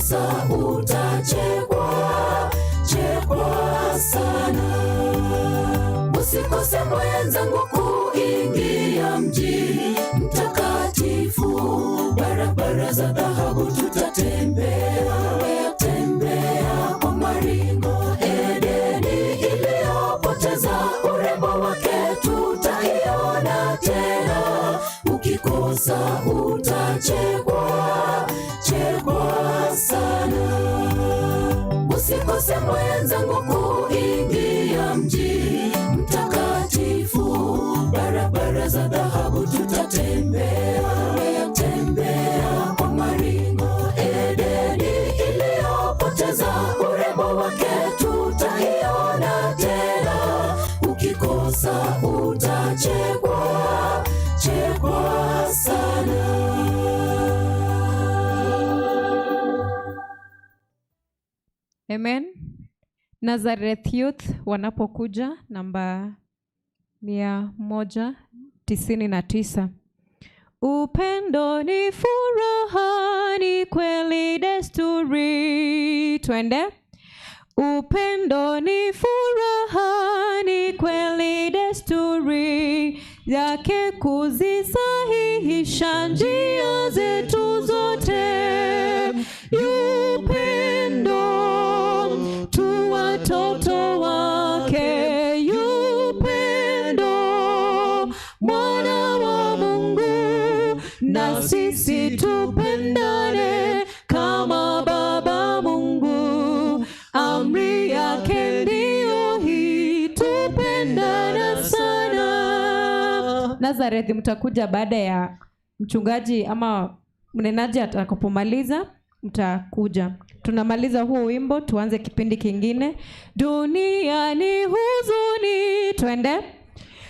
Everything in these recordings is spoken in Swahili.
Ukikosa utachekwa, chekwa sana. Usikose mwenzangu kuingia mji mtakatifu, barabara za dhahabu tutatembea, tembea kwa maringo. Edeni iliyopoteza urembo wake tutaiona tena. Ukikosa utachekwa, chekwa sana. Usikose mwenzangu kuingia mji mtakatifu, barabara za dhahabu tutatembea, tembea kwa maringo. Edeni iliyopoteza urembo wake tutaiona tena. Ukikosa utachekwa, chekwa sana. Amen. Nazareth Youth wanapokuja namba 199. Upendo ni furaha, ni kweli desturi. Twende. Upendo ni furaha, ni kweli desturi yake kuzisahihisha njia zetu zote. Upendo tu watoto wake, upendo mwana wa Mungu, na sisi tupendane kama Baba Mungu. Amri yake ndiyo hii, tupendana sana. Nazareth mtakuja baada ya mchungaji ama mnenaji atakapomaliza, mtakuja. Tunamaliza huu wimbo, tuanze kipindi kingine. Dunia ni huzuni, twende.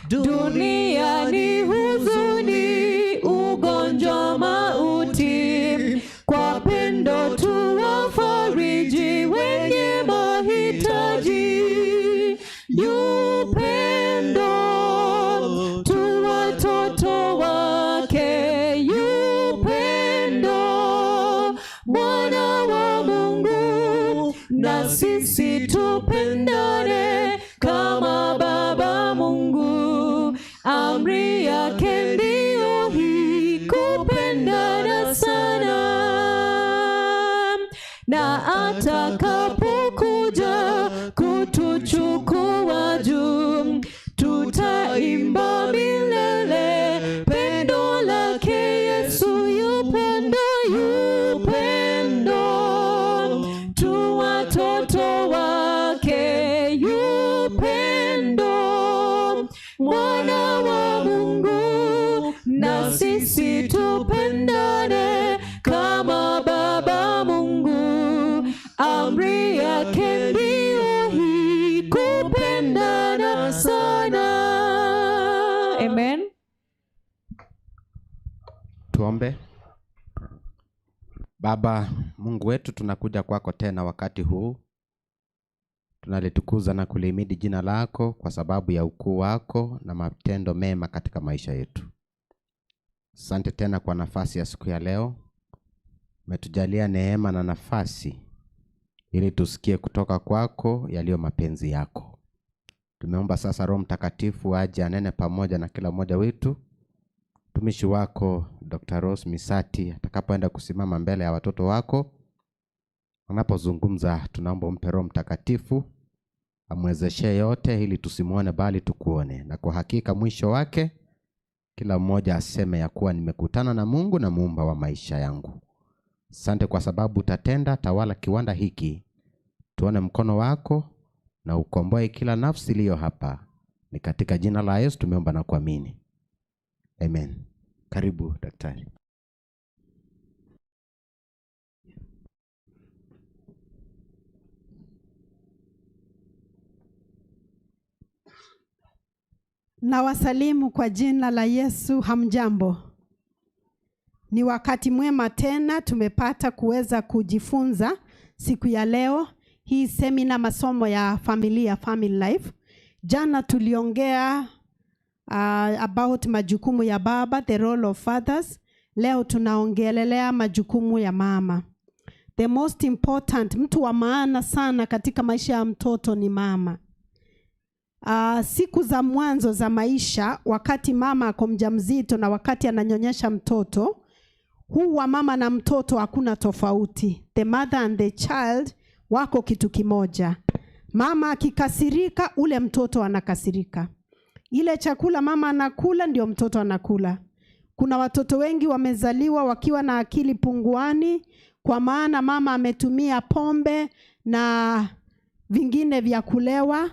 Dunia ni huzuni, ugonjwa, mauti. Kwa pendo tuwafariji wenye mahitaji. Upendo tu watoto wake, upendo mwana wa Mungu, na sisi tupendane kama Baba Mungu. Amri yake ndiyo hii, kupendana sana. Na atakapokuja kutuchukua juu, tutaimba milele pendo lake Yesu. Upendo, upendo tu watoto wake, upendo mwana wa Mungu, na sisi tupendane kama Baba Mungu. Amri yake ndiyo hii, kupendana sana. Amen. Tuombe. Baba Mungu wetu, tunakuja kwako tena wakati huu, tunalitukuza na kulihimidi jina lako kwa sababu ya ukuu wako na matendo mema katika maisha yetu. Asante tena kwa nafasi ya siku ya leo, umetujalia neema na nafasi ili tusikie kutoka kwako yaliyo mapenzi yako. Tumeomba sasa Roho Mtakatifu aje anene pamoja na kila mmoja wetu. Mtumishi wako Dr. Rose Misati atakapoenda kusimama mbele ya watoto wako, anapozungumza, tunaomba umpe Roho Mtakatifu amwezeshe yote, ili tusimwone bali tukuone, na kwa hakika mwisho wake kila mmoja aseme ya kuwa nimekutana na Mungu na muumba wa maisha yangu. Asante kwa sababu utatenda. Tawala kiwanda hiki, tuone mkono wako na ukomboe kila nafsi iliyo hapa. Ni katika jina la Yesu tumeomba na kuamini, amen. Karibu daktari. Nawasalimu kwa jina la Yesu. Hamjambo? Ni wakati mwema tena tumepata kuweza kujifunza siku ya leo hii semina, masomo ya familia, family life. Jana tuliongea about majukumu ya baba, the role of fathers. Leo tunaongelelea majukumu ya mama. The most important, mtu wa maana sana katika maisha ya mtoto ni mama. Siku za mwanzo za maisha, wakati mama ako mjamzito na wakati ananyonyesha mtoto, huwa mama na mtoto hakuna tofauti. The mother and the child wako kitu kimoja. Mama akikasirika, ule mtoto anakasirika. Ile chakula mama anakula ndio mtoto anakula. Kuna watoto wengi wamezaliwa wakiwa na akili punguani, kwa maana mama ametumia pombe na vingine vya kulewa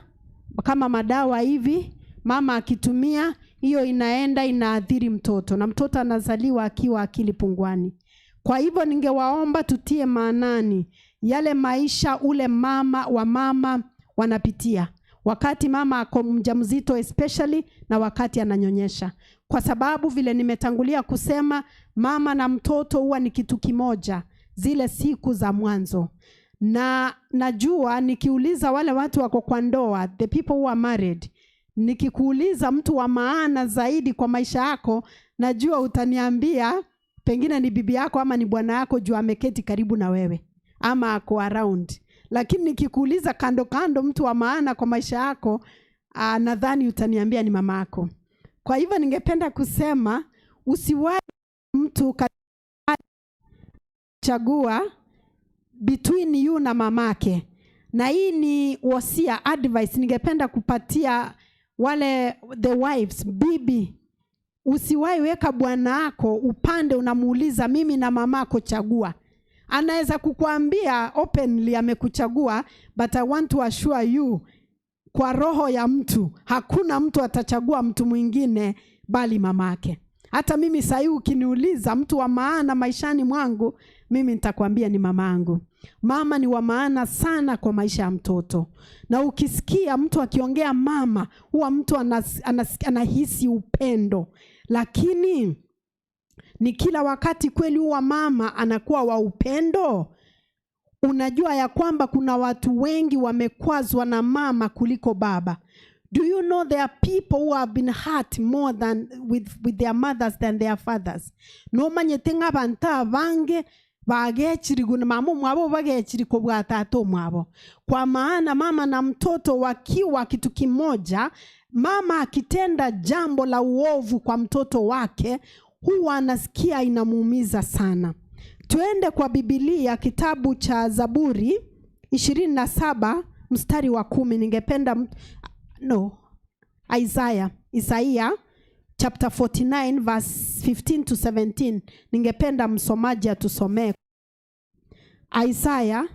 kama madawa hivi. Mama akitumia hiyo, inaenda inaathiri mtoto, na mtoto anazaliwa akiwa akili punguani. Kwa hivyo ningewaomba tutie maanani yale maisha ule mama wa mama wanapitia wakati mama ako mjamzito especially na wakati ananyonyesha, kwa sababu vile nimetangulia kusema, mama na mtoto huwa ni kitu kimoja zile siku za mwanzo. Na najua nikiuliza wale watu wako kwa ndoa, the people who are married, nikikuuliza mtu wa maana zaidi kwa maisha yako, najua utaniambia pengine ni bibi yako ama ni bwana yako juu ameketi karibu na wewe ama ako around. Lakini nikikuuliza kando kando, mtu wa maana kwa maisha yako, nadhani utaniambia ni mama yako. Kwa hivyo ningependa kusema usiwahi mtu chagua between you na mamake. Na hii ni wasia, advice ningependa kupatia wale the wives, bibi, usiwahi weka bwana wako upande unamuuliza mimi na mamako chagua. Anaweza kukuambia openly amekuchagua, but I want to assure you, kwa roho ya mtu hakuna mtu atachagua mtu mwingine bali mamake. Hata mimi sahii ukiniuliza mtu wa maana maishani mwangu, mimi nitakwambia ni mamangu. Mama ni wa maana sana kwa maisha ya mtoto, na ukisikia mtu akiongea mama, huwa mtu anahisi upendo, lakini ni kila wakati kweli huwa mama anakuwa wa upendo? Unajua ya kwamba kuna watu wengi wamekwazwa na mama kuliko baba. Do you know there are people who have been hurt more than with their mothers than their fathers? Nomanyete ng'abanto abange bagechirigu na mama omwabo, bagechiri kobwa tata omwabo, kwa maana mama na mtoto wakiwa kitu kimoja, mama akitenda jambo la uovu kwa mtoto wake huwa anasikia inamuumiza sana. Tuende kwa Bibilia, kitabu cha Zaburi 27 mstari wa 10. Ningependa no, Isaiah, Isaiah chapter 49 verse 15 to 17. Ningependa msomaji atusomee Isaiah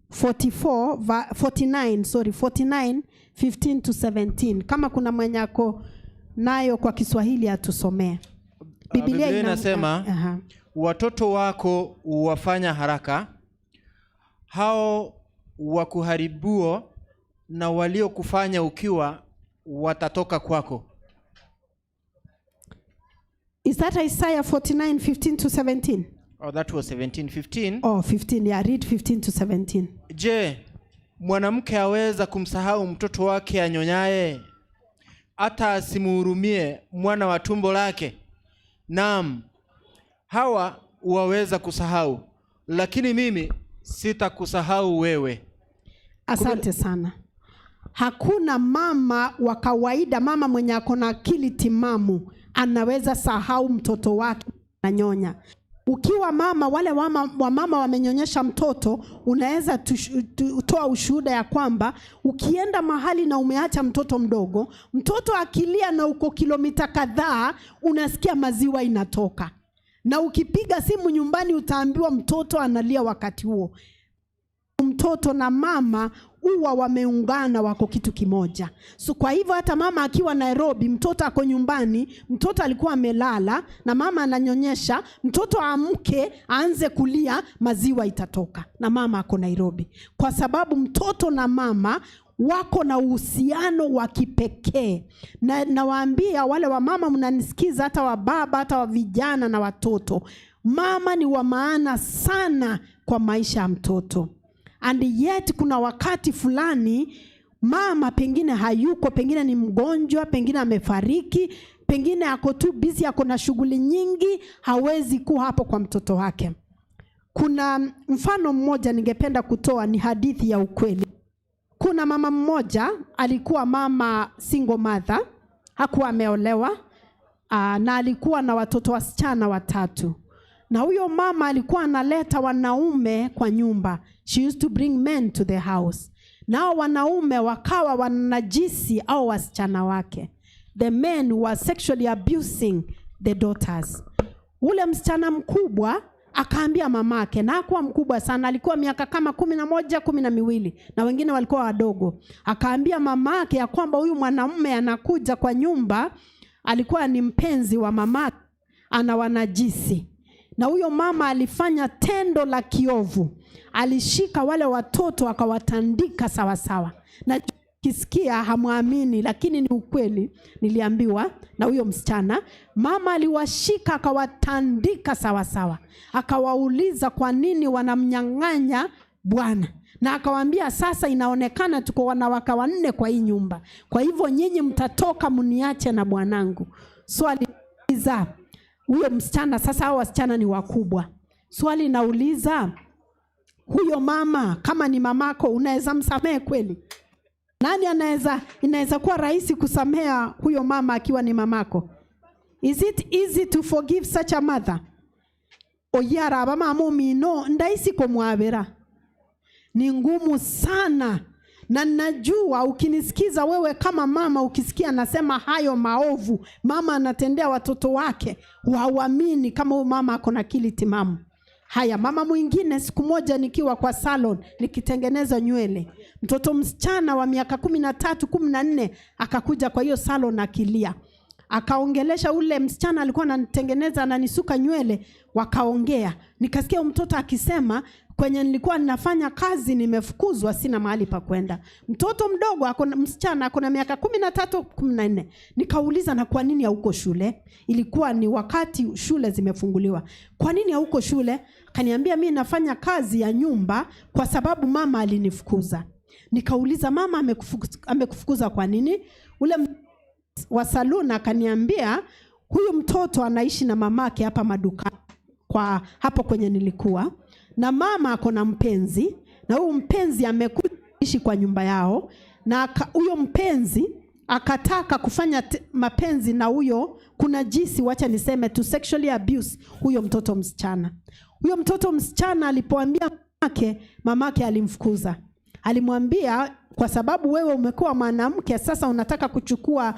44 49, sorry, 49 15 to 17. Kama kuna mwenye ako nayo kwa Kiswahili atusomee. Biblia inasema, watoto wako wafanya haraka, hao wakuharibuo na waliokufanya ukiwa watatoka kwako. Is that Isaiah 49 15 to 17? Oh, that was 17 15. Oh, 15. Yeah, read 15 to 17. Je, mwanamke aweza kumsahau mtoto wake anyonyaye, hata asimuhurumie mwana wa tumbo lake? Naam, hawa waweza kusahau, lakini mimi sitakusahau wewe. Asante sana. Hakuna mama wa kawaida, mama mwenye ako na akili timamu anaweza sahau mtoto wake ananyonya. Ukiwa mama, wale wamama wamenyonyesha mtoto, unaweza toa ushuhuda ya kwamba ukienda mahali na umeacha mtoto mdogo, mtoto akilia na uko kilomita kadhaa, unasikia maziwa inatoka, na ukipiga simu nyumbani utaambiwa mtoto analia wakati huo. Mtoto na mama huwa wameungana, wako kitu kimoja. So kwa hivyo hata mama akiwa Nairobi, mtoto ako nyumbani, mtoto alikuwa amelala na mama ananyonyesha, mtoto amke aanze kulia, maziwa itatoka na mama ako Nairobi, kwa sababu mtoto na mama wako na uhusiano wa kipekee. Na nawaambia wale wa mama mnanisikiza, hata wa baba, hata wa vijana na watoto, mama ni wa maana sana kwa maisha ya mtoto. And yet kuna wakati fulani mama pengine hayuko, pengine ni mgonjwa, pengine amefariki, pengine ako tu busy, ako na shughuli nyingi, hawezi kuwa hapo kwa mtoto wake. Kuna mfano mmoja ningependa kutoa, ni hadithi ya ukweli. Kuna mama mmoja alikuwa mama single mother, hakuwa ameolewa, na alikuwa na watoto wasichana watatu. Na huyo mama alikuwa analeta wanaume kwa nyumba. She used to bring men to the house. Nao wanaume wakawa wanajisi au wasichana wake. The men were sexually abusing the daughters. Ule msichana mkubwa akaambia mamake, na hakuwa mkubwa sana, alikuwa miaka kama 11, 12, na wengine walikuwa wadogo. Akaambia mamake ya kwamba huyu mwanamume anakuja kwa nyumba, alikuwa ni mpenzi wa mamake, anawanajisi. Na huyo mama alifanya tendo la kiovu, alishika wale watoto akawatandika sawasawa. Na kisikia hamwamini, lakini ni ukweli, niliambiwa na huyo msichana. Mama aliwashika akawatandika sawasawa, akawauliza kwa nini wanamnyang'anya bwana, na akawaambia sasa inaonekana tuko wanawake wanne kwa hii nyumba, kwa hivyo nyinyi mtatoka mniache na bwanangu. Swali nauliza huyo msichana sasa, hao wasichana ni wakubwa. Swali nauliza huyo mama, kama ni mamako, unaweza msamehe kweli? Nani anaweza, inaweza kuwa rahisi kusamea huyo mama akiwa ni mamako? Is it easy to forgive such a mother? Oyara abamama omino ndaisi komwabera. Ni ngumu sana. Na najua ukinisikiza wewe kama mama, ukisikia nasema hayo maovu mama anatendea watoto wake, hauamini kama huyu mama ako na akili timamu. Haya, mama mwingine, siku moja nikiwa kwa salon nikitengeneza nywele, mtoto msichana wa miaka 13, 14 akakuja kwa hiyo salon akilia. Akaongelesha ule msichana alikuwa ananitengeneza, ananisuka nywele, wakaongea. Nikasikia mtoto akisema, kwenye nilikuwa ninafanya kazi nimefukuzwa, sina mahali pa kwenda. Mtoto mdogo ako na, msichana ako na miaka 13, 14. Nikauliza, na kwa nini hauko shule? Ilikuwa ni wakati shule zimefunguliwa. Kwa nini hauko shule? Akaniambia, mimi nafanya kazi ya nyumba kwa sababu mama alinifukuza. Nikauliza, mama amekufukuza kwa nini? Ule wa saluni akaniambia, huyu mtoto anaishi na mamake hapa madukani, kwa hapo kwenye nilikuwa, na mama ako na mpenzi, na huyu mpenzi amekuja kuishi kwa nyumba yao, na huyo mpenzi akataka kufanya mapenzi na huyo, kuna jinsi, wacha niseme to sexually abuse huyo mtoto msichana. Huyo mtoto msichana alipoambia mamake, mamake alimfukuza. Alimwambia, kwa sababu wewe umekuwa mwanamke sasa unataka kuchukua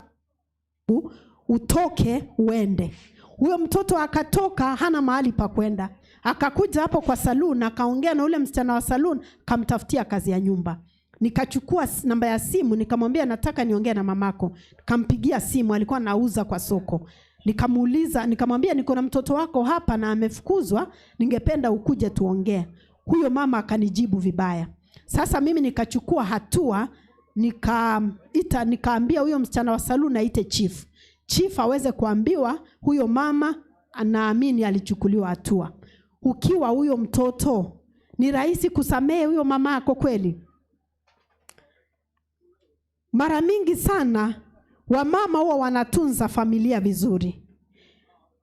utoke uende. Huyo mtoto akatoka, hana mahali pa kwenda. Akakuja hapo kwa saloon, akaongea na ule msichana wa saloon, akamtafutia kazi ya nyumba. Nikachukua namba ya simu, nikamwambia nataka niongee na mamako. Nikampigia simu, alikuwa anauza kwa soko. Nikamuuliza, nikamwambia niko na mtoto wako hapa na amefukuzwa, ningependa ukuje tuongee. Huyo mama akanijibu vibaya. Sasa mimi nikachukua hatua, nikaambia huyo msichana wa saloon aite chief. Chief aweze kuambiwa huyo mama anaamini alichukuliwa hatua. Ukiwa huyo mtoto, ni rahisi kusamehe huyo mama yako kweli? Mara mingi sana wamama huwa wanatunza familia vizuri,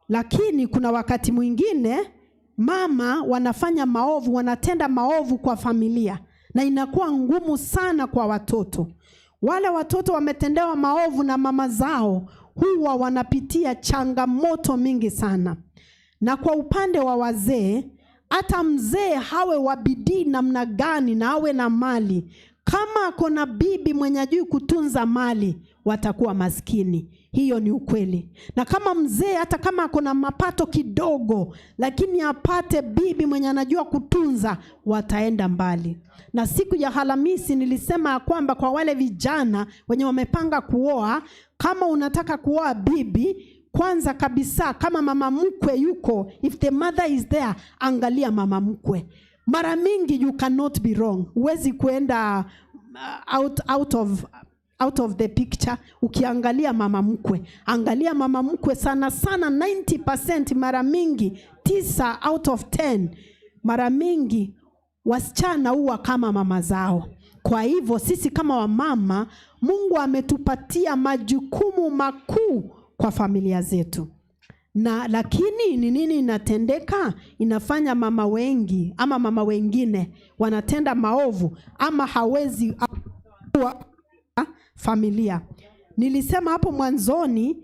lakini kuna wakati mwingine mama wanafanya maovu, wanatenda maovu kwa familia, na inakuwa ngumu sana kwa watoto. Wale watoto wametendewa maovu na mama zao huwa wanapitia changamoto mingi sana. Na kwa upande wa wazee, hata mzee hawe wa bidii namna gani na awe na mali, kama ako na bibi mwenye hajui kutunza mali, watakuwa maskini. Hiyo ni ukweli. Na kama mzee hata kama ako na mapato kidogo, lakini apate bibi mwenye anajua kutunza, wataenda mbali. Na siku ya Alhamisi nilisema ya kwamba kwa wale vijana wenye wamepanga kuoa, kama unataka kuoa bibi, kwanza kabisa kama mama mkwe yuko, if the mother is there, angalia mama mkwe. Mara mingi you cannot be wrong. Huwezi kuenda out of the picture ukiangalia mama mkwe. Angalia mama mkwe sana sana 90%, mara mingi 9 out of 10, mara mingi wasichana huwa kama mama zao. Kwa hivyo sisi kama wamama, Mungu ametupatia majukumu makuu kwa familia zetu. Na lakini ni nini inatendeka? Inafanya mama wengi ama mama wengine wanatenda maovu ama hawezi kuwa familia. Nilisema hapo mwanzoni,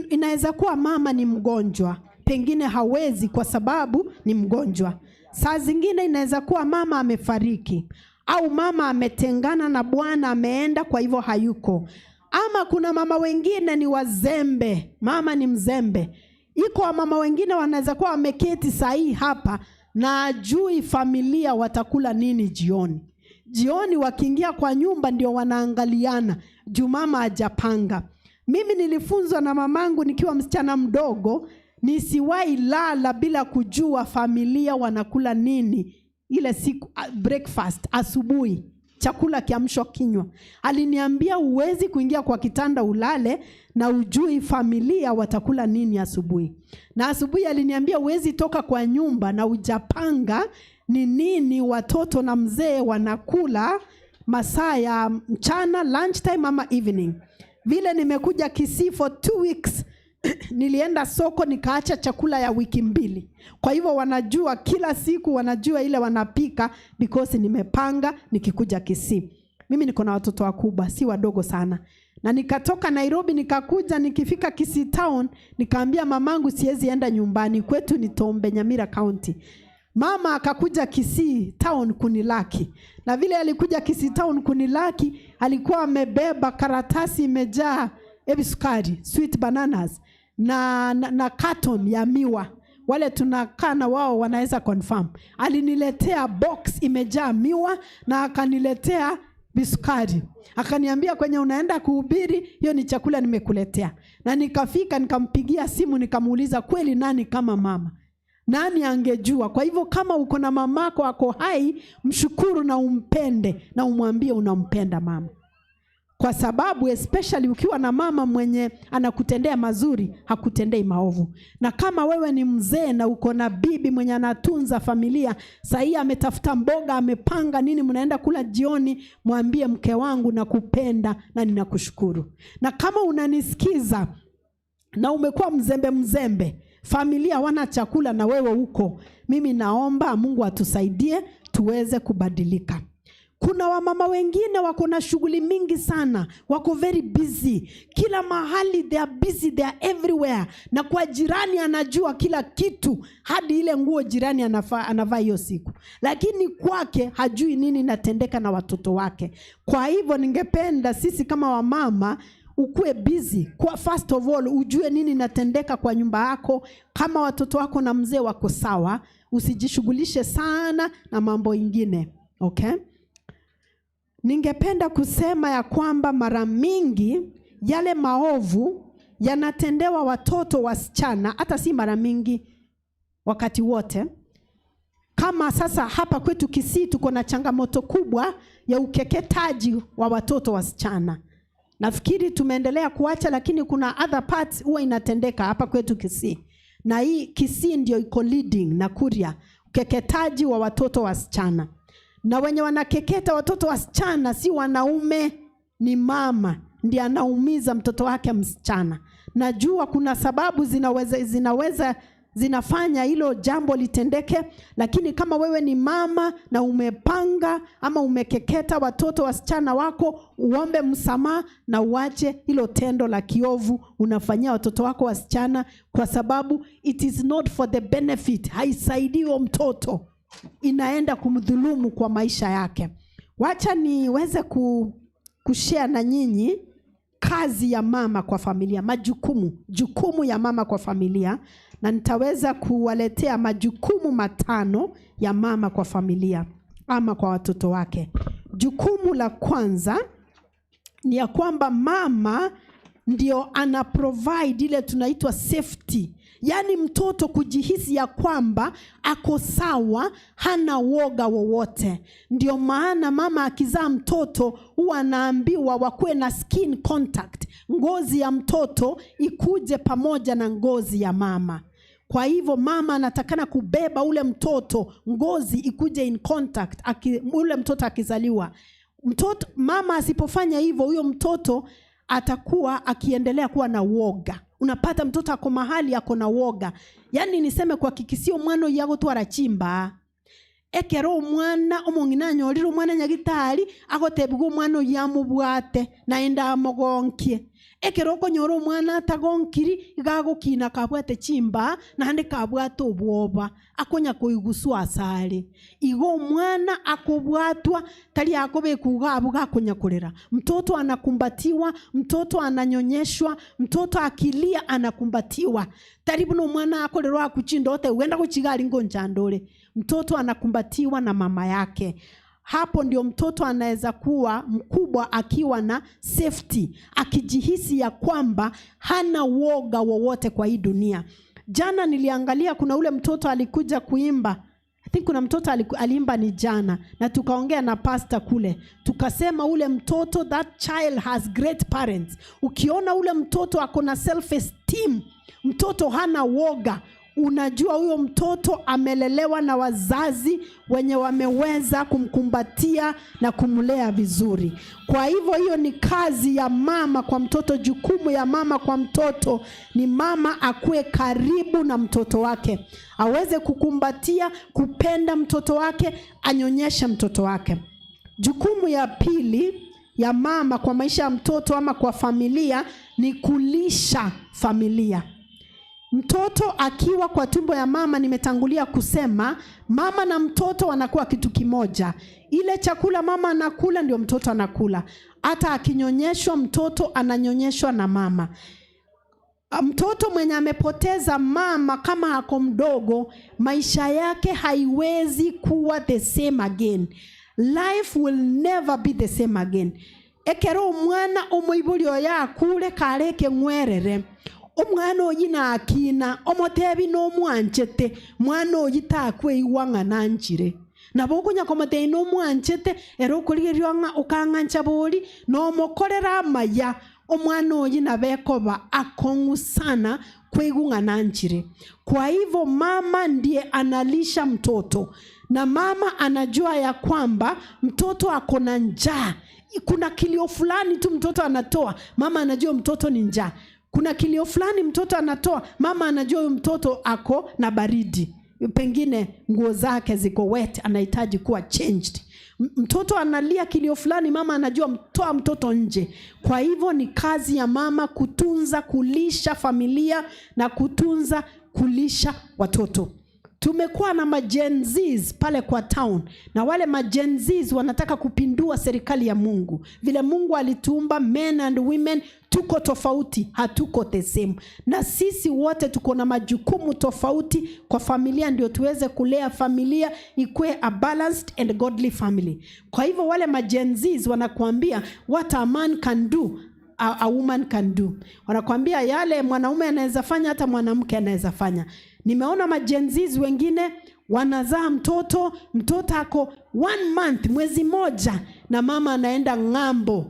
inaweza kuwa mama ni mgonjwa, pengine hawezi kwa sababu ni mgonjwa. Saa zingine inaweza kuwa mama amefariki au mama ametengana na bwana, ameenda, kwa hivyo hayuko. Ama kuna mama wengine ni wazembe, mama ni mzembe. Iko wamama wengine wanaweza kuwa wameketi sahii hapa na ajui familia watakula nini jioni. Jioni wakiingia kwa nyumba ndio wanaangaliana juu mama hajapanga. Mimi nilifunzwa na mamangu nikiwa msichana mdogo, nisiwahi lala bila kujua familia wanakula nini ile siku, breakfast asubuhi, chakula kiamsho kinywa. Aliniambia huwezi kuingia kwa kitanda ulale na ujui familia watakula nini asubuhi. Na asubuhi aliniambia huwezi toka kwa nyumba na ujapanga ni nini watoto na mzee wanakula masaa ya mchana, lunch time ama evening. Vile nimekuja Kisii for 2 weeks nilienda soko nikaacha chakula ya wiki 2. Kwa hivyo wanajua kila siku, wanajua ile wanapika because nimepanga nikikuja Kisii. Mimi niko na watoto wakubwa, si wadogo sana. Na nikatoka Nairobi nikakuja, nikifika Kisii town nikaambia mamangu siwezi enda nyumbani kwetu, ni Tombe, Nyamira County. Mama akakuja Kisii town kunilaki. Na vile alikuja Kisii town kunilaki, alikuwa amebeba karatasi imejaa ebi sukari, sweet bananas na carton ya miwa. Wale tunakaa na wao wanaweza confirm. Aliniletea box imejaa miwa na akaniletea bisukari. Akaniambia kwenye unaenda kuhubiri, hiyo ni chakula nimekuletea. Na nikafika nikampigia simu nikamuuliza kweli nani kama mama? Nani angejua? Kwa hivyo kama uko na mamako ako hai, mshukuru na umpende na umwambie unampenda mama. Kwa sababu especially ukiwa na mama mwenye anakutendea mazuri, hakutendei maovu. Na kama wewe ni mzee na uko na bibi mwenye anatunza familia, sahi ametafuta mboga, amepanga nini, mnaenda kula jioni, mwambie mke wangu nakupenda na ninakushukuru. Na kama unanisikiza na umekuwa mzembe mzembe, familia hawana chakula na wewe uko, mimi naomba Mungu atusaidie tuweze kubadilika. Kuna wamama wengine wako na shughuli mingi sana, wako very busy. Kila mahali they are busy, they are everywhere. Na kwa jirani anajua kila kitu, hadi ile nguo jirani anavaa hiyo siku. Lakini kwake hajui nini inatendeka na watoto wake. Kwa hivyo ningependa sisi kama wamama ukue busy. Kwa first of all ujue nini inatendeka kwa nyumba yako, kama watoto wako na mzee wako sawa, usijishughulishe sana na mambo ingine. Okay? Ningependa kusema ya kwamba mara mingi yale maovu yanatendewa watoto wasichana, hata si mara mingi, wakati wote. Kama sasa hapa kwetu Kisii tuko na changamoto kubwa ya ukeketaji wa watoto wasichana. Nafikiri tumeendelea kuacha, lakini kuna other parts huwa inatendeka hapa kwetu Kisii. Na hii Kisii ndio iko leading na Kuria, ukeketaji wa watoto wasichana. Na wenye wanakeketa watoto wasichana si wanaume, ni mama ndiye anaumiza mtoto wake msichana. Najua kuna sababu zinafanya hilo jambo litendeke, lakini kama wewe ni mama na umepanga ama umekeketa watoto wasichana wako, uombe msamaha na uache hilo tendo la kiovu unafanyia watoto wako wasichana, kwa sababu it is not for the benefit, haisaidii huo mtoto, inaenda kumdhulumu kwa maisha yake. Wacha niweze kushare na nyinyi kazi ya mama kwa familia, jukumu ya mama kwa familia, na nitaweza kuwaletea majukumu 5 ya mama kwa familia ama kwa watoto wake. Jukumu la kwanza ni ya kwamba mama ndio ana provide ile tunaitwa safety. Yaani mtoto kujihisi ya kwamba ako sawa, hana woga wowote. Ndio maana mama akizaa mtoto huwa anaambiwa wakuwe na skin contact. Ngozi ya mtoto ikuje pamoja na ngozi ya mama. Kwa hivyo mama anatakana kubeba ule mtoto, ngozi ikuje in contact, ule mtoto akizaliwa. Mama asipofanya hivyo, huyo mtoto atakuwa akiendelea kuwa na woga. Unapata mtoto ako mahali ako na woga. Yaani niseme kwa kikisio, mwana oyo agotwara chimba ekero omwana omong'ina anyorire omwana nyagitari agotebigwa omwana oyo amobwate naende amogonkie. Ekero okonyora omwana atagonkiri, iga agokina kabwate chimba naende kabwate obwoba akonya koiguswa asare. Igo omwana akobwatwa, tari akobekwa iga abwo gakonya korera. Mtoto anakumbatiwa, mtoto ananyonyeshwa, mtoto akilia anakumbatiwa. Tari buna omwana akorerwa akuchinda ote ugenda gochiga aringo nchandore. Mtoto anakumbatiwa na mama yake. Hapo ndio mtoto anaweza kuwa mkubwa akiwa na safety, akijihisi ya kwamba hana woga wowote kwa hii dunia. Jana niliangalia kuna ule mtoto alikuja kuimba. I think kuna mtoto aliimba ni jana, na tukaongea na pastor kule. Tukasema ule mtoto, that child has great parents. Ukiona ule mtoto ako na self esteem, mtoto hana woga, unajua huyo mtoto amelelewa na wazazi wenye wameweza kumkumbatia na kumlea vizuri. Kwa hivyo hiyo ni kazi ya mama kwa mtoto. Jukumu ya mama kwa mtoto ni mama akuwe karibu na mtoto wake, aweze kukumbatia, kupenda mtoto wake, anyonyeshe mtoto wake. Jukumu ya pili ya mama kwa maisha ya mtoto ama kwa familia ni kulisha familia. Mtoto akiwa kwa tumbo ya mama, nimetangulia kusema, mama na mtoto wanakuwa kitu kimoja. Ile chakula mama anakula ndio mtoto anakula. Hata akinyonyeshwa, mtoto ananyonyeshwa na mama. Mtoto mwenye amepoteza mama kama ako mdogo, maisha yake haiwezi kuwa the same again. Life will never be the same again. Ekero omwana omoibori oyo akure kareke ng'werere, omwana oyi nakina omotebi nomwanchete, mwana oyi takweigwa ng'a nanchire. Nabo okonya komotebi nomwanchete, ere okorigereria ng'a okang'ancha bori nomokorera amaya, omwana oyi nabekoba akong'u sana kweigwa ng'a nanchire. Kwa hivyo mama ndiye analisha mtoto, na mama anajua ya kwamba mtoto ako na njaa. Kuna kilio fulani tu mtoto anatoa, mama anajua mtoto ni njaa. Kuna kilio fulani mtoto anatoa, mama anajua huyu mtoto ako na baridi, pengine nguo zake ziko wet, anahitaji kuwa changed. Mtoto analia kilio fulani, mama anajua mtoa mtoto nje. Kwa hivyo ni kazi ya mama kutunza, kulisha familia na kutunza, kulisha watoto. Tumekuwa na ma-Gen Zs pale kwa town, na wale ma-Gen Zs wanataka kupindua serikali ya Mungu. Vile Mungu alituumba men and women, tuko tofauti, hatuko the same. Na sisi wote tuko na majukumu tofauti kwa familia, ndio tuweze kulea familia ikuwe a balanced and godly family. Kwa hivyo wale ma-Gen Zs wanakuambia what a man can do, a woman can do. Wanakuambia yale mwanaume anaweza fanya, hata mwanamke anaweza fanya. Nimeona ma-Gen Zs wengine wanazaa mtoto, mtoto ako 1 month, mwezi moja, na mama anaenda ng'ambo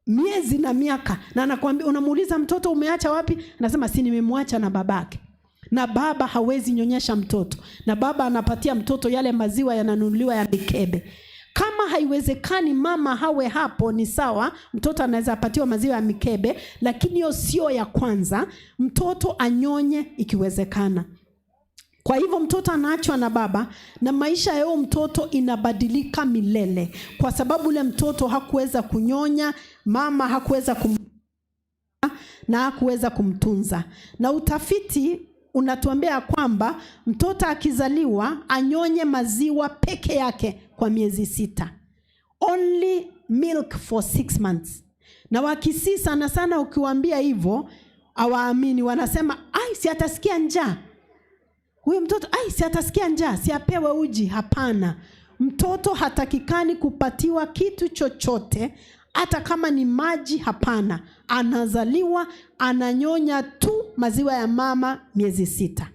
miezi na miaka, na anakuambia, unamuuliza mtoto umeacha wapi? Anasema si nimemwacha na babake. Na baba hawezi nyonyesha mtoto, na baba anapatia mtoto yale maziwa yananunuliwa ya mikebe. Kama haiwezekani mama hawe hapo, ni sawa, mtoto anaweza apatiwa maziwa ya mikebe, lakini hiyo sio ya kwanza. Mtoto anyonye ikiwezekana. Kwa hivyo mtoto anaachwa na baba, na maisha ya huyo mtoto inabadilika milele, kwa sababu ule mtoto hakuweza kunyonya, mama hakuweza na hakuweza kumtunza. Na utafiti unatuambia kwamba mtoto akizaliwa anyonye maziwa peke yake kwa miezi 6. Only milk for 6 months. Na Wakisii sana sana ukiwaambia hivyo hawaamini, wanasema ai, si atasikia njaa huyu mtoto, ai, si atasikia njaa, si apewe uji. Hapana, mtoto hatakikani kupatiwa kitu chochote, hata kama ni maji. Hapana, anazaliwa ananyonya tu maziwa ya mama miezi 6.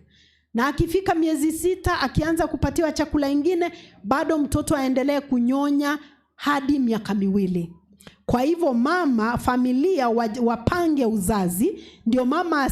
Na akifika miezi 6 akianza kupatiwa chakula ingine, bado mtoto aendelee kunyonya hadi miaka 2. Kwa hivyo mama, familia wapange uzazi, ndio mama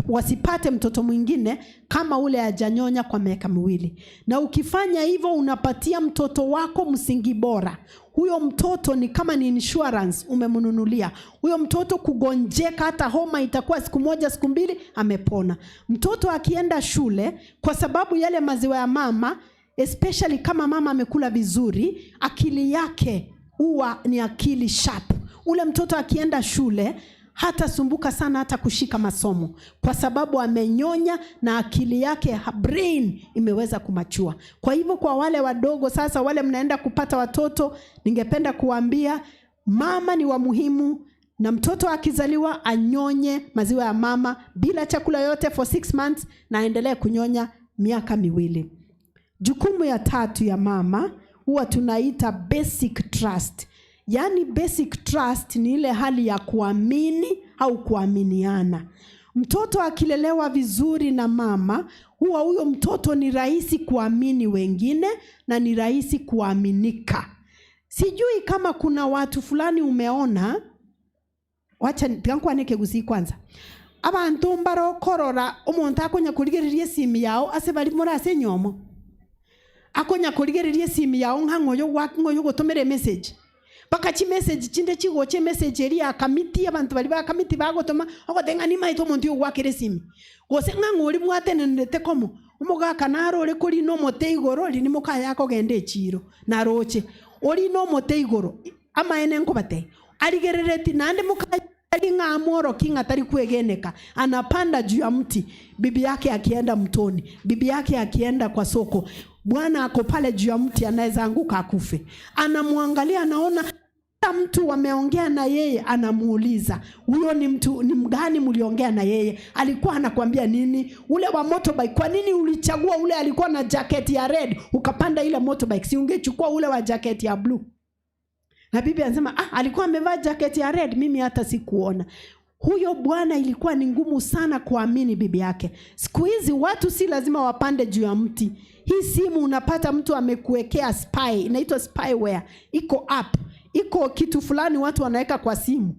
Wasipate mtoto mwingine kama ule hajanyonya kwa miaka 2. Na ukifanya hivyo unapatia mtoto wako msingi bora. Huyo mtoto ni kama ni insurance umemnunulia. Huyo mtoto kugonjeka, hata homa itakuwa siku 1 siku 2, amepona. Mtoto akienda shule, kwa sababu yale maziwa ya mama, especially kama mama amekula vizuri, akili yake huwa ni akili sharp. Ule mtoto akienda shule hatasumbuka sana hata kushika masomo, kwa sababu amenyonya na akili yake, brain imeweza kumachua. Kwa hivyo kwa wale wadogo sasa, wale mnaenda kupata watoto, ningependa kuambia mama ni wa muhimu, na mtoto akizaliwa anyonye maziwa ya mama bila chakula yote for 6 months, na aendelee kunyonya miaka 2. Jukumu ya tatu ya mama huwa tunaita basic trust. Yaani basic trust ni ile hali ya kuamini au kuaminiana. Mtoto akilelewa vizuri na mama, huwa huyo mtoto ni rahisi kuamini wengine na ni rahisi kuaminika. Sijui kama kuna watu fulani umeona, wacha tigankwanike gusi kwanza. Abantu mbarokorora omonto akonya kurigereria esimu yao ase bari muri ase nyomo. Akonya kurigereria esimu yao ng'a ng'oyo gwa ng'oyo gotomera message. Baka chi message chinde chigoche message eri ya kamiti, abantu bari ba kamiti bagotoma ogotenga ni maito omonto ogwakere esimu. Gose ng'a ng'ori mwatenenete komo omogaka narore kori no mote igoro ri ni mokaya kogenda echiro naroche ori no mote igoro amaene nkobate arigerereti nande mokaya ng'amoro kinga tari kuegeneka. Anapanda juu ya mti, bibi yake akienda mtoni, bibi yake akienda kwa soko, bwana ako pale juu ya mti, anaweza anguka akufe. Anamwangalia, anaona mtu wameongea na yeye, anamuuliza huyo ni mtu ni mgani mliongea na yeye, alikuwa anakuambia nini? Ule wa motorbike, kwa nini ulichagua ule alikuwa na jacket ya red ukapanda ile motorbike? Si ungechukua ule wa jacket ya blue? Na bibi anasema, alikuwa amevaa jacket ya red, mimi hata sikuona. Huyo bwana ilikuwa ni ngumu sana kuamini bibi yake. Siku hizi watu si lazima wapande juu ya mti. Hii simu unapata mtu amekuwekea spy, inaitwa spyware. Iko app, iko kitu fulani watu wanaweka kwa simu.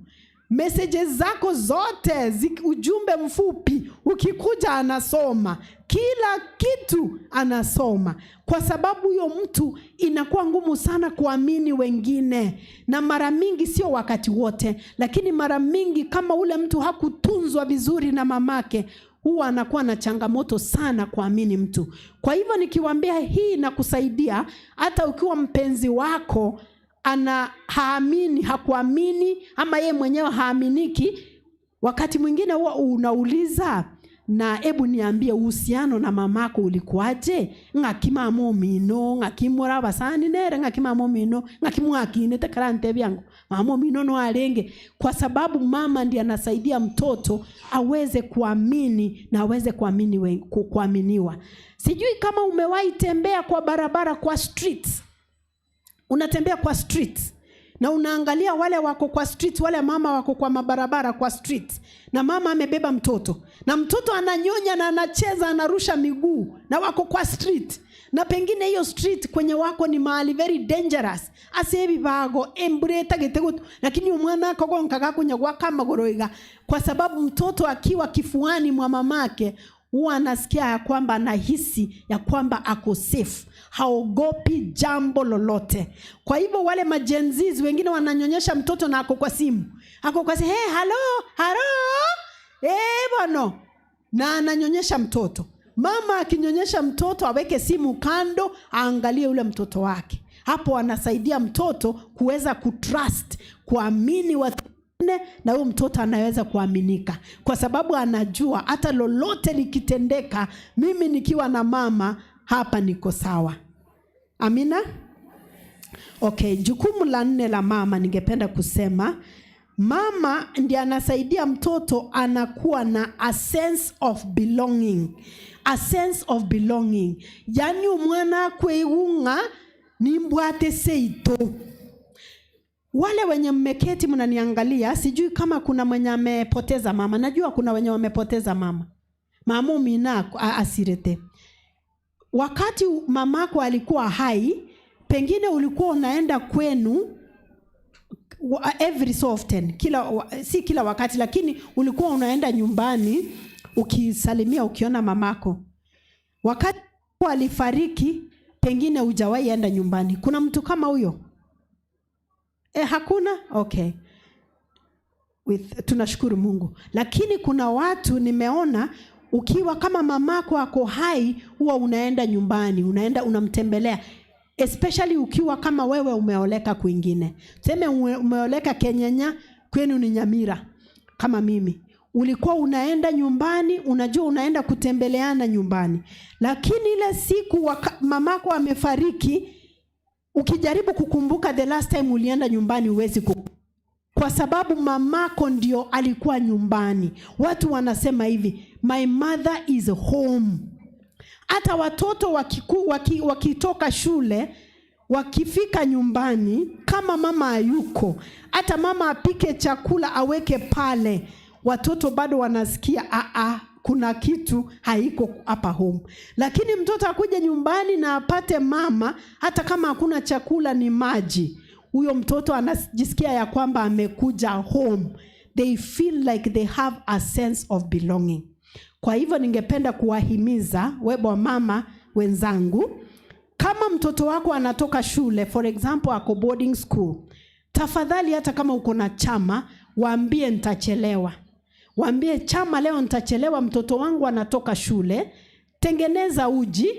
Messages zako zote, ujumbe mfupi, ukikuja anasoma. Kila kitu anasoma. Kwa sababu huyo mtu inakuwa ngumu sana kuamini wengine. Na mara mingi sio wakati wote, lakini mara mingi kama ule mtu hakutunzwa vizuri na mamake, huwa anakuwa na changamoto sana kuamini mtu. Kwa hivyo nikiwaambia hii inakusaidia hata ukiwa mpenzi wako ana haamini, hakuamini ama yeye mwenyewe haaminiki, wakati mwingine huwa unauliza, na hebu niambie uhusiano na mamako ulikuwaje? Ng'aki mama omino, ng'aki murabasani nere, ng'aki mama omino, ng'aki mwakine tekarante byangu. Mama omino no arenge. Kwa sababu mama ndiye anasaidia mtoto aweze kuamini na aweze kuaminiwa. Sijui kama umewahi tembea kwa barabara, kwa streets. Unatembea kwa streets na unaangalia wale wako kwa streets, wale mama wako kwa mabarabara kwa streets, na mama amebeba mtoto na mtoto ananyonya na anacheza, anarusha miguu, na wako kwa street, na pengine hiyo street kwenye wako ni mahali very dangerous, ase bibago embreta getego, lakini umwana kogonka gakunya kwa kama goroiga, kwa sababu mtoto akiwa kifuani mwa mamake huwa anasikia ya kwamba anahisi ya kwamba ako safe, haogopi jambo lolote. Kwa hivyo wale majenzizi wengine wananyonyesha mtoto na ako kwa simu, ako kwa simu, hey, hello hello, bwana, na ananyonyesha mtoto. Mama akinyonyesha mtoto aweke simu kando, aangalie yule mtoto wake. Hapo anasaidia mtoto kuweza kutrust, kuamini watu, na huyo mtoto anaweza kuaminika kwa sababu anajua hata lolote likitendeka, mimi nikiwa na mama hapa niko sawa. Amina. Okay, jukumu la nne la mama ningependa kusema, mama ndiye anasaidia mtoto anakuwa na a sense of belonging. A sense of belonging. Yaani umwana kweiunga ni mbwate seito. Wale wenye mmeketi mnaniangalia, sijui kama kuna mwenye amepoteza mama. Najua kuna wenye wamepoteza mama. Mama mina asirete. Wakati mamako alikuwa hai, pengine ulikuwa unaenda kwenu every so often, si kila wakati, lakini ulikuwa unaenda nyumbani Ukisalimia ukiona mamako wakati alifariki, pengine hujawahi enda nyumbani. Kuna mtu kama huyo? Hakuna? Okay. Tunashukuru Mungu. Lakini kuna watu nimeona ukiwa kama mamako ako hai, huwa unaenda nyumbani, unaenda unamtembelea, especially ukiwa kama wewe umeoleka kwingine. Tuseme umeoleka Kenyenya, kwenu ni Nyamira kama mimi. Ulikuwa unaenda nyumbani, unajua unaenda kutembeleana nyumbani. Lakini ile siku mamako amefariki, ukijaribu kukumbuka the last time ulienda nyumbani huwezi kwa sababu mamako ndio alikuwa nyumbani. Watu wanasema hivi, my mother is home. Hata watoto wakitoka shule wakifika nyumbani, kama mama hayuko, hata mama apike chakula aweke pale, watoto bado wanasikia kuna kitu haiko hapa home. Lakini mtoto akuje nyumbani na apate mama, hata kama hakuna chakula ni maji, huyo mtoto anajisikia ya kwamba amekuja home. They feel like they have a sense of belonging. Kwa hivyo ningependa kuwahimiza webo mama wenzangu, kama mtoto wako anatoka shule, for example ako boarding school, tafadhali hata kama uko na chama, waambie nitachelewa. Waambie chama leo nitachelewa, mtoto wangu anatoka shule. Tengeneza uji,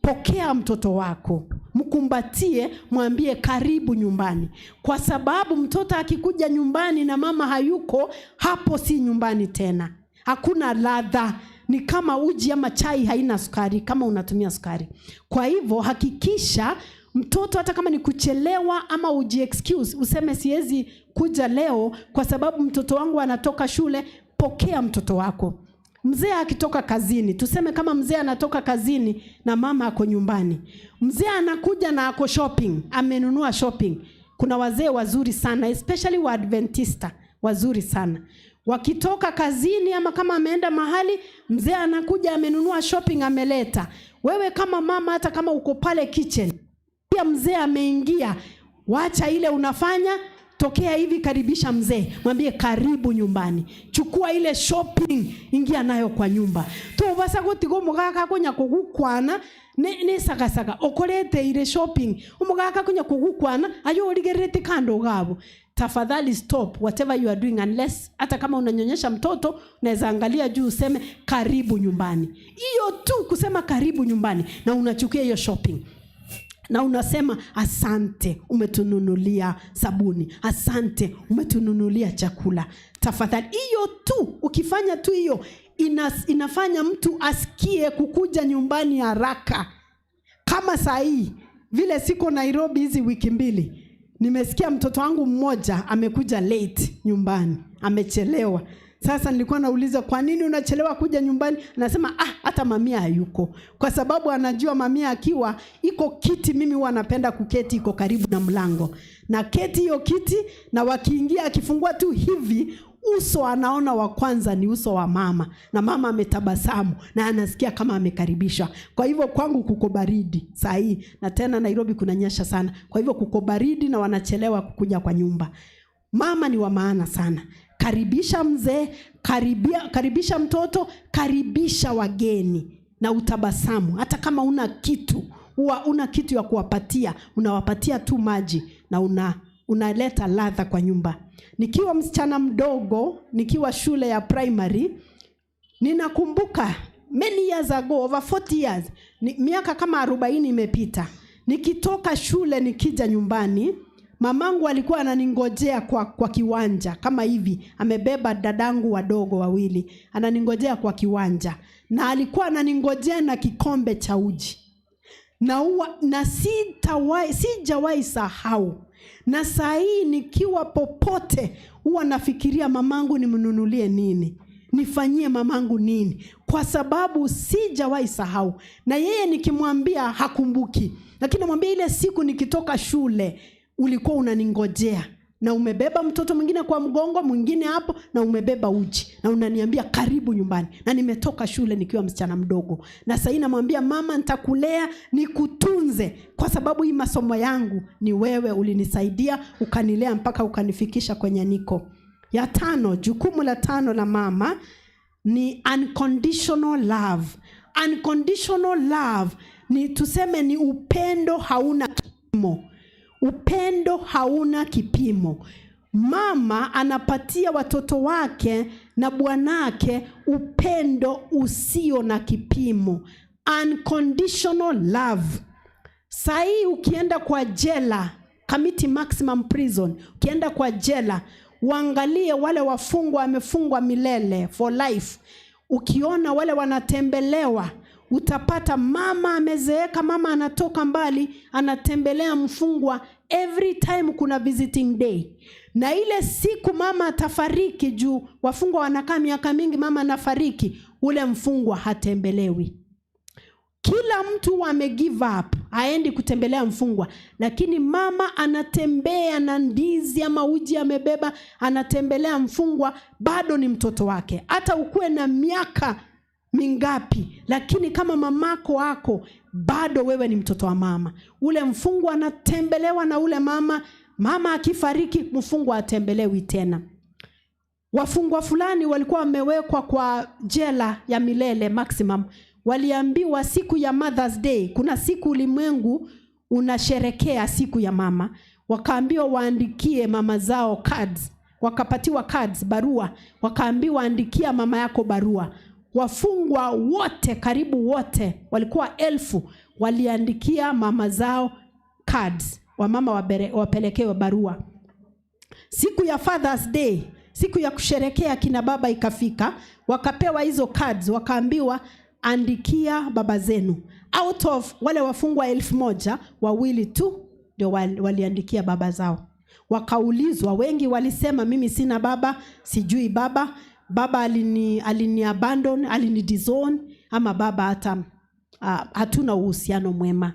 pokea mtoto wako, mkumbatie, mwambie karibu nyumbani. Kwa sababu mtoto akikuja nyumbani na mama hayuko, hapo si nyumbani tena. Hakuna ladha, ni kama uji ama chai haina sukari kama unatumia sukari. Kwa hivyo hakikisha mtoto hata kama ni kuchelewa ama uji excuse, useme siwezi kuja leo kwa sababu mtoto wangu anatoka shule, pokea mtoto wako. Mzee akitoka kazini, tuseme kama mzee anatoka kazini na mama ako nyumbani. Mzee anakuja na ako shopping, amenunua shopping. Kuna wazee wazuri sana, especially wa Adventista, wazuri sana. Wakitoka kazini ama kama ameenda mahali, mzee anakuja amenunua shopping ameleta. Wewe kama mama, hata kama uko pale kitchen, pia mzee ameingia, wacha ile unafanya, tokea hivi, karibisha mzee, mwambie karibu nyumbani. Chukua ile shopping, ingia nayo kwa nyumba. Tubasa gutiga omogaka konya kogukwana ne sakasaka okorete ile shopping, omogaka konya kogukwana ayo origerete kando gabo. Tafadhali stop whatever you are doing, unless hata kama unanyonyesha mtoto unaweza angalia juu useme karibu nyumbani. Hiyo tu kusema karibu nyumbani, na unachukia hiyo shopping. Na unasema asante umetununulia sabuni, asante umetununulia chakula. Tafadhali hiyo tu, ukifanya tu hiyo inafanya mtu asikie kukuja nyumbani haraka. Kama saa hii vile siko Nairobi hizi wiki mbili, nimesikia mtoto wangu mmoja amekuja late nyumbani, amechelewa. Sasa nilikuwa nauliza kwa nini unachelewa kuja nyumbani? Anasema hata mamia hayuko. Kwa sababu anajua mamia akiwa iko kiti, mimi huwa napenda kuketi iko karibu na mlango. Na keti hiyo kiti, na wakiingia akifungua tu hivi, uso anaona wa kwanza ni uso wa mama, na mama ametabasamu na anasikia kama amekaribishwa. Kwa hivyo kwangu kuko baridi saa hii, na tena Nairobi kunanyesha sana. Kwa hivyo kuko baridi na wanachelewa kukuja kwa nyumba. Mama ni wa maana sana. Karibisha mzee, karibisha mtoto, karibisha wageni na utabasamu. Hata kama una kitu, huwa una kitu ya kuwapatia, unawapatia tu maji na unaleta ladha kwa nyumba. Nikiwa msichana mdogo, nikiwa shule ya primary, ninakumbuka many years ago, over 40 years, miaka kama 40 imepita. Nikitoka shule nikija nyumbani, mamangu alikuwa ananingojea kwa kiwanja kama hivi, amebeba dadangu wadogo wawili, ananingojea kwa kiwanja, na alikuwa ananingojea na kikombe cha uji. Na sijawahi sahau. Na saa hii nikiwa popote huwa nafikiria mamangu nimnunulie nini, nifanyie mamangu nini, kwa sababu sijawahi sahau. Na yeye nikimwambia hakumbuki, lakini namwambia ile siku nikitoka shule ulikuwa unaningojea na umebeba mtoto mwingine kwa mgongo, mwingine hapo, na umebeba uji, na unaniambia karibu nyumbani, na nimetoka shule nikiwa msichana mdogo. Na sasa namwambia mama, nitakulea nikutunze, kwa sababu hii masomo yangu ni wewe ulinisaidia, ukanilea mpaka ukanifikisha kwenye niko. Ya tano, jukumu la tano la mama Ni unconditional love. Unconditional love ni tuseme ni upendo hauna kipimo. Upendo hauna kipimo. Mama anapatia watoto wake na bwanake upendo usio na kipimo, unconditional love. Sahii ukienda kwa jela, Kamiti Maximum Prison, ukienda kwa jela uangalie wale wafungwa wamefungwa milele for life. Ukiona wale wanatembelewa, utapata mama amezeeka, mama anatoka mbali, anatembelea mfungwa every time kuna visiting day. Na ile siku mama atafariki, juu wafungwa wanakaa miaka mingi, mama anafariki, ule mfungwa hatembelewi. Kila mtu ame give up, haendi kutembelea mfungwa, lakini mama anatembea na ndizi ama uji amebeba, anatembelea mfungwa, bado ni mtoto wake. Hata ukuwe na miaka mingapi, lakini kama mamako ako, bado wewe ni mtoto wa mama. Ule mfungwa anatembelewa na ule mama. Mama akifariki, mfungwa atembelewi tena. Wafungwa fulani walikuwa wamewekwa kwa jela ya milele maximum, waliambiwa siku ya Mother's Day, kuna siku ulimwengu unasherekea siku ya mama, wakaambiwa waandikie mama zao cards, wakapatiwa cards, barua, wakaambiwa andikia mama yako barua. Wafungwa wote, karibu wote, walikuwa 1,000, waliandikia mama zao cards, wamama wapelekewe barua. Siku ya Father's Day, siku ya kusherekea kina baba ikafika, wakapewa hizo cards, wakaambiwa andikia baba zenu. Out of wale wafungwa 1,000, wawili tu ndio waliandikia baba zao. Wakaulizwa, wengi walisema mimi sina baba, sijui baba, baba alini abandon, alini disown, ama baba hata hatuna uhusiano mwema.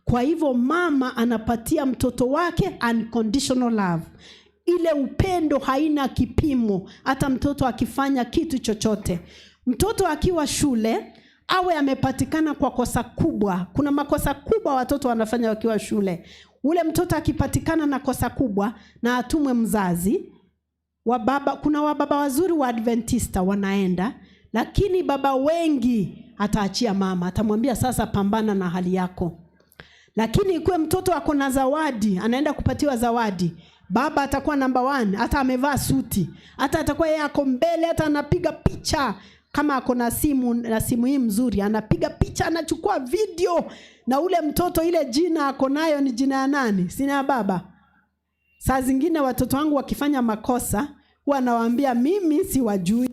Kwa hivyo mama anapatia mtoto wake unconditional love. Ile upendo haina kipimo, hata mtoto akifanya kitu chochote. Mtoto akiwa shule awe amepatikana kwa kosa kubwa. Kuna makosa kubwa watoto wanafanya wakiwa shule. Ule mtoto akipatikana na kosa kubwa na atumwe mzazi, wababa, kuna wababa wazuri wa Adventista wanaenda, lakini baba wengi ataachia mama, atamwambia sasa pambana na hali yako. Lakini ikuwe mtoto ako na zawadi, anaenda kupatiwa zawadi, baba atakuwa number 1, hata amevaa suti, hata atakuwa yeye ako mbele, hata anapiga picha kama ako na simu, na simu hii mzuri, anapiga picha, anachukua video, na ule mtoto ile jina ako nayo ni jina ya nani? Sina ya baba. Saa zingine watoto wangu wakifanya makosa huwa nawaambia mimi siwajui.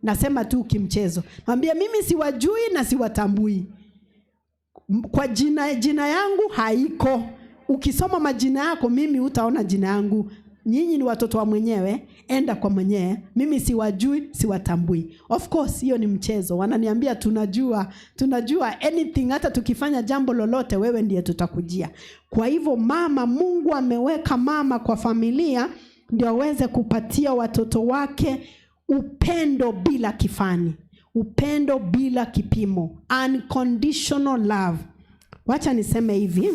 Nasema tu kimchezo. Nawaambia mimi siwajui na siwatambui. Kwa jina yangu haiko. Ukisoma majina yako mimi utaona jina yangu. Nyinyi ni watoto wa mwenyewe, enda kwa mwenyewe. Mimi siwajui, siwatambui. Of course hiyo ni mchezo. Wananiambia tunajua anything, hata tukifanya jambo lolote wewe ndiye tutakujia. Kwa hivyo mama, Mungu ameweka mama kwa familia ndio aweze kupatia watoto wake upendo bila kifani, upendo bila kipimo, unconditional love. Wacha niseme hivi,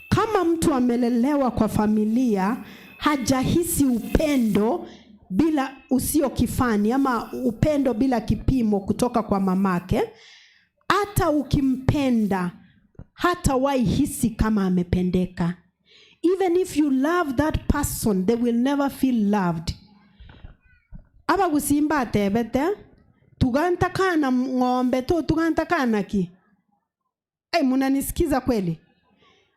kama mtu amelelewa kwa familia hajahisi upendo bila usio kifani ama upendo bila kipimo kutoka kwa mamake, hata ukimpenda hatawahi hisi kama amependeka. Even if you love that person, they will never feel loved. Aba gusimba atebete tugantakana ng'ombe tu tugantakana ki. Ai, munanisikiza kweli?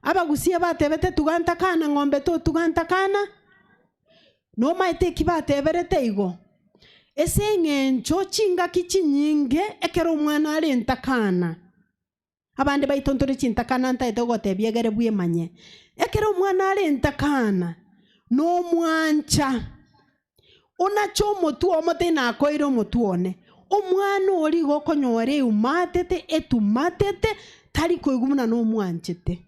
Aba gusia batebete tugantakana ng'ombe tu tugantakana. No maite kibateberete igo. Ese ng'encho chingaki chinyinge ekero omwana are ntakana. Abande baitontore chintakana ntaete gotebia egere bwemanye. Ekero omwana are ntakana no mwancha. Onacho omotu omote nakoire omotu one. Omwana ori gokonyora eumatete etumatete tari koigumuna no mwanchete.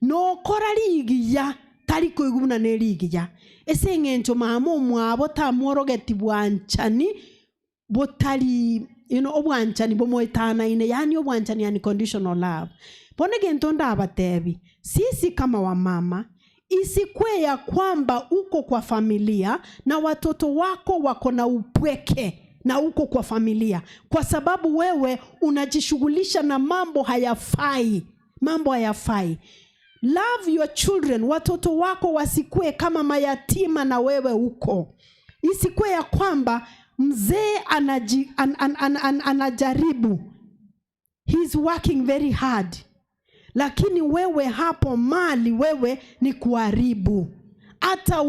Nokora rigiya tari koigumuna ne rigiya. Ese ng'encho mama omwabo tamworogeti bwanchani botari, obwanchani bomoetanaine, yani obwanchani unconditional love. Bone gento ndabatebi, sisi kama wamama isikwe ya kwamba uko kwa familia na watoto wako wako na upweke. na uko kwa familia, kwa sababu wewe unajishughulisha na mambo hayafai, mambo hayafai. Love your children, watoto wako wasikue kama mayatima na wewe uko. Isikuwe ya kwamba mzee anajaribu, he's working very hard, lakini wewe hapo mali wewe ni kuharibu. Hata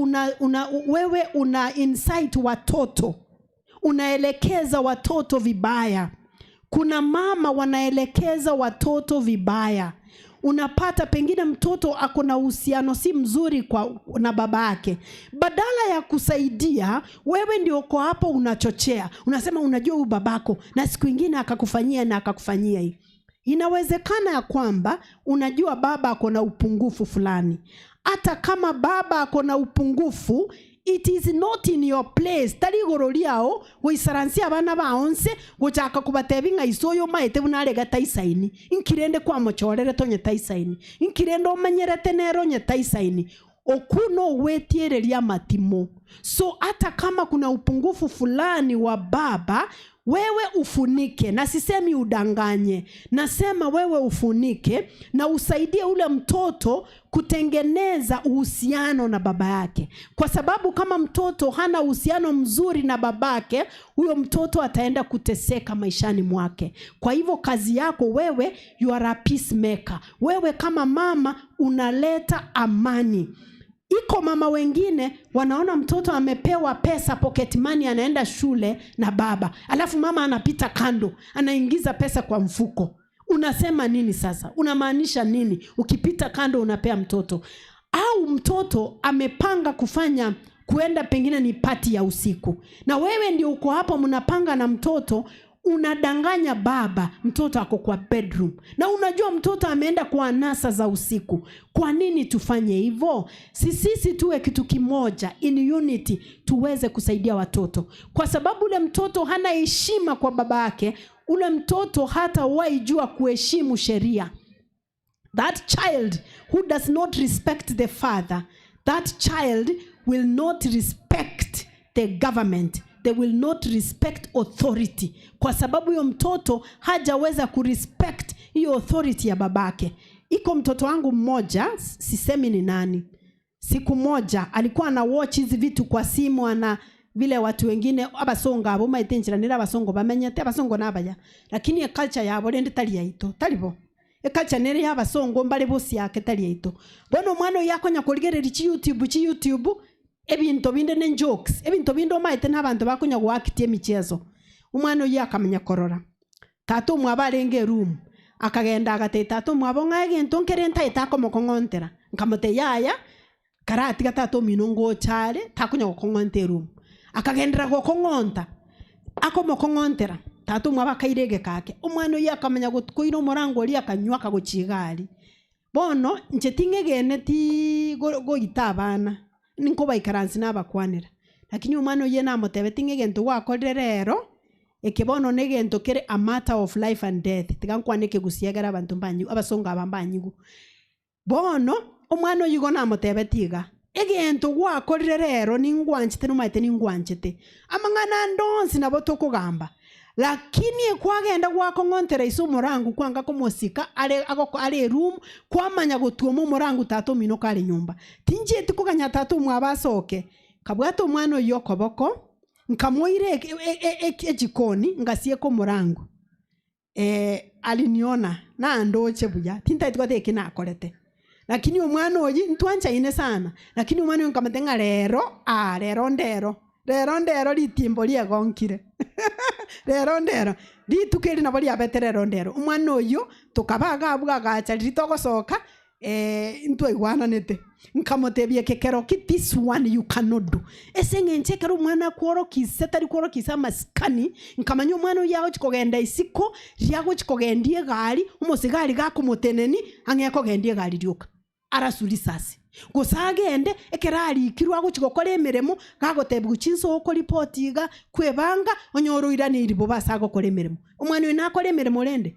wewe una incite watoto, unaelekeza watoto vibaya. Kuna mama wanaelekeza watoto vibaya. Unapata pengine mtoto ako na uhusiano si mzuri na baba yake, badala ya kusaidia, wewe ndio uko hapo unachochea, unasema unajua huyu babako, na siku ingine akakufanyia na akakufanyia hii. Inawezekana ya kwamba unajua baba ako na upungufu fulani. Hata kama baba ako na upungufu, it is not in your place. Tari igoro riao goisaransia abana bao nse gochaka kobatebi ng'a iso oyo omaete buna arega taisaini, nkirende kwamochorere tonye taisaini, nkirende omanyerete nere onye taisaini, oku no wetiereria matimo. So hata kama kuna upungufu fulani wa baba, wewe ufunike, na sisemi udanganye, nasema wewe ufunike na usaidie ule mtoto kutengeneza uhusiano na baba yake, kwa sababu kama mtoto hana uhusiano mzuri na babake, huyo mtoto ataenda kuteseka maishani mwake. Kwa hivyo kazi yako wewe, you are a peacemaker. Wewe kama mama unaleta amani. Iko mama wengine wanaona mtoto amepewa pesa pocket money, anaenda shule na baba, alafu mama anapita kando anaingiza pesa kwa mfuko. Unasema nini sasa? Unamaanisha nini ukipita kando unapea mtoto? Au mtoto amepanga kuenda pengine ni pati ya usiku, na wewe ndio uko hapo mnapanga na mtoto, unadanganya baba, mtoto ako kwa bedroom, na unajua mtoto ameenda kwa anasa za usiku. Kwa nini tufanye hivyo? Sisi tuwe kitu kimoja, in unity, tuweze kusaidia watoto, kwa sababu ule mtoto hana heshima kwa baba yake, ule mtoto hata waijua kuheshimu sheria. That child who does not respect the father, that child will not respect the government. They will not respect authority, kwa sababu huyo mtoto hajaweza kurespect hiyo authority ya babake. Iko mtoto wangu mmoja, sisemi ni nani, siku moja alikuwa ana watch hizi vitu kwa simu, ana vile watu wengine abasongo abo maite nchiranira abasongo bamenyete abasongo nabaya, lakini e culture yabo rende tari yaito taribo e culture nere y'abasongo mbare bosi yake tari yaito. Bono omwana oyo akonya korigereria chi YouTube, chi YouTube ebinto binde ne jokes, ebinto binde omaete n'abanto bakonya goakitia emichezo. Omwana oyo akamenya korora tata omwabo arenge room, akagenda agateta tata omwabo ng'a egento nkere ntaete akomokong'ontera, nkamote yaya karatiga tata omino ngochare takonya gokong'onta eroom, akagendera gokong'onta akomokong'ontera tata omwabo akaira egekake. Omwana oyo akamenya koira omorango oria akanywa akagochigari. Bono inche ting'egene ti goita abana ninko baikaransi nabakwanera, lakini omwana oye namotebe ting'egento gwakorire rero eke bono negento kere a matter of life and death, tiga nkwane ekegusiegera abanto mbanyigu abasongo aba mbanyigu. Bono omwana oyo igo namotebe tiga egento gwakorire rero ningwanchete nomaete ningwanchete amang'ana ande onsi nabo tokogamba, lakini ekwagenda gwakong'ontera ase omorango kwanga komosika are agoko are room kwamanya gotuoma omorango tata omino kare nyomba, tinchieti koganya tata omwabo asoke. Kabwata omwana oyo okoboko nkamoire ejikoni ngasieka omorango, aliniona nandoche buya tintaeti gote eki nakorete, lakini omwana oyi ntwanchaine sana, lakini omwana oyo nkamate ng'a rero rero ndero rero ndero ritimbo riegonkire rero ndero rituko eri nabo riabete rero ndero. Omwana oyo tokabaga abwo agacha riri togosoka, ntwaigwananete nkamotebia kekero ki this one you cannot do ase eng'encho ekero omwana akworokise tari kworokisa amasikani, nkamanya omwana oyo agochi kogenda isiko riagochi kogendia egari omosigari gakomoteneni ang'e kogendia egari rioka arasura risasi gose agende ekero arikirwe agochi gokora emeremo gagotebia chinsa okoripoti iga kwebanga onyore oiraneri bobe ase agokora emeremo. Omwana oyo nakora emeremo rende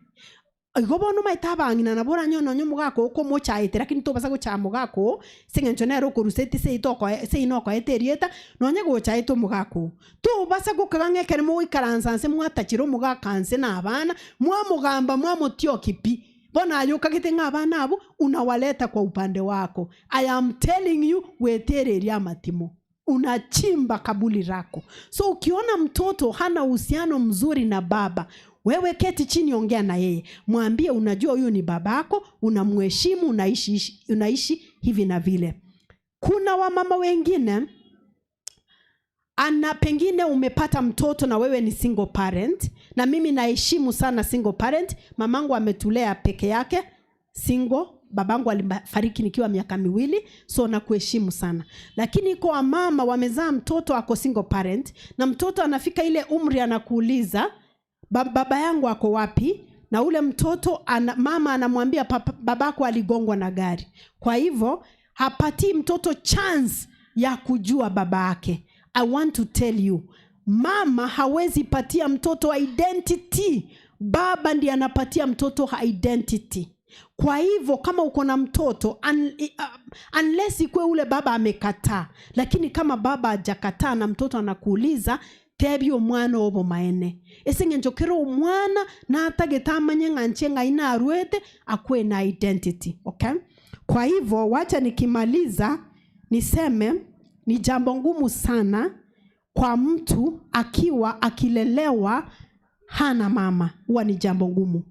Igo bono maete abang'ina nabo oranyore nonye omogaka oo okomochaete lakini tobasa gochaya mogaka oo, ase eng'encho nere okoruseti seito okoe seino okoete erieta, nonye gochaete omogaka oo. Tobasa gokaga ng'a ekero mogoikaransa nse mwatachire omogaka nse na abana, mwamogamba mwamotioki pi. Bono aye okagete ng'a abana abwo unawaleta kwa upande wako. I am telling you, gwetereria amatimo. Unachimba kaburi lako. So ukiona mtoto hana uhusiano mzuri na baba, wewe keti chini, ongea na yeye, mwambie unajua huyu ni babako, unamheshimu, unaishi hivi na vile. Kuna wamama wengine ana pengine umepata mtoto na wewe ni single parent, na mimi naheshimu sana single parent. Mamangu ametulea peke yake single, babangu alifariki nikiwa miaka 2, so nakuheshimu sana. Lakini kwa mama wamezaa mtoto ako single parent, na mtoto anafika ile umri anakuuliza baba yangu ako wapi? Na ule mtoto mama anamwambia babako aligongwa na gari. Kwa hivyo hapatii mtoto chance ya kujua baba yake. I want to tell you, mama hawezi patia mtoto identity. Baba ndiye anapatia mtoto identity. Kwa hivyo kama uko na mtoto unless ikuwe ule baba amekataa, lakini kama baba hajakataa na mtoto anakuuliza tebia omwana obo maene, ase eng'encho kera omwana natagete amanye ng'a nche ng'ai narwete, akuwe na identity. Okay? Kwa hivyo wacha nikimaliza niseme ni jambo ngumu sana kwa mtu akiwa akilelewa hana mama, huwa ni jambo ngumu.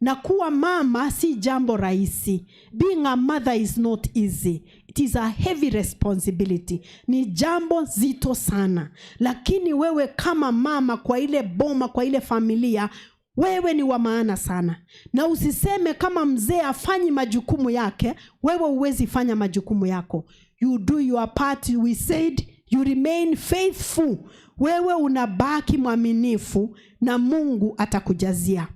Na kuwa mama si jambo rahisi. Being a mother is not easy. It is a heavy responsibility. Ni jambo zito sana. Lakini wewe kama mama kwa ile boma, kwa ile familia, wewe ni wa maana sana. Na usiseme kama mzee afanyi majukumu yake, wewe huwezi fanya majukumu yako. You do your part, we said, you remain faithful. Wewe unabaki mwaminifu na Mungu atakujazia.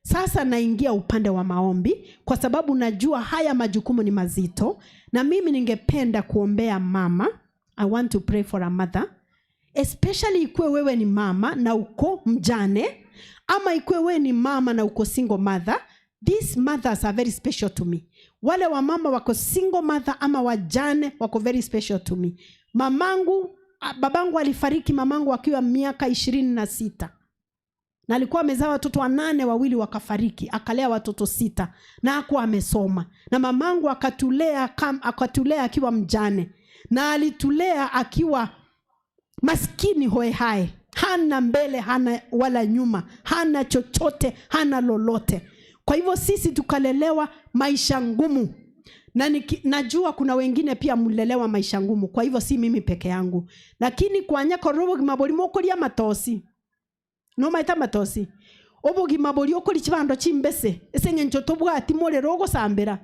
Sasa naingia upande wa maombi kwa sababu najua haya majukumu ni mazito, na mimi ningependa kuombea mama. I want to pray for a mother. Especially ikuwe wewe ni mama na uko mjane, ama ikuwe wewe ni mama na uko single mother. These mothers are very special to me. Wale wa mama wako single mother ama wajane wako very special to me. Babangu alifariki mamangu akiwa miaka 26. Na alikuwa amezaa watoto 8, 2 wakafariki, akalea watoto 6 na hakuwa amesoma. Na mamangu akatulea akiwa mjane. Na alitulea akiwa maskini hoehae. Hana mbele, hana wala nyuma, hana chochote, hana lolote. Kwa hivyo sisi tukalelewa maisha ngumu. Na najua kuna wengine pia mlelewa maisha ngumu. Kwa hivyo si mimi peke yangu. Lakini kwa nyako obogima bori mokoria matosi. No maita matosi. Obogima bori okori chibando chimbese. Ese ng'encho tobwati morero ogosambera.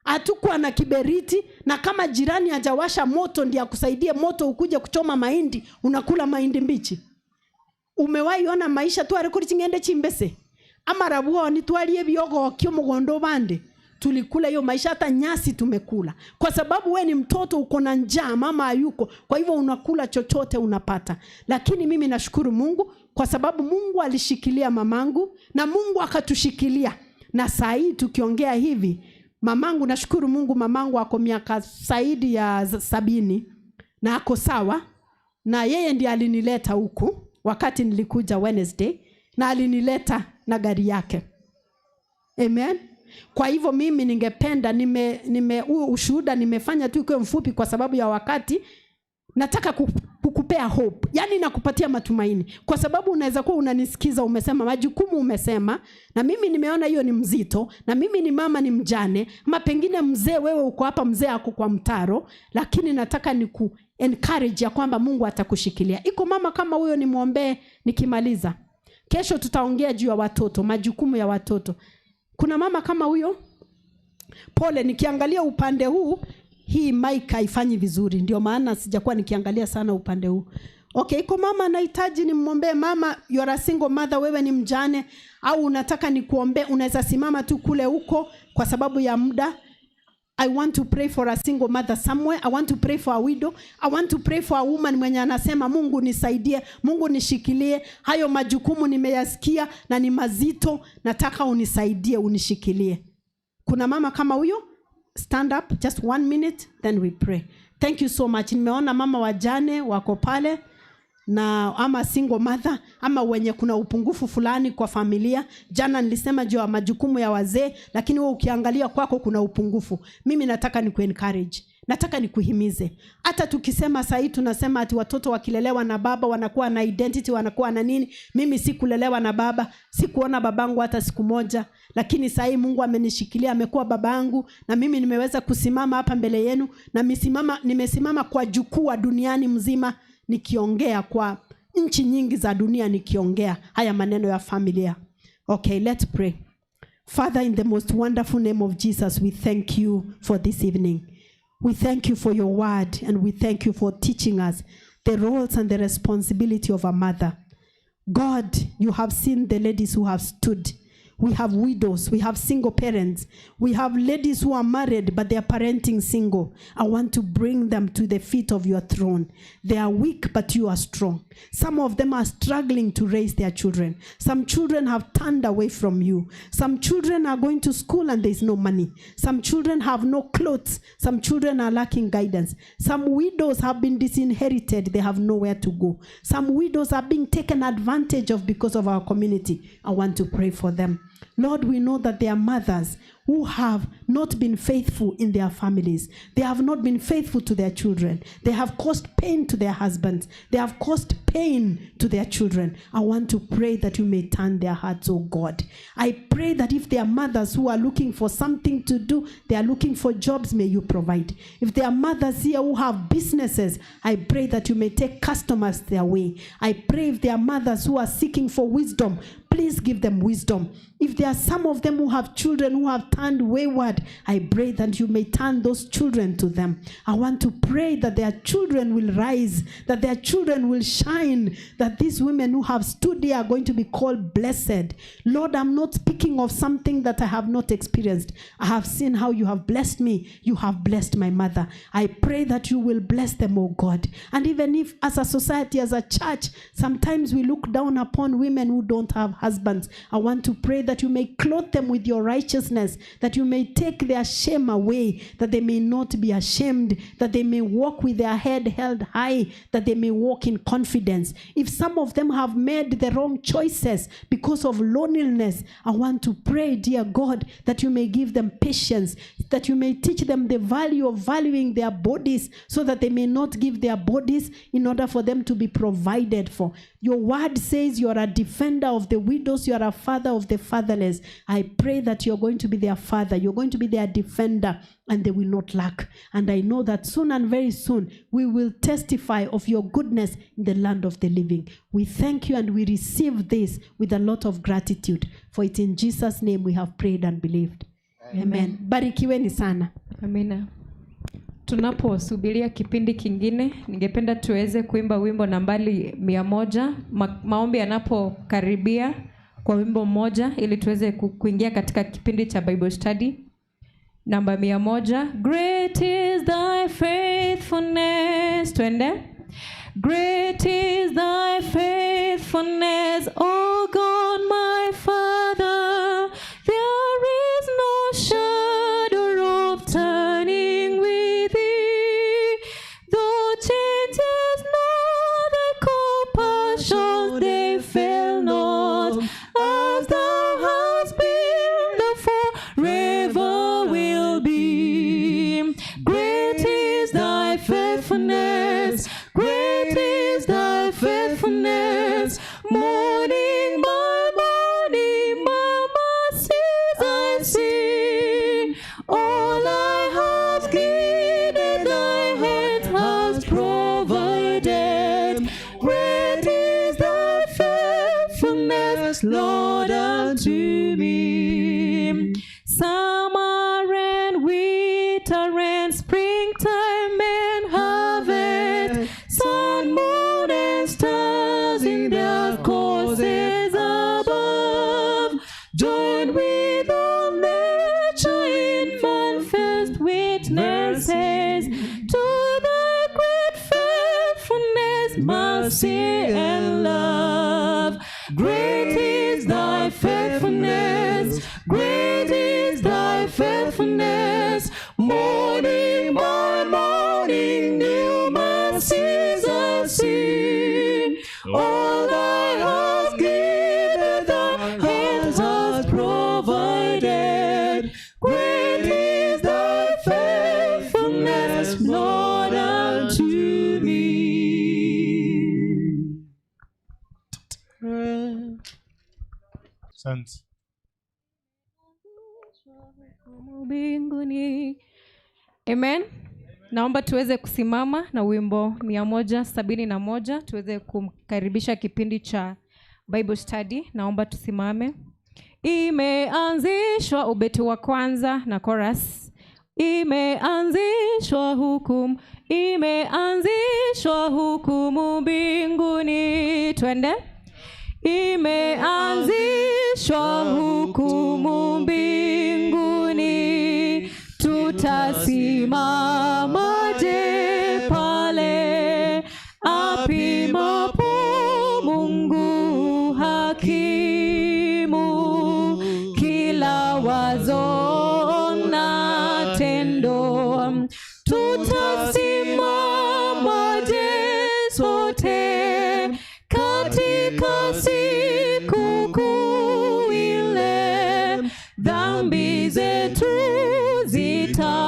Hatukuwa na kiberiti, na kama jirani hajawasha moto ndiye akusaidie moto ukuje kuchoma mahindi, unakula mahindi mbichi. Umewahi ona maisha tu arikuri chingende chimbese? Amarabuoni twalie biogo kio mugondo bande. Tulikula hiyo maisha, hata nyasi tumekula. Kwa sababu we ni mtoto uko na njaa, mama hayuko. Kwa hivyo unakula chochote unapata. Lakini mimi nashukuru Mungu kwa sababu Mungu alishikilia mamangu na Mungu akatushikilia. Na saa hii tukiongea hivi, mamangu nashukuru Mungu, mamangu ako miaka zaidi ya 70 na ako sawa. Na yeye ndiye alinileta huku wakati nilikuja Wednesday, na alinileta na gari yake. Amen. Kwa hivyo mimi ningependa huo ushuhuda nimefanya tu ikiwa mfupi kwa sababu ya wakati. Nataka kukupea hope. Yaani nakupatia matumaini. Kwa sababu unaweza kuwa unanisikiza umesema majukumu umesema, na mimi nimeona hiyo ni mzito, na mimi ni mama ni mjane, ama pengine mzee wewe uko hapa, mzee ako kwa mtaro, lakini nataka niku encourage ya kwamba Mungu atakushikilia. Iko mama kama huyo nimuombee nikimaliza. Kesho tutaongea juu ya watoto, majukumu ya watoto. Kuna mama kama huyo? Pole, nikiangalia upande huu, hii mic haifanyi vizuri. Ndio maana sijakuwa nikiangalia sana upande huu. Okay, iko mama anahitaji nimwombee. Mama, you are a single mother, wewe ni mjane au unataka nikuombee, unaweza simama tu kule huko kwa sababu ya muda. I want to pray for a single mother somewhere. I want to pray for a widow. I want to pray for a woman mwenye anasema, Mungu nisaidie, Mungu nishikilie. Hayo majukumu nimeyasikia na ni mazito, nataka unisaidie, unishikilie. Kuna mama kama huyo? Stand up just one minute, then we pray. Thank you so much. Nimeona mama wajane wako pale na ama single mother ama wenye kuna upungufu fulani kwa familia. Jana nilisema juu ya majukumu ya wazee, lakini wewe ukiangalia kwako kuna upungufu. Mimi nataka ni kuencourage, nataka nikuhimize. Hata tukisema sahii tunasema ati watoto wakilelewa na baba wanakuwa na identity, wanakuwa na nini. Mimi sikulelewa na baba, sikuona babangu hata siku moja, lakini sahii Mungu amenishikilia, amekuwa babangu, na mimi nimeweza kusimama hapa mbele yenu na nimesimama kwa jukwaa duniani mzima nikiongea kwa nchi nyingi za dunia nikiongea haya maneno ya familia. Okay, let's pray. Father, in the most wonderful name of Jesus, we thank you for this evening. We thank you for your word, and we thank you for teaching us the roles and the responsibility of a mother. God, you have seen the ladies who have stood. We have widows, we have single parents, we have ladies who are married but they are parenting single. I want to bring them to the feet of your throne. They are weak, but you are strong. Some of them are struggling to raise their children. Some children have turned away from you. Some children are going to school and there is no money. Some children have no clothes. Some children are lacking guidance. Some widows have been disinherited. They have nowhere to go. Some widows are being taken advantage of because of our community. I want to pray for them. Lord, we know that there are mothers who have not been faithful in their families. They have not been faithful to their children. They have caused pain to their husbands. They have caused pain to their children. I want to pray that you may turn their hearts, oh God. I pray that if there are mothers who are looking for something to do, they are looking for jobs, may you provide. If there are mothers here who have businesses, I pray that you may take customers their way. I pray if there are mothers who are seeking for wisdom, please give them wisdom. If there are some of them who have children who have turned wayward, I pray that you may turn those children to them. I want to pray that their children will rise, that their children will shine, that these women who have stood here are going to be called blessed. Lord, I'm not speaking of something that I have not experienced. I have seen how you have blessed me. You have blessed my mother. I pray that you will bless them, oh God. And even if as a society, as a church, sometimes we look down upon women who don't have husbands, I want to pray that you may clothe them with your righteousness, that you may take their shame away, that they may not be ashamed, that they may walk with their head held high, that they may walk in confidence. If some of them have made the wrong choices because of loneliness, I want to pray, dear God, that you may give them patience, that you may teach them the value of valuing their bodies, so that they may not give their bodies in order for them to be provided for. Your word says you are a defender of the widows, you are a father of the fatherless. I pray that you're going to be their father, you're going to be their defender, and they will not lack. And I know that soon and very soon, we will testify of your goodness in the land of the living. We thank you and we receive this with a lot of gratitude. For it in Jesus' name we have prayed and believed. Amen. Barikiweni sana. Amina. Tunaposubiria kipindi kingine, ningependa tuweze kuimba wimbo nambari 100, maombi yanapokaribia kwa wimbo mmoja, ili tuweze kuingia katika kipindi cha Bible study. Namba 100, Great is thy faithfulness. Twende. Great is thy faithfulness, O God my Father. There is no shadow of turning with thee. Thou changest not thy compassions, they fail not. As thou hast been, thou forever will be. Great is thy faithfulness, great is thy faithfulness. Morning by morning, my mercies I see. All I have needed, thy hand has provided. Great is thy faithfulness, Lord, unto me. Summer and winter and springtime and harvest, sun, moon, and stars in their courses above, join with all nature in manifest witnesses to thy great faithfulness, mercy and love. Great is thy faithfulness, great is thy faithfulness. Morning by morning, new mercies I see. All I have given, thy hand has provided. Great is thy faithfulness, Lord, unto me. Asante. Mbinguni. Amen. Naomba tuweze kusimama na wimbo 171 tuweze kumkaribisha kipindi cha Bible study. Naomba tusimame. Imeanzishwa ubeti wa kwanza na chorus. Imeanzishwa hukumu, imeanzishwa hukumu mbinguni. Twende. Imeanzishwa hukumu mbinguni, tutasimamaje pale apimapo Mungu hakimu kila wazo na tendo? Tutasimamaje sote katika siku kuu ile? Dhambi zetu zitafutika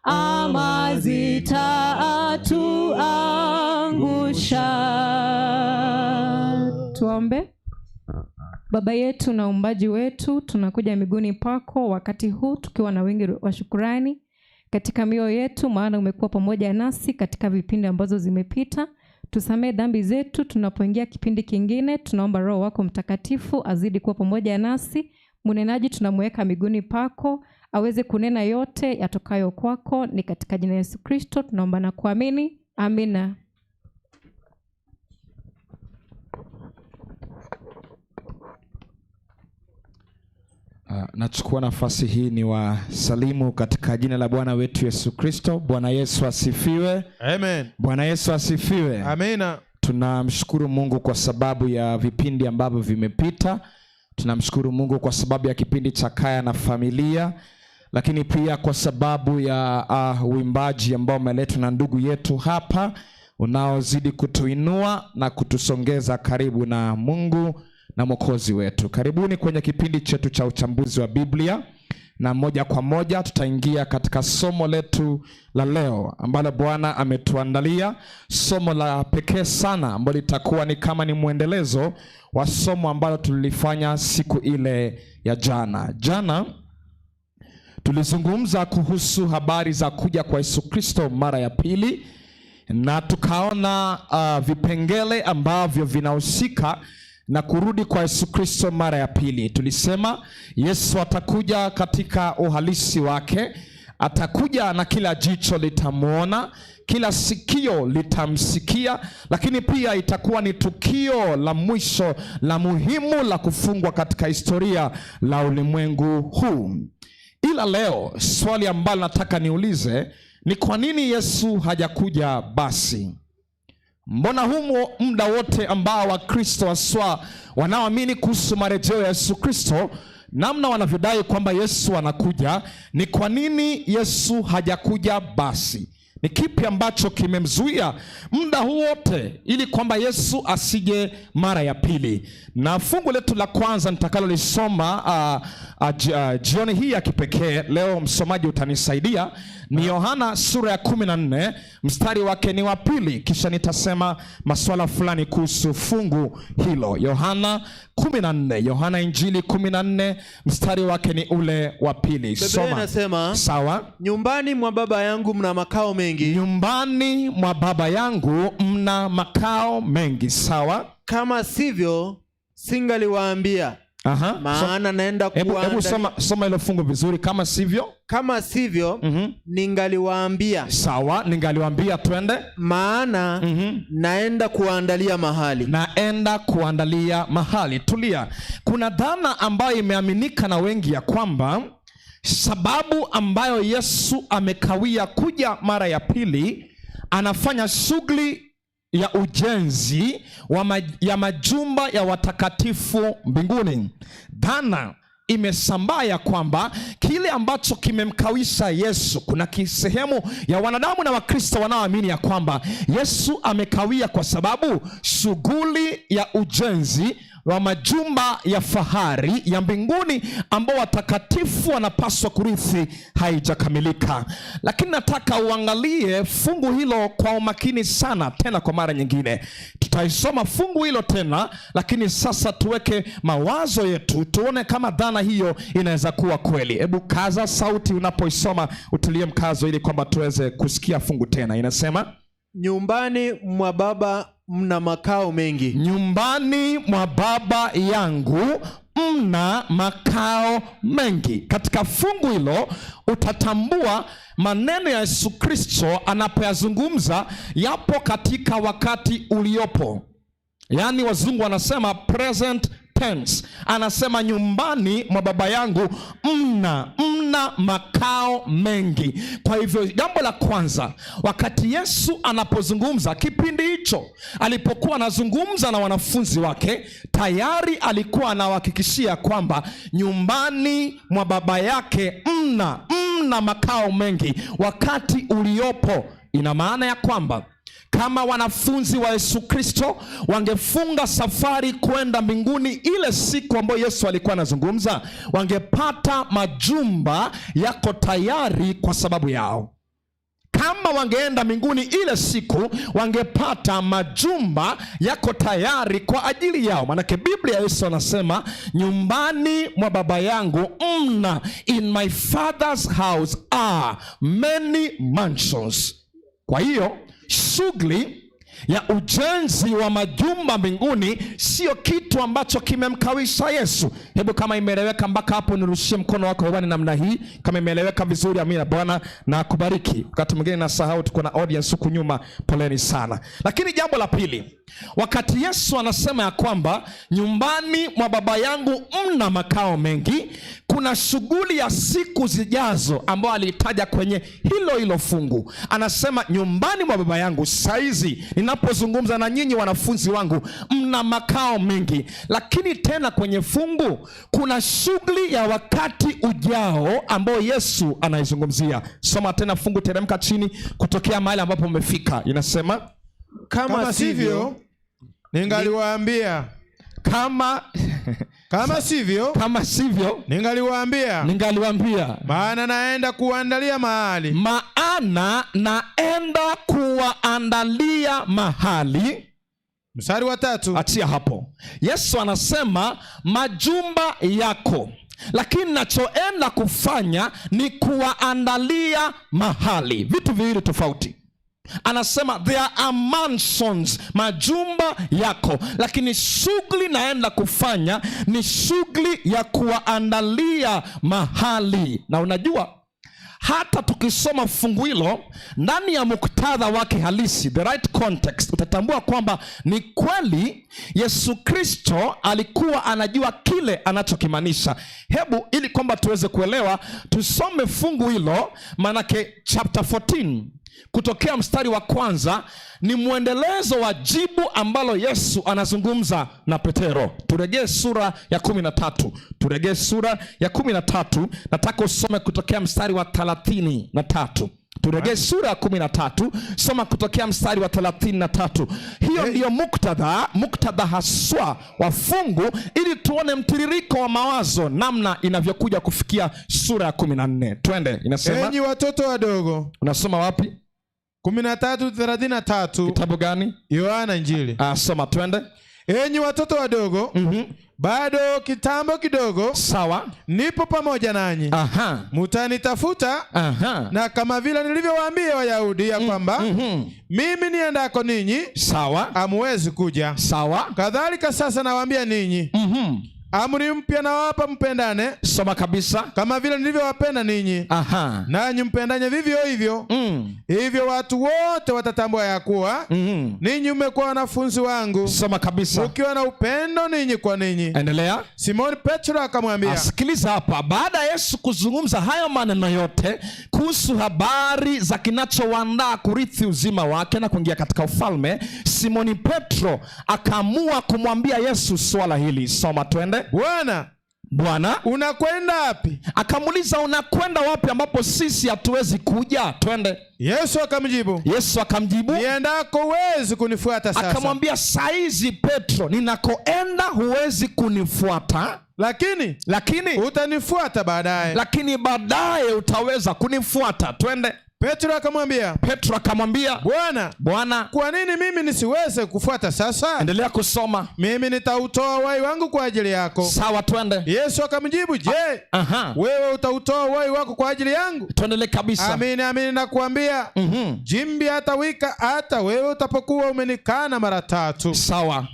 ama zitatuangusha? Tuombe. Baba yetu na uumbaji wetu, tunakuja miguuni pako wakati huu tukiwa na wingi wa shukurani katika mioyo yetu, maana umekuwa pamoja nasi katika vipindi ambazo zimepita. Tusamee dhambi zetu tunapoingia kipindi kingine. Tunaomba Roho wako Mtakatifu azidi kuwa pamoja nasi. Mnenaji tunamweka miguuni pako, aweze kunena yote yatokayo kwako. Ni katika jina la Yesu Kristo tunaomba na kuamini, amina. Nachukua nafasi hii ni wasalimu katika jina la Bwana wetu Yesu Kristo. Bwana Yesu asifiwe. Amen. Bwana Yesu asifiwe. Amina. Tunamshukuru Mungu kwa sababu ya vipindi ambavyo vimepita. Tunamshukuru Mungu kwa sababu ya kipindi cha kaya na familia, lakini pia kwa sababu ya uimbaji ambao umeletwa na ndugu yetu hapa, unaozidi kutuinua na kutusongeza karibu na Mungu na Mwokozi wetu. Karibuni kwenye kipindi chetu cha uchambuzi wa Biblia, na moja kwa moja tutaingia katika somo letu la leo ambalo Bwana ametuandalia, somo la pekee sana ambalo litakuwa ni kama ni mwendelezo wa somo ambalo tulilifanya siku ile ya jana. Jana tulizungumza kuhusu habari za kuja kwa Yesu Kristo mara ya pili, na tukaona vipengele ambavyo vinahusika na kurudi kwa Yesu Kristo mara ya pili. Tulisema Yesu atakuja katika uhalisi wake, atakuja na kila jicho litamuona, kila sikio litamsikia, lakini pia itakuwa ni tukio la mwisho la muhimu la kufungwa katika historia la ulimwengu huu. Ila leo swali ambalo nataka niulize ni kwa nini Yesu hajakuja basi? Mbona humo muda wote ambao Wakristo haswa wanaoamini kuhusu marejeo ya Yesu Kristo, namna wanavyodai kwamba Yesu anakuja, ni kwa nini Yesu hajakuja basi? Ni kipi ambacho kimemzuia muda huu wote ili kwamba Yesu asije mara ya pili? Na fungu letu la kwanza nitakalolisoma jioni hii ya kipekee leo, msomaji utanisaidia, ni Yohana sura ya 14 mstari wake ni wa 2, kisha nitasema maswala fulani kuhusu fungu hilo. Yohana 14, Yohana Injili 14 mstari wake ni ule wa 2. Biblia Soma. inasema, Sawa. Nyumbani mwa Baba yangu mna makao mengi. Nyumbani mwa Baba yangu mna makao mengi. Sawa. Kama sivyo singaliwaambia. Aha. Maana naenda Hebu kuwaandalia soma hilo fungu vizuri, kama sivyo. Kama sivyo, ningaliwaambia. Sawa, ningaliwaambia, twende. Maana naenda kuwaandalia mahali. Naenda kuandalia mahali. Tulia. Kuna dhana ambayo imeaminika na wengi ya kwamba sababu ambayo Yesu amekawia kuja mara ya pili, anafanya shughuli ya ujenzi ya majumba ya watakatifu mbinguni. Dhana imesambaa ya kwamba kile ambacho kimemkawisha Yesu, kuna sehemu ya wanadamu na Wakristo wanaoamini ya kwamba Yesu amekawia kwa sababu shughuli ya ujenzi wa majumba ya fahari ya mbinguni ambao watakatifu wanapaswa kurithi haijakamilika. Lakini nataka uangalie fungu hilo kwa umakini sana, tena kwa mara nyingine tutaisoma fungu hilo tena, lakini sasa tuweke mawazo yetu tuone kama dhana hiyo inaweza kuwa kweli. Hebu kaza sauti unapoisoma, utulie mkazo ili kwamba tuweze kusikia fungu tena. Inasema, Nyumbani mwa Baba mna makao mengi. Nyumbani mwa Baba yangu mna makao mengi. Katika fungu hilo utatambua maneno ya Yesu Kristo anapoyazungumza yapo katika wakati uliopo, yaani wazungu wanasema present tense. Anasema nyumbani mwa Baba yangu mna makao mengi. Kwa hivyo jambo la kwanza, wakati Yesu anapozungumza kipindi hicho alipokuwa anazungumza na wanafunzi wake, tayari alikuwa anawahakikishia kwamba nyumbani mwa Baba yake mna makao mengi wakati uliopo. Ina maana ya kwamba kama wanafunzi wa Yesu Kristo wangefunga safari kwenda mbinguni ile siku ambayo Yesu alikuwa anazungumza, wangepata majumba yako tayari kwa sababu yao. Kama wangeenda mbinguni ile siku, wangepata majumba yako tayari kwa ajili yao. Maanake Biblia, Yesu anasema nyumbani mwa Baba yangu mna, in my Father's house are many mansions. Kwa hiyo shughuli ya ujenzi wa majumba mbinguni sio kitu ambacho kimemkawisha Yesu. Hebu kama imeeleweka mpaka hapo, nirushie mkono wako hewani namna hii. Kama imeeleweka vizuri, amina. Bwana na akubariki. Wakati mwingine nasahau tuko na audience huku nyuma, poleni sana. Lakini jambo la pili, wakati Yesu anasema ya kwamba nyumbani mwa Baba yangu mna makao mengi, kuna shughuli ya siku zijazo ambayo aliitaja kwenye hilo hilo fungu. Anasema nyumbani mwa Baba yangu saizi ninapozungumza na nyinyi wanafunzi wangu mna makao mengi, lakini tena kwenye fungu kuna shughuli ya wakati ujao ambayo Yesu anaizungumzia. Soma tena fungu, teremka chini kutokea mahali ambapo umefika. Inasema, Kama sivyo, ningaliwaambia. Kama sivyo, Kama sivyo, ningaliwaambia. Ningaliwaambia. Maana naenda kuandalia mahali. Maana naenda kuwaandalia mahali. Mstari wa 3. Achia hapo. Yesu anasema majumba yako, lakini nachoenda kufanya ni kuwaandalia mahali. Vitu viwili tofauti. Anasema there are mansions, majumba yako, lakini shughuli naenda kufanya ni shughuli ya kuwaandalia mahali. Na unajua hata tukisoma fungu hilo ndani ya muktadha wake halisi, the right context, utatambua kwamba ni kweli Yesu Kristo alikuwa anajua kile anachokimaanisha. Hebu ili kwamba tuweze kuelewa, tusome fungu hilo, maanake chapter 14 kutokea mstari wa kwanza ni mwendelezo wa jibu ambalo Yesu anazungumza na Petero. Turejee sura ya 13. Turejee sura ya 13. Nataka usome kutokea mstari wa 33. Turejee sura ya 13, soma kutokea mstari wa 33. Hiyo ndiyo muktadha haswa wa fungu, ili tuone mtiririko wa mawazo namna inavyokuja kufikia sura ya 14. Twende, inasema, Enyi watoto wadogo. Unasoma wapi? 13:33. Kitabu gani? Yohana Injili. Soma, twende. Enyi watoto wadogo, bado kitambo kidogo nipo pamoja nanyi. Mutanitafuta, na kama vile nilivyowaambia Wayahudi ya kwamba mimi niendako ninyi hamuwezi kuja. Kadhalika sasa nawaambia ninyi. Amri mpya nawapa, mpendane. Soma kabisa. Kama vile nilivyowapenda ninyi, nanyi mpendane vivyo hivyo. Hivyo watu wote watatambua ya kuwa ninyi mmekuwa wanafunzi wangu, Soma kabisa. Ukiwa na upendo ninyi kwa ninyi. Endelea. Simoni Petro akamwambia, Asikiliza hapa. Baada ya Yesu kuzungumza hayo maneno yote kuhusu habari za kinachoandaa kurithi uzima wake na kuingia katika ufalme, Simoni Petro akaamua kumwambia Yesu swala hili. Soma twende. Bwana, Bwana, unakwenda wapi? Akamuuliza, unakwenda wapi ambapo sisi hatuwezi kuja? Twende. Yesu akamjibu, Yesu akamjibu, niendako huwezi kunifuata sasa, akamwambia, saizi Petro, ninakoenda huwezi kunifuata, lakini utanifuata baadaye. Lakini baadaye utaweza kunifuata. Twende. Petro akamwambia, Petro akamwambia, Bwana, Bwana, kwa nini mimi nisiweze kufuata sasa? Endelea kusoma. Mimi nitautoa uhai wangu kwa ajili yako. Sawa, twende. Yesu akamjibu, je, wewe utautoa uhai wako kwa ajili yangu? Tuendelee kabisa. Amini, amini nakuambia, jimbi hatawika hata wewe utapokuwa umenikana mara tatu. Sawa.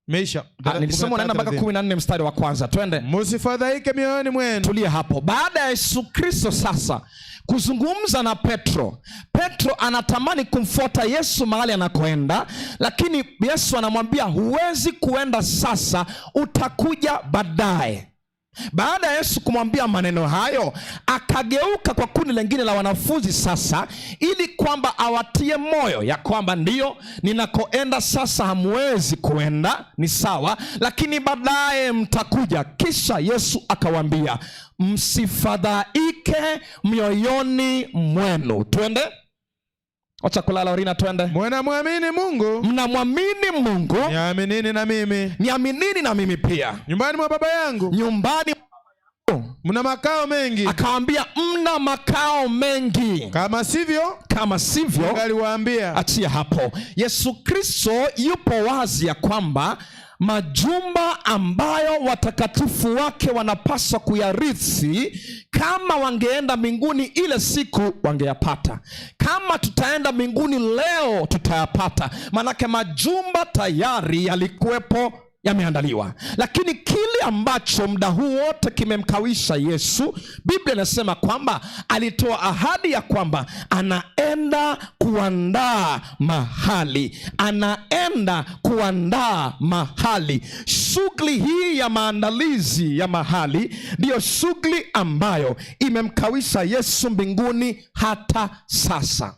Meisha. Nilisema unaenda mpaka 14 mstari wa kwanza. Twende. Msifadhaike mioyoni mwenu. Tulia hapo. Baada ya Yesu Kristo sasa kuzungumza na Petro, Petro anatamani kumfuata Yesu mahali anakoenda, lakini Yesu anamwambia huwezi kuenda sasa, utakuja baadaye. Baada ya Yesu kumwambia maneno hayo, akageuka kwa kundi lingine la wanafunzi sasa, ili kwamba awatie moyo ya kwamba ndiyo, ninakoenda sasa hamwezi kuenda, ni sawa, lakini baadaye mtakuja. Kisha Yesu akawaambia, msifadhaike mioyoni mwenu. Twende. Wacha kulala Orina, twende. Mnamwamini Mungu? Mnamwamini Mungu? Niaminini na mimi. Niaminini na mimi pia. Nyumbani mwa Baba yangu. Nyumbani mna makao mengi. Akawaambia mna makao mengi. Kama sivyo, kama sivyo, ningaliwaambia. Achia hapo. Yesu Kristo yupo wazi ya kwamba majumba ambayo watakatifu wake wanapaswa kuyarithi, kama wangeenda mbinguni ile siku wangeyapata. Kama tutaenda mbinguni leo tutayapata. Manake majumba tayari yalikuwepo, yameandaliwa. Lakini kile ambacho muda huu wote kimemkawisha Yesu, Biblia inasema kwamba alitoa ahadi ya kwamba anaenda kuandaa mahali. Anaenda kuandaa mahali. Shughuli hii ya maandalizi ya mahali ndiyo shughuli ambayo imemkawisha Yesu mbinguni hata sasa.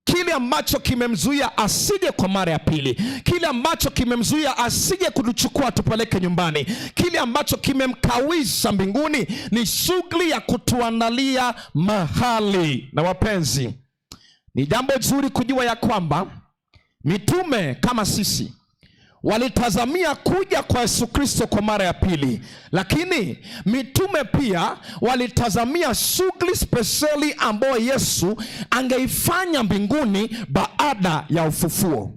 Kile ambacho kimemzuia asije kwa mara ya pili, kile ambacho kimemzuia asije kutuchukua tupeleke nyumbani, kile ambacho kimemkawisha mbinguni ni shughuli ya kutuandalia mahali. Na wapenzi, ni jambo zuri kujua ya kwamba mitume kama sisi walitazamia kuja kwa Yesu Kristo kwa mara ya pili, lakini mitume pia walitazamia shughuli spesheli ambayo Yesu angeifanya mbinguni baada ya ufufuo.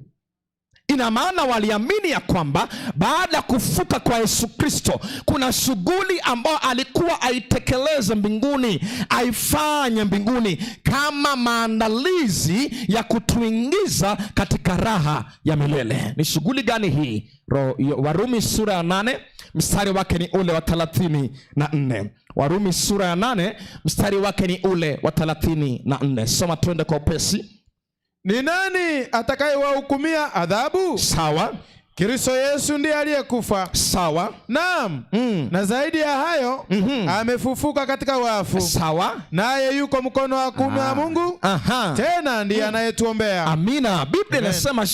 Ina maana waliamini ya kwamba baada ya kufuka kwa Yesu Kristo kuna shughuli ambayo alikuwa aitekeleze mbinguni, aifanye mbinguni kama maandalizi ya kutuingiza katika raha ya milele. Ni shughuli gani hii? Warumi sura ya 8 mstari wake ni ule wa 34. Warumi sura ya 8 mstari wake ni ule wa 34. Soma twende kwa upesi. Ni nani atakayewahukumia adhabu? Sawa. Kristo Yesu ndiye aliyekufa. Sawa. Naam. Na zaidi ya hayo, amefufuka katika wafu. Sawa. Naye yuko mkono wa kuume wa Mungu. Tena ndiye anayetuombea. Amina. Biblia Amen. inasema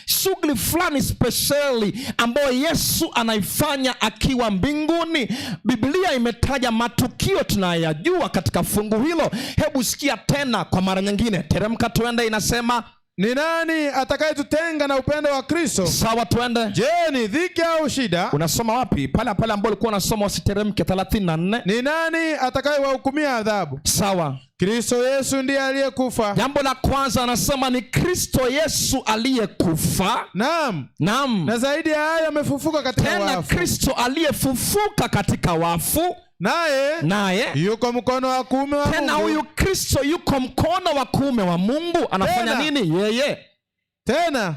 shughuli fulani spesheli ambayo Yesu anaifanya akiwa mbinguni. Biblia imetaja matukio tunayajua katika fungu hilo. Hebu sikia tena kwa mara nyingine. Teremka tuende, inasema ni nani atakayetutenga na upendo wa Kristo? Sawa, twende. Je, ni dhiki au shida? Unasoma wapi? Pale pale ambapo ulikuwa unasoma usiteremke, 34. Ni nani atakayewahukumia adhabu? Sawa. Kristo Yesu ndiye aliyekufa. Jambo la kwanza anasema ni Kristo Yesu aliyekufa. Naam. Naam. Na zaidi ya hayo amefufuka katika Tena wafu. Kristo aliyefufuka katika wafu. Naye yuko mkono wa kuume wa Tena Mungu. huyu Kristo yuko mkono wa kuume wa Mungu. Anafanya Tena. nini? Yeye. Tena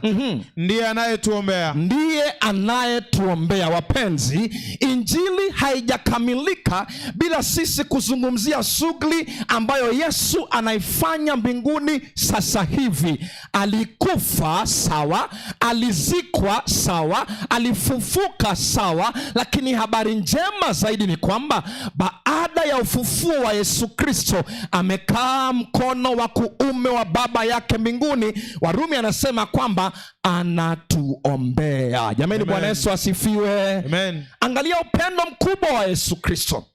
ndiye anayetuombea. Ndiye anayetuombea. Wapenzi, injili haijakamilika bila sisi kuzungumzia shughuli ambayo Yesu anaifanya mbinguni sasa hivi. Alikufa sawa, alizikwa sawa, alifufuka sawa, lakini habari njema zaidi ni kwamba baada ya ufufuo wa Yesu Kristo amekaa mkono wa kuume wa Baba yake mbinguni. Warumi anasema kwamba anatuombea. Jamani, Bwana Yesu asifiwe. Amen. Angalia upendo mkubwa wa Yesu Kristo.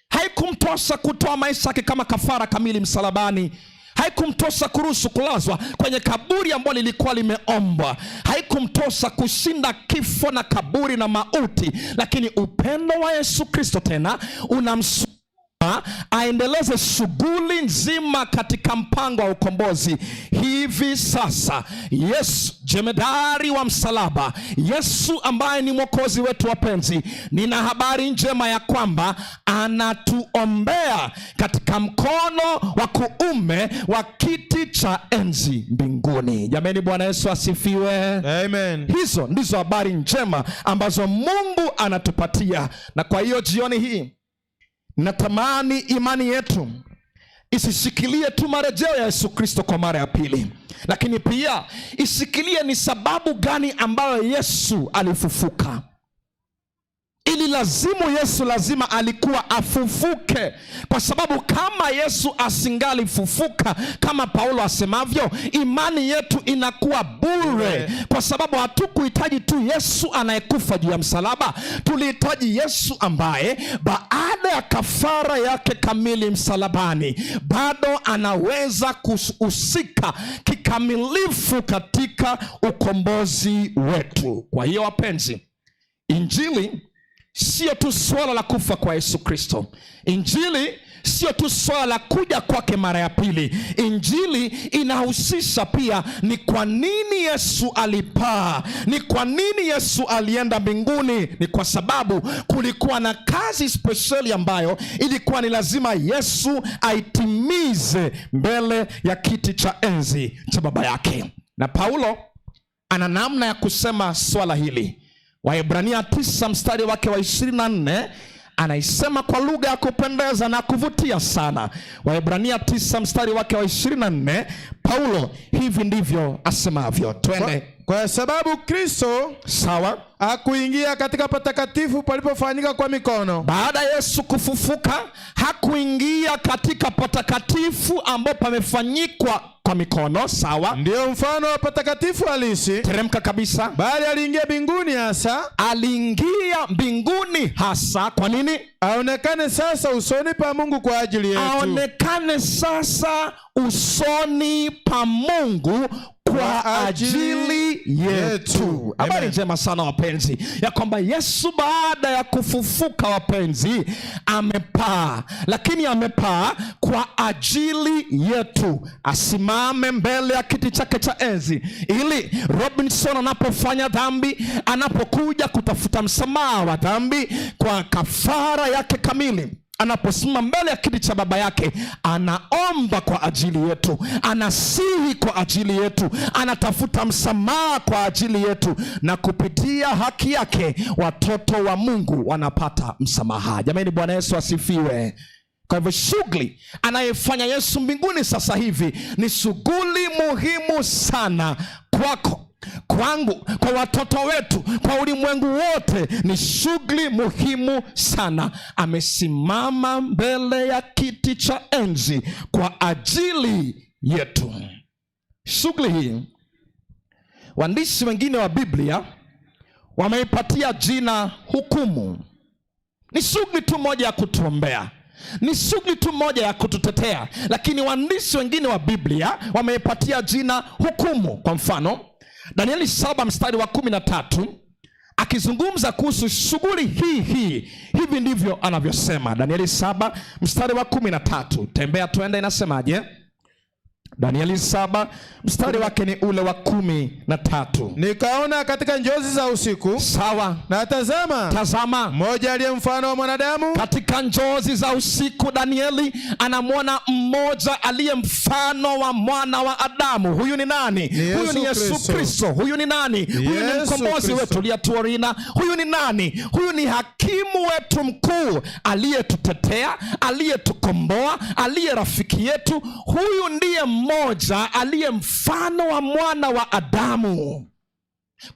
Haikumtosha kutoa maisha yake kama kafara kamili msalabani. Haikumtosha kuruhusu kulazwa kwenye kaburi ambalo lilikuwa limeombwa. Haikumtosha kushinda kifo na kaburi na mauti, lakini upendo wa Yesu Kristo tena unamsukuma aendeleze shughuli nzima katika mpango wa ukombozi. Hivi sasa Yesu jemedari wa msalaba, Yesu ambaye ni mwokozi wetu, wapenzi, nina habari njema ya kwamba anatuombea katika mkono wa kuume wa kiti cha enzi mbinguni. Jameni, Bwana Yesu asifiwe. Amen. Hizo ndizo habari njema ambazo Mungu anatupatia, na kwa hiyo jioni hii natamani imani yetu isishikilie tu marejeo ya Yesu Kristo kwa mara ya pili, lakini pia ishikilie ni sababu gani ambayo Yesu alifufuka. Ili lazimu Yesu lazima alikuwa afufuke, kwa sababu kama Yesu asingalifufuka, kama Paulo asemavyo, imani yetu inakuwa bure, kwa sababu hatukuhitaji tu Yesu anayekufa juu ya msalaba, tulihitaji Yesu ambaye baada ya kafara yake kamili msalabani bado anaweza kuhusika kikamilifu katika ukombozi wetu. Kwa hiyo wapenzi, injili sio tu swala la kufa kwa Yesu Kristo. Injili sio tu swala la kuja kwake mara ya pili. Injili inahusisha pia ni kwa nini Yesu alipaa, ni kwa nini Yesu alienda mbinguni. Ni kwa sababu kulikuwa na kazi spesheli ambayo ilikuwa ni lazima Yesu aitimize mbele ya kiti cha enzi cha Baba yake. Na Paulo ana namna ya kusema swala hili. Waebrania 9 mstari wake wa 24 anaisema kwa lugha ya kupendeza na kuvutia sana. Waebrania 9 mstari wake wa 24, Paulo hivi ndivyo asemavyo. Twende. Kwa sababu Kristo sawa hakuingia katika patakatifu palipofanyika kwa mikono. Baada ya Yesu kufufuka hakuingia katika patakatifu ambapo pamefanyikwa kwa mikono, sawa? Ndiyo mfano wa patakatifu halisi. Teremka kabisa. Bali aliingia mbinguni hasa. Aliingia mbinguni hasa. Kwa nini? Aonekane sasa usoni pa Mungu kwa ajili yetu. Aonekane sasa usoni pa Mungu kwa ajili yetu. Habari njema sana wapenzi, ya kwamba Yesu baada ya kufufuka, wapenzi, amepaa, lakini amepaa kwa ajili yetu, asimame mbele ya kiti chake cha enzi, ili Robinson anapofanya dhambi, anapokuja kutafuta msamaha wa dhambi kwa kafara yake kamili, anaposimama mbele ya kiti cha Baba yake, anaomba kwa ajili yetu, anasihi kwa ajili yetu, anatafuta msamaha kwa ajili yetu, na kupitia haki yake watoto wa Mungu wanapata msamaha. Jamani, Bwana Yesu asifiwe. Kwa hivyo shughuli anayefanya Yesu mbinguni sasa hivi ni shughuli muhimu sana kwako, kwangu, kwa watoto wetu, kwa ulimwengu wote. Ni shughuli muhimu sana. Amesimama mbele ya kiti cha enzi kwa ajili yetu. Shughuli hii waandishi wengine wa Biblia wameipatia jina hukumu. Ni shughuli tu moja ya kutuombea, ni shughuli tu moja ya kututetea, lakini waandishi wengine wa Biblia wameipatia jina hukumu. Kwa mfano, Danieli 7 mstari wa 13 akizungumza kuhusu shughuli hii hivi ndivyo anavyosema. Danieli 7 mstari wa 13, tembea twende, inasemaje? Danieli 7 mstari wake ni ule wa 13. Nikaona katika njozi za usiku. Sawa. Na tazama, Tazama, mmoja aliye mfano wa mwanadamu. Katika njozi za usiku Danieli anamwona mmoja aliye mfano wa mwana wa Adamu. Huyu ni nani? Ni Huyu ni Yesu Yesu Kristo. Kristo. Huyu ni nani? Huyu ni Yesu mkombozi Kristo. wetu Liatuorina. Huyu ni nani? Huyu ni hakimu wetu mkuu aliyetutetea, aliyetukomboa, aliye rafiki yetu. Huyu ndiye mmoja aliye mfano wa mwana wa Adamu.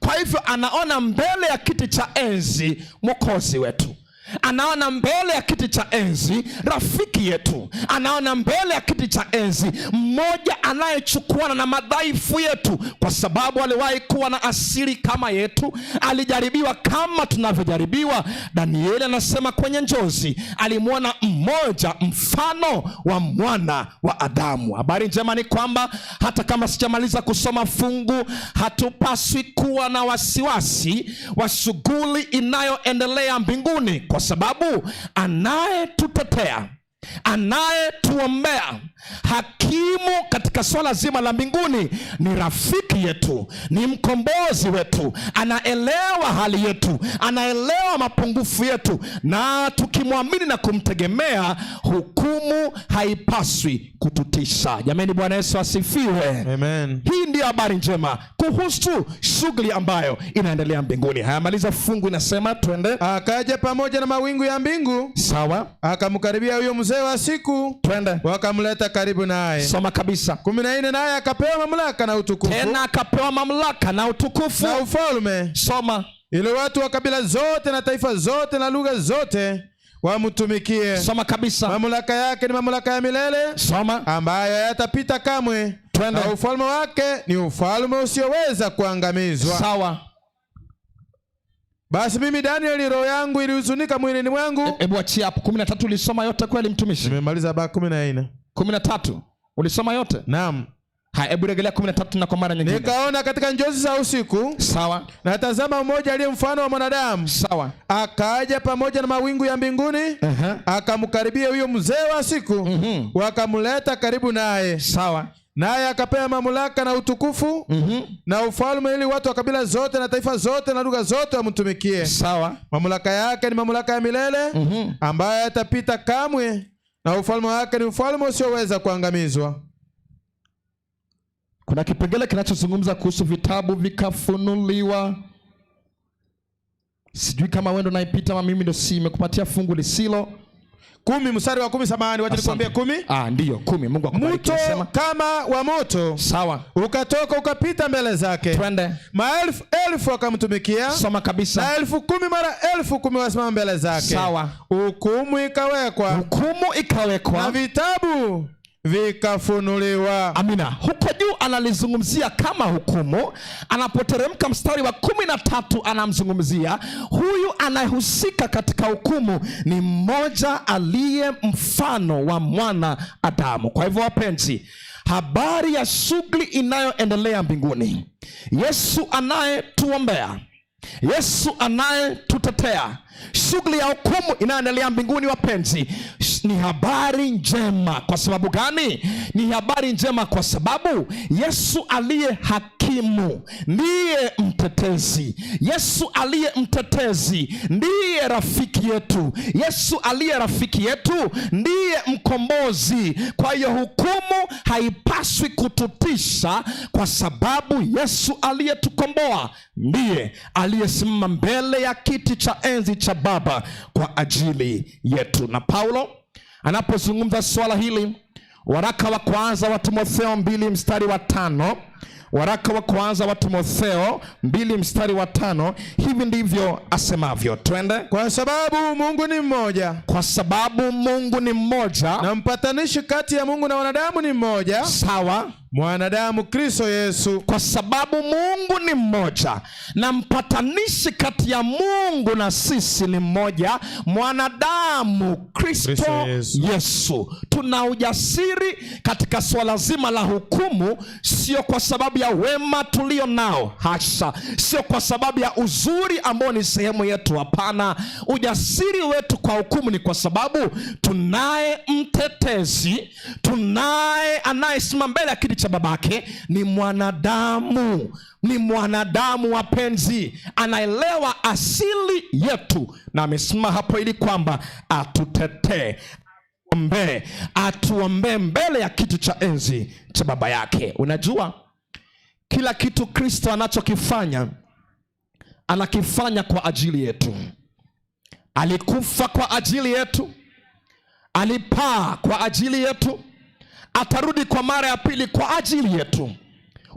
Kwa hivyo anaona mbele ya kiti cha enzi mwokozi wetu, anaona mbele ya kiti cha enzi rafiki yetu, anaona mbele ya kiti cha enzi mmoja anayechukuana na madhaifu yetu, kwa sababu aliwahi kuwa na asili kama yetu, alijaribiwa kama tunavyojaribiwa. Danieli anasema kwenye njozi alimwona mmoja mfano wa mwana wa Adamu. Habari njema ni kwamba hata kama sijamaliza kusoma fungu, hatupaswi kuwa na wasiwasi wa shughuli inayoendelea mbinguni, kwa sababu anayetutetea, anayetuombea, hakimu katika swala zima la mbinguni ni rafiki yetu, ni mkombozi wetu, anaelewa hali yetu, anaelewa mapungufu yetu, na tukimwamini na kumtegemea, hukumu haipaswi kututisha. Jamani, Bwana Yesu asifiwe. Amen. Hii ndiyo habari njema kuhusu shughuli ambayo inaendelea mbinguni. Haya, maliza fungu inasema, twende. Akaja pamoja na mawingu ya mbingu. Sawa. Akamkaribia huyo mzee wa siku. Twende. Wakamleta karibu naye. Soma kabisa. 14, naye akapewa mamlaka na utukufu. Tena akapewa mamlaka na utukufu na ufalme. Soma. Ili watu wa kabila zote na taifa zote na lugha zote wamtumikie. Soma kabisa. Mamlaka yake ni mamlaka ya milele. Soma. Ambayo hayatapita kamwe. Twende. Na ufalme wake ni ufalme usioweza kuangamizwa. Sawa. Basi mimi Danieli, roho yangu ilihuzunika mwilini mwangu. Hebu achia hapo. 13 ulisoma yote kweli mtumishi? Nimemaliza ba 14. 13 ulisoma yote? Naam. Haya, hebu rejelea 13 na kwa mara nyingine. Nikaona katika njozi za usiku. Sawa. Na tazama mmoja aliye mfano wa mwanadamu. Sawa. Akaja pamoja na mawingu ya mbinguni. Akamkaribia huyo mzee wa siku. Wakamleta karibu naye. Sawa. Naye akapewa mamlaka na utukufu na ufalme, ili watu wa kabila zote na taifa zote na lugha zote wamtumikie. Sawa. Mamlaka yake ni mamlaka ya milele ambayo hayatapita kamwe, na ufalme wake ni ufalme usioweza kuangamizwa. Kuna kipengele kinachozungumza kuhusu vitabu vikafunuliwa. Sijui kama wewe ndo unaipita ama mimi ndo si nimekupatia fungu lisilo. 10 mstari wa 10, samahani, wacha nikwambie 10. Ndiyo 10. Mungu akubariki. Mto Sema. kama wa moto. Sawa. Ukatoka ukapita mbele zake. Twende. Maelfu elfu wakamtumikia. Soma kabisa. Na 10,000 mara 10,000 wasimama mbele zake. Sawa. Hukumu ikawekwa. Hukumu ikawekwa. Na vitabu vikafunuliwa. Amina. Huko juu analizungumzia kama hukumu. Anapoteremka mstari wa 13 anamzungumzia huyu anayehusika katika hukumu ni mmoja aliye mfano wa mwana Adamu. Kwa hivyo wapenzi, habari ya shughuli inayoendelea mbinguni, Yesu anayetuombea, Yesu anayetutetea, shughuli ya hukumu inayoendelea mbinguni, wapenzi, ni habari njema. Kwa sababu gani? Ni habari njema kwa sababu Yesu aliye hakimu ndiye mtetezi. Yesu aliye mtetezi ndiye rafiki yetu. Yesu aliye rafiki yetu ndiye mkombozi. Kwa hiyo hukumu haipaswi kututisha, kwa sababu Yesu aliyetukomboa ndiye aliyesimama mbele ya kiti cha enzi cha Baba kwa ajili yetu. Na Paulo anapozungumza swala hili, waraka wa kwanza wa Timotheo 2 mstari wa 5, waraka wa kwanza wa Timotheo 2 mstari wa 5, hivi ndivyo asemavyo. Twende. Kwa sababu Mungu ni mmoja. Kwa sababu Mungu ni mmoja. Na mpatanishi kati ya Mungu na wanadamu ni mmoja. Sawa. Mwanadamu Kristo Yesu. Kwa sababu Mungu ni mmoja na mpatanishi kati ya Mungu na sisi ni mmoja, mwanadamu Kristo Yesu. Tuna ujasiri katika swala zima la hukumu, sio kwa sababu ya wema tulio nao, hasha. Sio kwa sababu ya uzuri ambao ni sehemu yetu, hapana. Ujasiri wetu kwa hukumu ni kwa sababu tunaye mtetezi, tunaye anayesimama mbele ya kiti cha babake. Ni mwanadamu, ni mwanadamu wapenzi, anaelewa asili yetu na amesimama hapo ili kwamba atutetee, atuombee mbele ya kiti cha enzi cha baba yake. Unajua, kila kitu Kristo anachokifanya anakifanya kwa ajili yetu. Alikufa kwa ajili yetu, alipaa kwa ajili yetu, atarudi kwa mara ya pili kwa ajili yetu.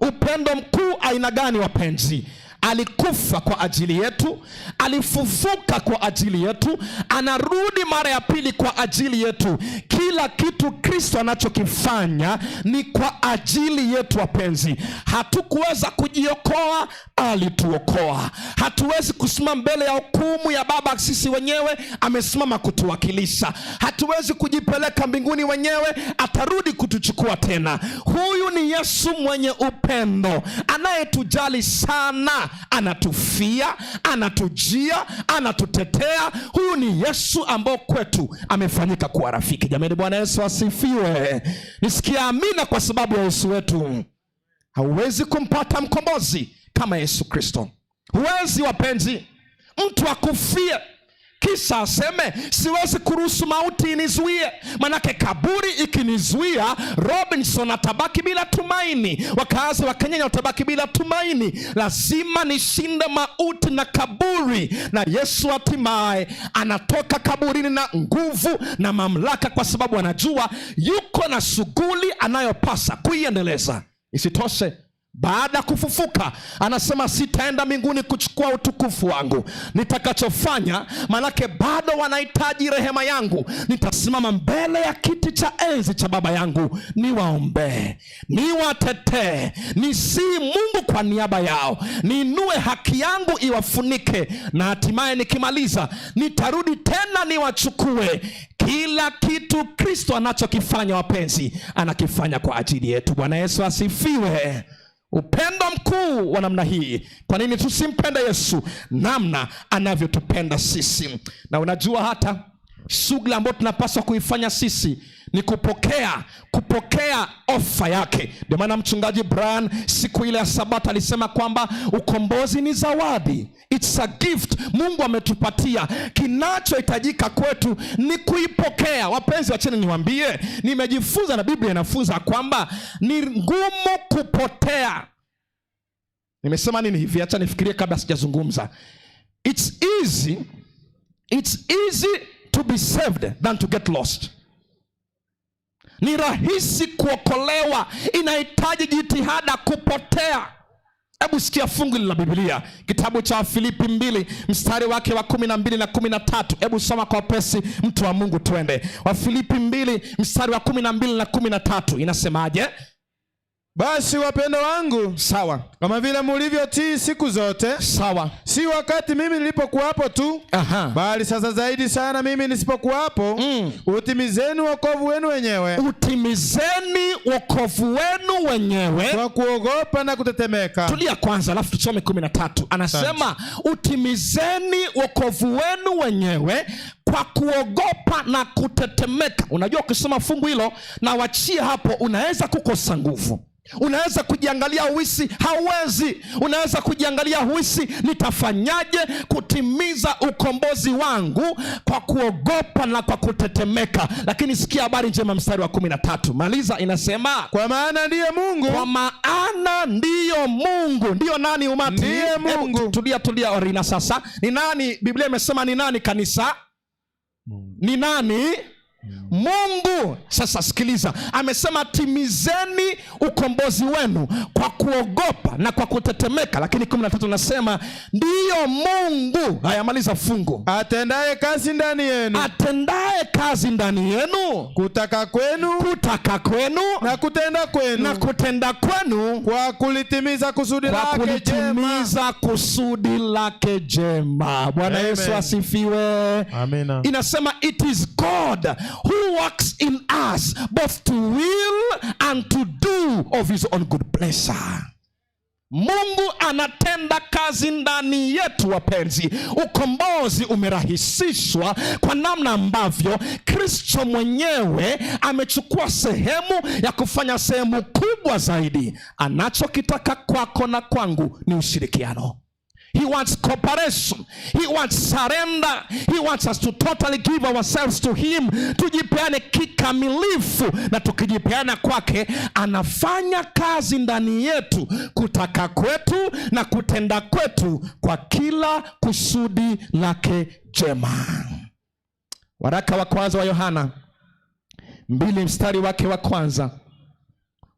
Upendo mkuu aina gani wapenzi? Alikufa kwa ajili yetu, alifufuka kwa ajili yetu, anarudi mara ya pili kwa ajili yetu. Kila kitu Kristo anachokifanya ni kwa ajili yetu wapenzi. Hatukuweza kujiokoa, alituokoa. Hatuwezi kusimama mbele ya hukumu ya Baba sisi wenyewe, amesimama kutuwakilisha. Hatuwezi kujipeleka mbinguni wenyewe, atarudi kutuchukua tena. Huyu ni Yesu mwenye upendo, anayetujali sana, anatufia, anatujia, anatutetea. Huyu ni Yesu ambao kwetu amefanyika kuwa rafiki. Jamani, Bwana Yesu asifiwe. Nisikia amina kwa sababu ya Yesu wetu. Hauwezi kumpata mkombozi kama Yesu Kristo. Huwezi wapenzi, mtu akufie kisha aseme siwezi kuruhusu mauti inizuie. Manake kaburi ikinizuia, Robinson atabaki bila tumaini, wakazi wa Kenya watabaki bila tumaini. Lazima nishinde mauti na kaburi. Na Yesu hatimaye anatoka kaburini na nguvu na mamlaka, kwa sababu anajua yuko na shughuli anayopasa kuiendeleza. Isitoshe, baada ya kufufuka anasema sitaenda mbinguni kuchukua utukufu wangu. Nitakachofanya, manake bado wanahitaji rehema yangu, nitasimama mbele ya kiti cha enzi cha baba yangu, niwaombee, niwatetee, nisii Mungu kwa niaba yao, niinue haki yangu iwafunike, na hatimaye nikimaliza nitarudi tena niwachukue. Kila kitu Kristo anachokifanya wapenzi, anakifanya kwa ajili yetu. Bwana Yesu asifiwe. Upendo mkuu wa namna hii, kwa nini tusimpende Yesu namna anavyotupenda sisi? Na unajua hata shughuli ambayo tunapaswa kuifanya sisi ni kupokea ofa yake. Ndio maana mchungaji Brian siku ile ya Sabato alisema kwamba ukombozi ni zawadi, it's a gift Mungu ametupatia. Kinachohitajika kwetu ni kuipokea. Wapenzi, wacheni niwaambie, nimejifunza na Biblia inafunza kwamba ni ngumu kupotea. Nimesema nini hivi? Acha nifikirie kabla sijazungumza. It's easy to be saved than to get lost. Ni rahisi kuokolewa, inahitaji jitihada kupotea. Hebu sikia fungu la Biblia, kitabu cha Filipi 2 mstari wake wa 12 na 13. Hebu soma kwa pesi, mtu wa Mungu, twende. Wafilipi 2 mstari wa 12 na 13 inasemaje? Basi wapendo wangu, sawa, kama vile mulivyotii siku zote, sawa, si wakati mimi nilipokuwapo tu, bali sasa zaidi sana mimi nisipokuwapo, utimizeni wokovu wenu wenyewe, utimizeni wokovu wenu wenyewe kwa kuogopa na kutetemeka. Tulia kwanza, alafu tusome 13. Anasema utimizeni wokovu wenu wenyewe kwa kuogopa na kutetemeka. Unajua, ukisoma fungu hilo na wachie hapo, unaweza kukosa nguvu. Unaweza kujiangalia huisi hauwezi. Unaweza kujiangalia huisi nitafanyaje kutimiza ukombozi wangu kwa kuogopa na kwa kutetemeka. Lakini sikia habari njema, mstari wa 13 maliza, inasema kwa maana ndiye Mungu, kwa maana ndiyo Mungu. Ndiyo nani umati? Ndiye Mungu. Hebu tulia Orina. Sasa ni nani? Biblia imesema ni nani kanisa? Ni nani? Mungu. Sasa sikiliza, amesema timizeni ukombozi wenu kwa kuogopa na kwa kutetemeka. Lakini 13 nasema ndiyo Mungu. Haya, maliza fungu. Atendaye kazi ndani yenu, atendaye kazi ndani yenu, kutaka kwenu, kutaka kwenu na kutenda kwenu, na kutenda kwenu, kwa kulitimiza kusudi kwa lake jema. kulitimiza kusudi lake jema. Bwana Yesu asifiwe. Amina. Inasema it is God who works in us both to will and to do of his own good pleasure. Mungu anatenda kazi ndani yetu, wapenzi. Ukombozi umerahisishwa kwa namna ambavyo Kristo mwenyewe amechukua sehemu ya kufanya sehemu kubwa zaidi. Anachokitaka kwako na kwangu ni ushirikiano. He wants cooperation. He wants surrender. He wants us to totally give ourselves to him. Tujipeane kikamilifu, na tukijipeana kwake, anafanya kazi ndani yetu, kutaka kwetu na kutenda kwetu kwa kila kusudi lake jema. Waraka wa kwanza wa Yohana 2 mstari wake wa kwanza.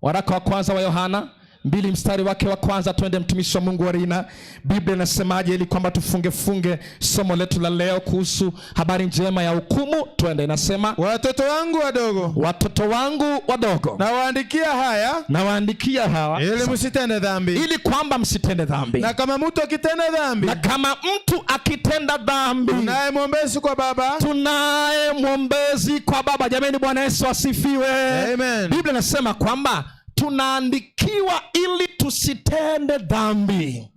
Waraka wa kwanza wa Yohana 2 mstari wake wa kwanza. Twende mtumishi wa Mungu wa Rina. Biblia inasemaje ili kwamba tufunge funge somo letu la leo kuhusu habari njema ya hukumu? Twende, inasema watoto wangu wadogo, watoto wangu wadogo, nawaandikia haya, nawaandikia hawa ili msitende dhambi, ili kwamba msitende dhambi. Na kama mtu akitenda dhambi, na kama mtu akitenda dhambi, tunaye mwombezi kwa Baba, tunaye mwombezi kwa Baba. Jamani, Bwana Yesu asifiwe. Amen. Biblia inasema kwamba tunaandikiwa ili tusitende dhambi.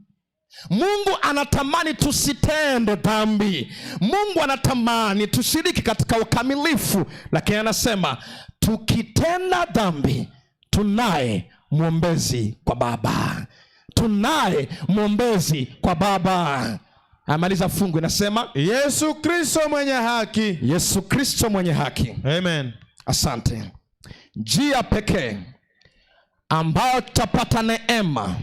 Mungu anatamani tusitende dhambi. Mungu anatamani tushiriki katika ukamilifu, lakini anasema tukitenda dhambi tunaye mwombezi kwa Baba. Tunaye mwombezi kwa Baba. Amaliza fungu inasema Yesu Kristo mwenye haki. Yesu Kristo mwenye haki. Amen. Asante. Njia pekee ambayo tutapata neema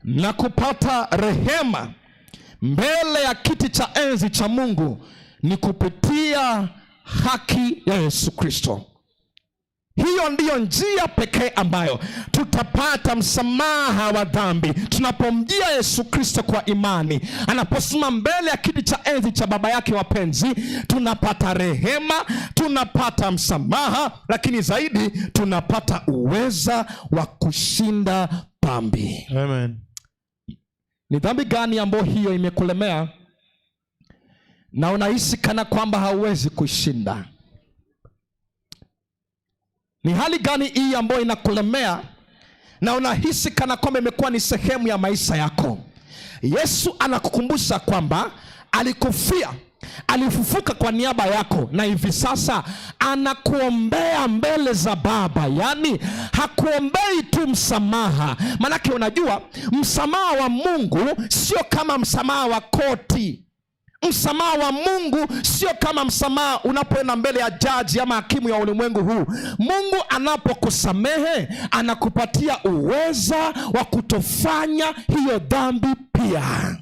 na kupata rehema mbele ya kiti cha enzi cha Mungu ni kupitia haki ya Yesu Kristo. Hiyo ndiyo njia pekee ambayo tutapata msamaha wa dhambi. Tunapomjia Yesu Kristo kwa imani, anaposimama mbele ya kiti cha enzi cha Baba yake wapenzi, tunapata rehema, tunapata msamaha, lakini zaidi tunapata uweza wa kushinda dhambi. Amen. Ni dhambi gani ambayo hiyo imekulemea na unahisi kana kwamba hauwezi kushinda? Ni hali gani hii ambayo inakulemea na unahisi kana kwamba imekuwa ni sehemu ya maisha yako? Yesu anakukumbusha kwamba alikufia, alifufuka kwa niaba yako, na hivi sasa anakuombea mbele za Baba. Yaani hakuombei tu msamaha. Manake unajua msamaha wa Mungu sio kama msamaha wa koti. Msamaha wa Mungu sio kama msamaha unapoenda mbele ya jaji ama hakimu ya ulimwengu huu. Mungu anapokusamehe anakupatia uweza wa kutofanya hiyo dhambi pia.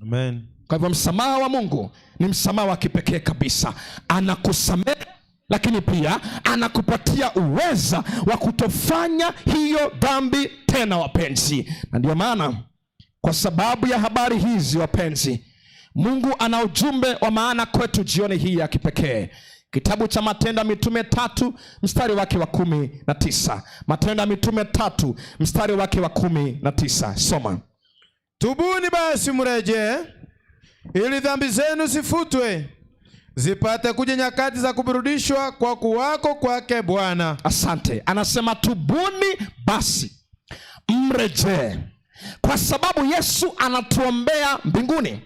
Amen. Kwa hivyo msamaha wa Mungu ni msamaha wa kipekee kabisa. Anakusamehe lakini pia anakupatia uweza wa kutofanya hiyo dhambi tena, wapenzi. Na ndio maana kwa sababu ya habari hizi wapenzi, Mungu ana ujumbe wa maana kwetu jioni hii ya kipekee. Kitabu cha Matendo ya Mitume 3 mstari wake wa 19. Matendo ya Mitume 3 mstari wake wa 19. Soma. Tubuni basi mrejee, ili dhambi zenu zifutwe, zipate kuja nyakati za kuburudishwa kwa kuwako kwake Bwana. Asante. Anasema tubuni basi mrejee, kwa sababu Yesu anatuombea mbinguni.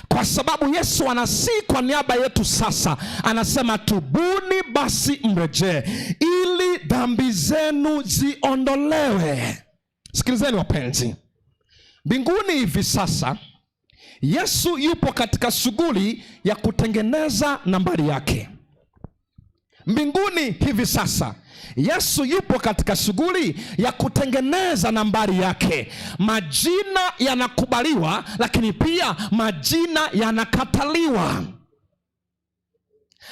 Kwa sababu Yesu anasii kwa niaba yetu sasa. Anasema tubuni basi mrejee, ili dhambi zenu ziondolewe. Sikilizeni wapenzi. Mbinguni hivi sasa Yesu yupo katika shughuli ya kutengeneza nambari yake. Mbinguni hivi sasa Yesu yupo katika shughuli ya kutengeneza nambari yake. Majina yanakubaliwa, lakini pia majina yanakataliwa.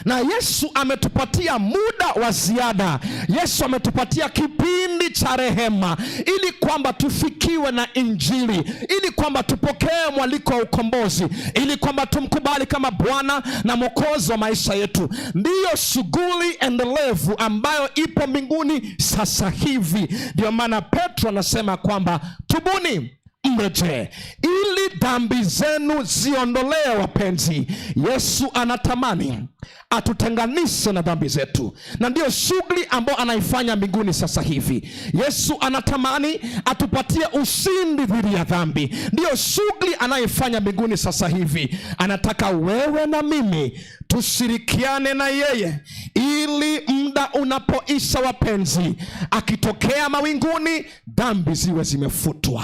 Na Yesu ametupatia muda wa ziada. Yesu ametupatia kipindi cha rehema ili kwamba tufikiwe na Injili, ili kwamba tupokee mwaliko wa ukombozi, ili kwamba tumkubali kama Bwana na Mwokozi wa maisha yetu. Ndiyo shughuli endelevu ambayo ipo mbinguni sasa hivi. Ndio maana Petro anasema kwamba tubuni Mrejee ili dhambi zenu ziondolewe. Wapenzi, Yesu anatamani atutenganishe na dhambi zetu, na ndiyo shughuli ambayo anaifanya mbinguni sasa hivi. Yesu anatamani atupatie ushindi dhidi ya dhambi, ndiyo shughuli anaifanya mbinguni sasa hivi. Anataka wewe na mimi tushirikiane na yeye, ili muda unapoisha, wapenzi, akitokea mawinguni, dhambi ziwe zimefutwa,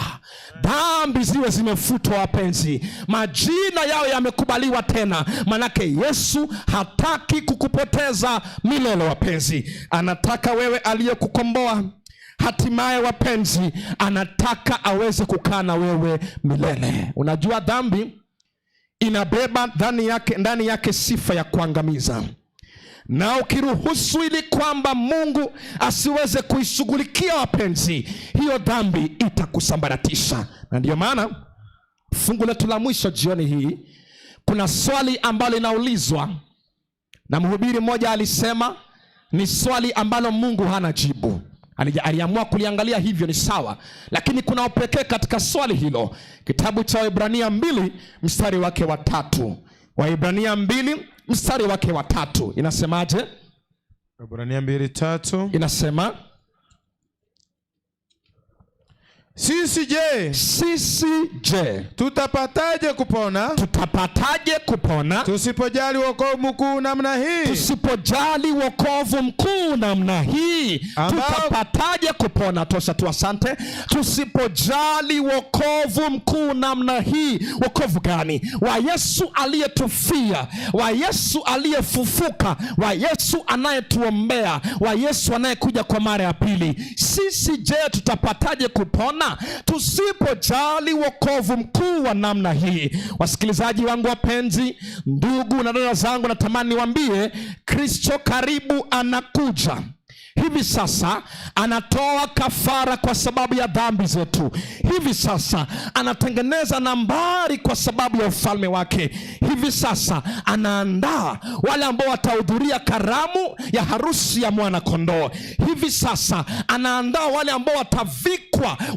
dhambi ziwe zimefutwa, wapenzi, majina yao yamekubaliwa tena. Manake Yesu hataki kukupoteza milele, wapenzi. Anataka wewe aliyekukomboa hatimaye, wapenzi, anataka aweze kukaa na wewe milele. Unajua dhambi inabeba ndani yake sifa ya kuangamiza, na ukiruhusu ili kwamba Mungu asiweze kuishughulikia, wapenzi, hiyo dhambi itakusambaratisha. Na ndiyo maana fungu letu la mwisho jioni hii, kuna swali ambalo linaulizwa na mhubiri mmoja alisema ni swali ambalo Mungu hana jibu. Aliamua kuliangalia hivyo, ni sawa, lakini kuna upekee katika swali hilo. Kitabu cha Waebrania 2 mstari wake wa 3. Waebrania 2 mstari wake wa 3 inasemaje? Waebrania 2:3 inasema, sisi je, sisi je, tutapataje kupona? Tutapataje kupona tusipojali wokovu mkuu namna hii? Tusipojali wokovu mkuu namna hii, tutapataje kupona? Tosha tu, asante. Tusipojali wokovu mkuu namna hii. Wokovu gani? Wa Yesu aliyetufia, wa Yesu aliyefufuka, wa Yesu anayetuombea, wa Yesu anayekuja kwa mara ya pili. Sisi je, tutapataje kupona tusipojali wokovu mkuu wa namna hii? Wasikilizaji wangu wapenzi, ndugu na dada zangu, natamani niwaambie, Kristo karibu anakuja. Hivi sasa anatoa kafara kwa sababu ya dhambi zetu. Hivi sasa anatengeneza nambari kwa sababu ya ufalme wake. Hivi sasa anaandaa wale ambao watahudhuria karamu ya harusi ya mwana kondoo. Hivi sasa anaandaa wale ambao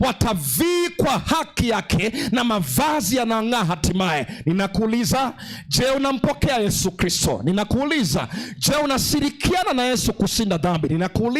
watavikwa haki yake na mavazi yanang'aa hatimaye. Ninakuuliza, je, unampokea Yesu Kristo? Ninakuuliza, je, unashirikiana na Yesu kushinda dhambi? Ninakuuliza,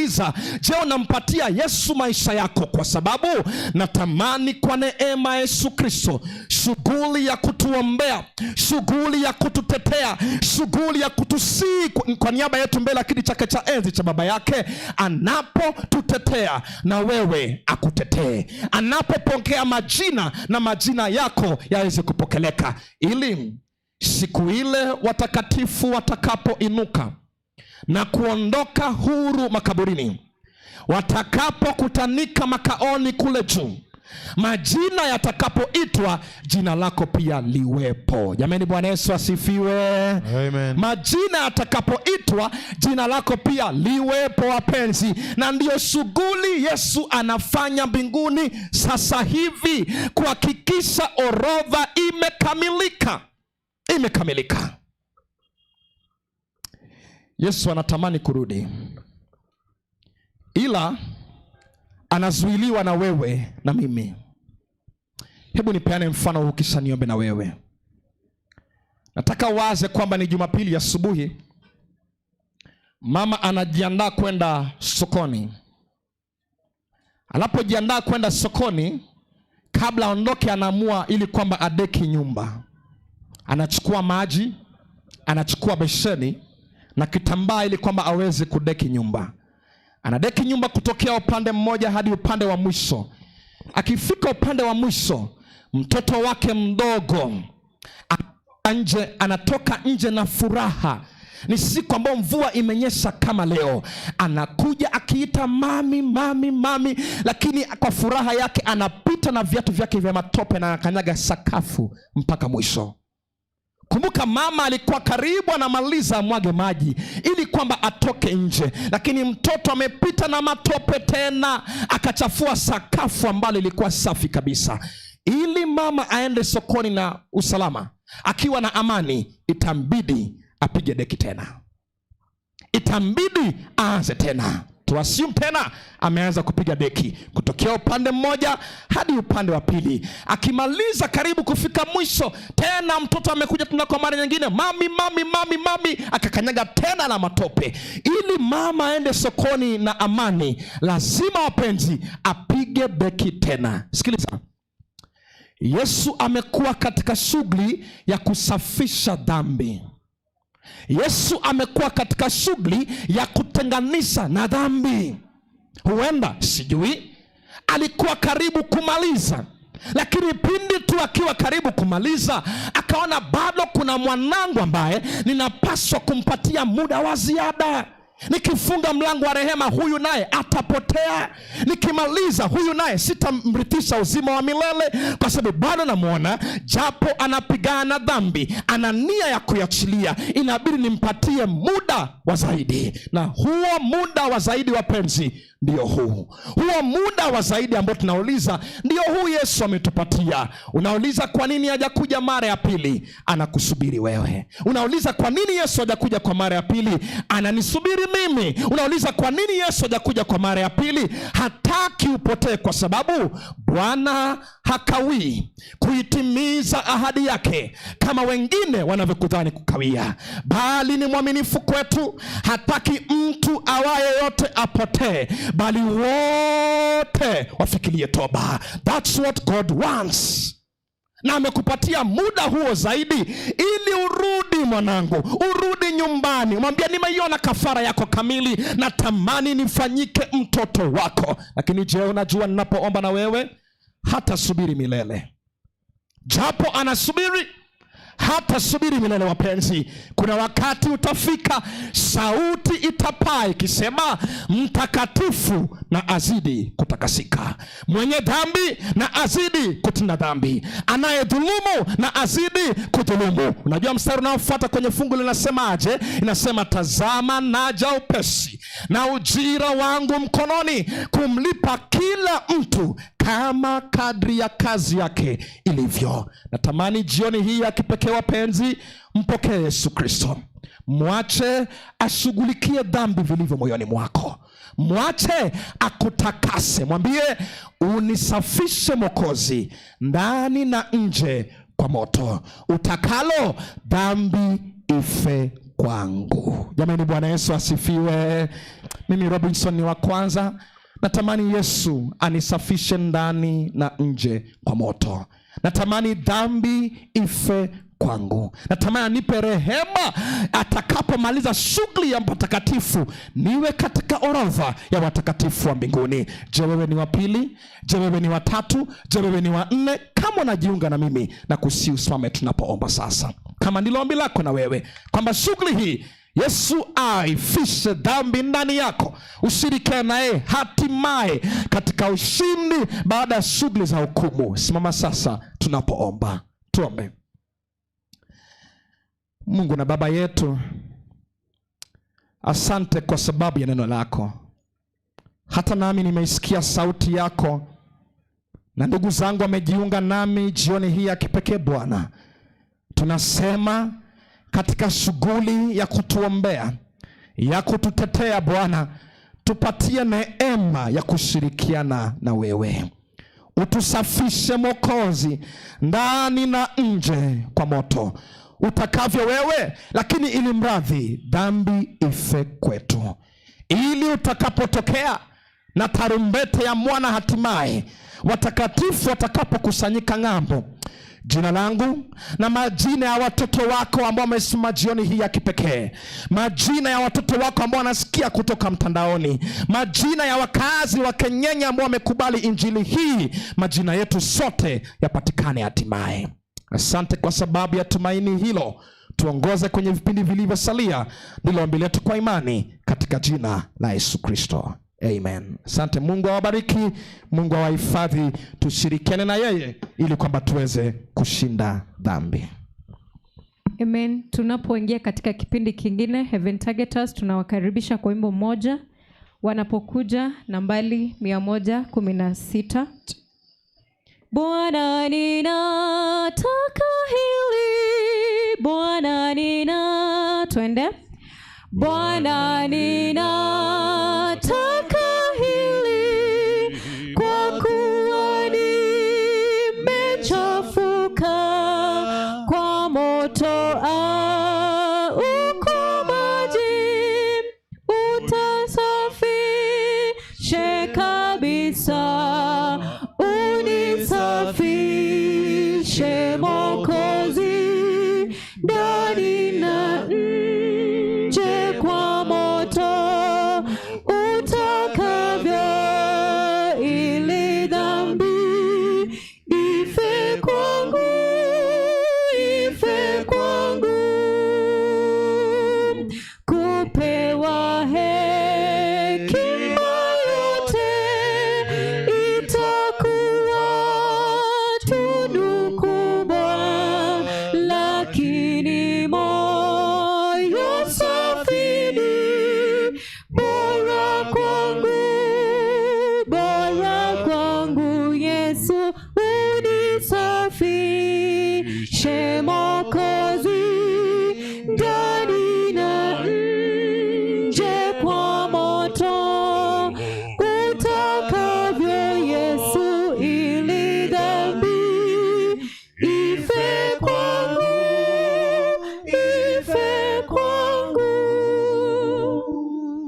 je, unampatia Yesu maisha yako? Kwa sababu natamani kwa neema Yesu Kristo, shughuli ya kutuombea, shughuli ya kututetea, shughuli ya kutusii kwa niaba yetu mbele ya kiti chake cha enzi cha baba yake, anapotutetea na wewe akutetee, anapopokea majina na majina yako yaweze kupokeleka, ili siku ile watakatifu watakapoinuka na kuondoka huru makaburini, watakapokutanika makaoni kule juu, majina yatakapoitwa, jina lako pia liwepo. Jamani, Bwana Yesu asifiwe. Amen. Majina yatakapoitwa, jina lako pia liwepo, wapenzi. Na ndiyo shughuli Yesu anafanya mbinguni sasa hivi, kuhakikisha orodha imekamilika. Imekamilika. Yesu anatamani kurudi, ila anazuiliwa na wewe na mimi. Hebu nipeane mfano huu kisha niombe na wewe. Nataka waze kwamba ni Jumapili asubuhi, mama anajiandaa kwenda sokoni. Anapojiandaa kwenda sokoni, kabla aondoke, anaamua ili kwamba adeki nyumba. Anachukua maji, anachukua besheni na kitambaa ili kwamba aweze kudeki nyumba. Anadeki nyumba kutokea upande mmoja hadi upande wa mwisho. Akifika upande wa mwisho, mtoto wake mdogo anatoka nje na furaha. Ni siku ambayo mvua imenyesha kama leo. Anakuja akiita mami, mami, mami, lakini kwa furaha yake anapita na viatu vyake vya matope na anakanyaga sakafu mpaka mwisho. Kumbuka mama alikuwa karibu anamaliza amwage maji ili kwamba atoke nje, lakini mtoto amepita na matope tena akachafua sakafu ambalo ilikuwa safi kabisa. Ili mama aende sokoni na usalama, akiwa na amani, itambidi apige deki tena, itambidi aanze tena. Tuassume tena ameanza kupiga deki kutokea upande mmoja hadi upande wa pili. Akimaliza karibu kufika mwisho, tena mtoto amekuja tena kwa mara nyingine, mami, mami, mami, mami, akakanyaga tena na matope. Ili mama aende sokoni na amani, lazima wapenzi, apige deki tena. Sikiliza, Yesu amekuwa katika shughuli ya kusafisha dhambi. Yesu amekuwa katika shughuli ya kutenganisha na dhambi. Huenda sijui alikuwa karibu kumaliza, lakini pindi tu akiwa karibu kumaliza akaona bado kuna mwanangu ambaye ninapaswa kumpatia muda wa ziada. Nikifunga mlango wa rehema, huyu naye atapotea. Nikimaliza huyu naye sitamrithisha uzima wa milele, kwa sababu bado namwona, japo anapigana na dhambi, ana nia ya kuiachilia. Inabidi nimpatie muda wa zaidi, na huo muda wa zaidi, wapenzi, ndio huu. Huo muda wa zaidi ambao tunauliza ndio huu Yesu ametupatia. Unauliza kwa nini hajakuja mara ya pili? Anakusubiri wewe. Unauliza kwa nini Yesu hajakuja kwa mara ya pili? Ananisubiri mimi. Unauliza kwa nini Yesu hajakuja kwa mara ya pili? Hataki upotee, kwa sababu Bwana hakawii kuitimiza ahadi yake kama wengine wanavyokudhani kukawia, bali ni mwaminifu kwetu. Hataki mtu awaye yote apotee, bali wote wafikirie toba. That's what God wants. Na amekupatia muda huo zaidi ili urudi mwanangu, urudi nyumbani, mwambie nimeiona kafara yako kamili, natamani nifanyike mtoto wako. Lakini je, unajua ninapoomba na wewe hatasubiri milele. Japo anasubiri, hatasubiri milele wapenzi. Kuna wakati utafika, sauti itapaa ikisema, mtakatifu na azidi kutakasika, mwenye dhambi na azidi kutenda dhambi, anayedhulumu na azidi kudhulumu. Unajua mstari unaofuata kwenye fungu linasemaje? Inasema, tazama naja upesi, na ujira wangu mkononi, kumlipa kila mtu kama kadri ya kazi yake ilivyo. Natamani jioni hii ya kipekee wapenzi, mpokee Yesu Kristo. Mwache ashughulikie dhambi vilivyo moyoni mwako. Mwache akutakase. Mwambie, unisafishe Mwokozi ndani na nje kwa moto, utakalo dhambi ife kwangu. Jamani, Bwana Yesu asifiwe. Mimi Robinson ni wa kwanza. Natamani Yesu anisafishe ndani na nje kwa moto. Natamani dhambi ife kwangu. Natamani anipe rehema atakapomaliza shughuli ya mtakatifu, niwe katika orodha ya watakatifu wa mbinguni. Je, wewe ni wa pili? Je, wewe ni wa tatu? Je, wewe ni wa nne? Kama unajiunga na mimi, na kusihi usimame tunapoomba sasa. Kama ndilo ombi lako na wewe kwamba shughuli hii Yesu aifishe dhambi ndani yako, ushirikiane naye hatimaye katika ushindi baada ya shughuli za hukumu. Simama sasa tunapoomba. Tuombe. Mungu na Baba yetu, asante kwa sababu ya neno lako. Hata nami nimeisikia sauti yako, na ndugu zangu wamejiunga nami jioni hii ya kipekee. Bwana, tunasema katika shughuli ya kutuombea, ya kututetea, Bwana, tupatie neema ya kushirikiana na wewe. Utusafishe Mwokozi ndani na nje kwa moto utakavyo wewe, lakini ili mradhi dhambi ife kwetu, ili utakapotokea na tarumbete ya mwana hatimaye watakatifu watakapokusanyika ng'ambo, jina langu na majina ya watoto wako ambao wamesimama jioni hii ya kipekee, majina ya watoto wako ambao wanasikia kutoka mtandaoni, majina ya wakazi wa Kenyenya ambao wamekubali injili hii, majina yetu sote yapatikane hatimaye. Asante kwa sababu ya tumaini hilo. Tuongoze kwenye vipindi vilivyosalia, ndilo ombi letu kwa imani katika jina la Yesu Kristo, amen. Asante. Mungu awabariki, Mungu awahifadhi. Tushirikiane na yeye ili kwamba tuweze kushinda dhambi. Amen. Tunapoingia katika kipindi kingine Heaven Targeters, tunawakaribisha kwa wimbo mmoja wanapokuja nambari 116. Bwana ninataka hili, Bwana nina, twende. Bwana ninataka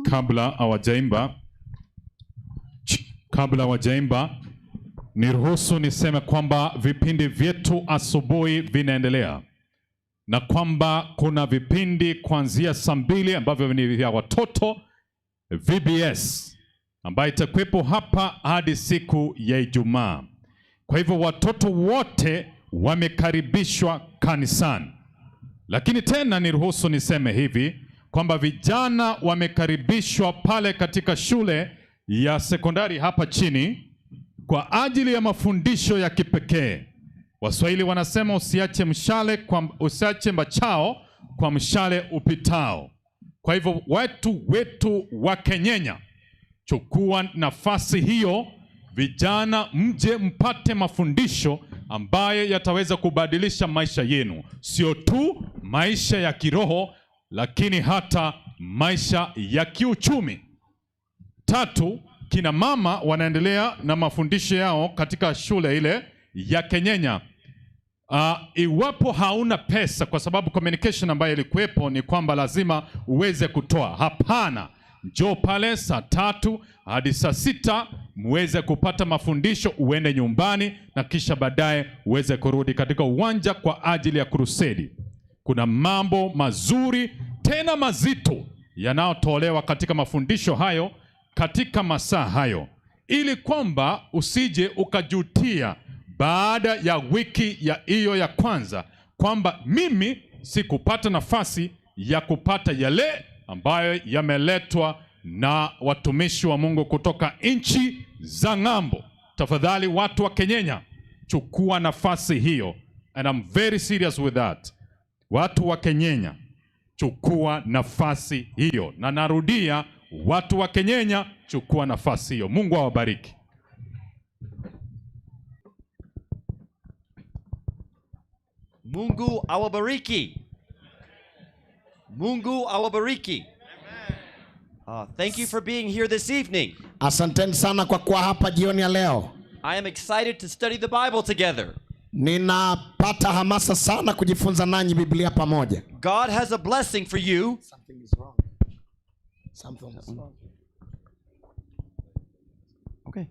Kabla hawajaimba, niruhusu niseme kwamba vipindi vyetu asubuhi vinaendelea na kwamba kuna vipindi kuanzia saa 2 ambavyo ni vya watoto VBS ambayo itakuwepo hapa hadi siku ya Ijumaa. Kwa hivyo watoto wote wamekaribishwa kanisani. Lakini tena niruhusu niseme hivi kwamba vijana wamekaribishwa pale katika shule ya sekondari hapa chini kwa ajili ya mafundisho ya kipekee. Waswahili wanasema usiache mbachao kwa mshale upitao. Kwa hivyo watu wetu wa Kenyenya, chukua nafasi hiyo, vijana, mje mpate mafundisho ambayo yataweza kubadilisha maisha yenu, sio tu maisha ya kiroho, lakini hata maisha ya kiuchumi. Tatu, kina mama wanaendelea na mafundisho yao katika shule ile ya Kenyenya. Iwapo hauna pesa, kwa sababu communication ambayo ilikuwepo ni kwamba lazima uweze kutoa. Hapana, njoo pale saa 3 hadi saa 6 muweze kupata mafundisho, uende nyumbani na kisha baadaye uweze kurudi katika uwanja kwa ajili ya crusade. Kuna mambo mazuri tena mazito yanayotolewa katika mafundisho hayo katika masaa hayo, ili kwamba usije ukajutia baada ya wiki ya hiyo ya kwanza kwamba mimi sikupata nafasi ya kupata yale ambayo yameletwa na watumishi wa Mungu kutoka nchi za ng'ambo. Tafadhali watu wa Kenyenya, chukua nafasi hiyo, and I'm very serious with that. Watu wa Kenyenya, chukua nafasi hiyo, na narudia, watu wa Kenyenya, chukua nafasi hiyo. Mungu awabariki. Mungu awabariki. Mungu awabariki. Thank you for being here this evening. Asanteni sana kwa kuwa hapa jioni ya leo. I am excited to study the Bible together. Ninapata hamasa sana kujifunza nanyi Biblia pamoja. God has a blessing for you. Something is wrong. Something is wrong. Okay.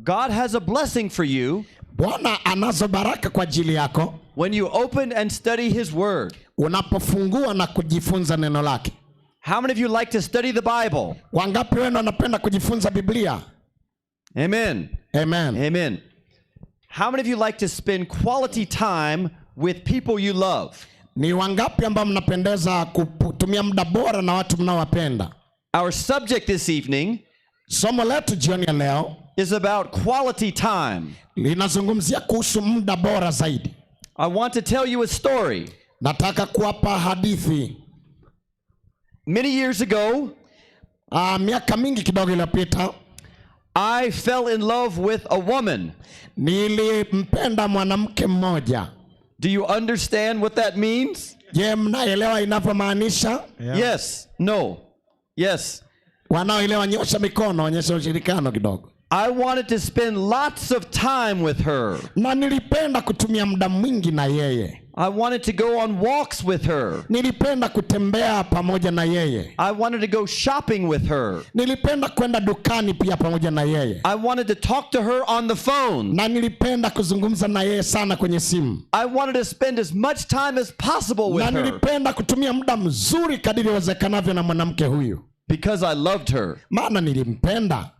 God has a blessing for you Bwana anazo baraka kwa ajili yako when you open and study His Word. Unapofungua na kujifunza neno lake. How many of you like to study the Bible? Wangapi wenu wanapenda kujifunza Biblia? Amen. Amen. Amen. How many of you like to spend quality time with people you love? Ni wangapi ambao mnapendeza kutumia muda bora na watu mnaowapenda? Our subject this evening Somo letu jioni ya leo is about quality time. Linazungumzia kuhusu muda bora zaidi. I want to tell you a story. Nataka kuwapa hadithi. Many years ago, Miaka mingi kidogo iliyopita, I fell in love with a woman. Nilimpenda mwanamke mmoja. Do you understand what that means? Je, mnaelewa inavyomaanisha? Yes. No. Yes. Wanaoelewa nyosha mikono, onyesha ushirikiano kidogo. I wanted to spend lots of time with her. Na nilipenda kutumia muda mwingi na yeye. I wanted to go on walks with her. Nilipenda kutembea pamoja na yeye. I wanted to go shopping with her. Nilipenda kwenda dukani pia pamoja na yeye. I wanted to talk to her on the phone. Na nilipenda kuzungumza na yeye sana kwenye simu. I wanted to spend as much time as possible with Na her nilipenda kutumia muda mzuri kadiri iwezekanavyo na mwanamke huyu, because I loved her. Maana nilimpenda.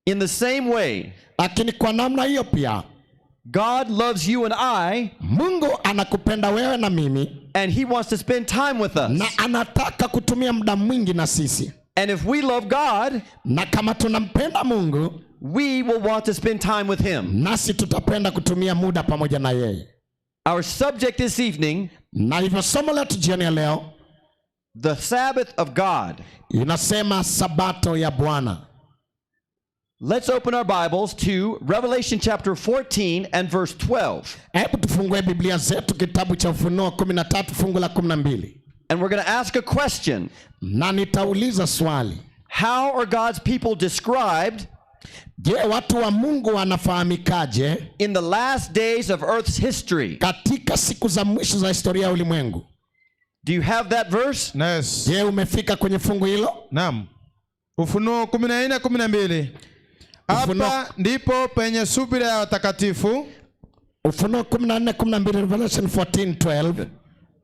In the same way, Lakini kwa namna hiyo pia, God loves you and I, Mungu anakupenda wewe na mimi, and He wants to spend time with us. Na anataka kutumia muda mwingi na sisi. And if we love God, Na kama tunampenda Mungu, we will want to spend time with Him. Nasi tutapenda kutumia muda pamoja na yeye. Our subject this evening, Na hivyo somo letu jioni ya leo, the Sabbath of God. Inasema sabato ya Bwana. Let's open our Bibles to Revelation chapter 14 and verse 12. Hebu tufungue Biblia zetu kitabu cha Ufunuo 13 fungu la 12. And we're going to ask a question. Na nitauliza swali. How are God's people described Je, watu wa Mungu wanafahamikaje in the last days of earth's history? Katika siku za mwisho za historia ya ulimwengu? Do you have that verse? Yes. Je, umefika kwenye fungu hilo? Naam. Ufunuo 14:12. Hapa ndipo penye subira ya watakatifu. Ufunuo 14:12, Revelation 14:12.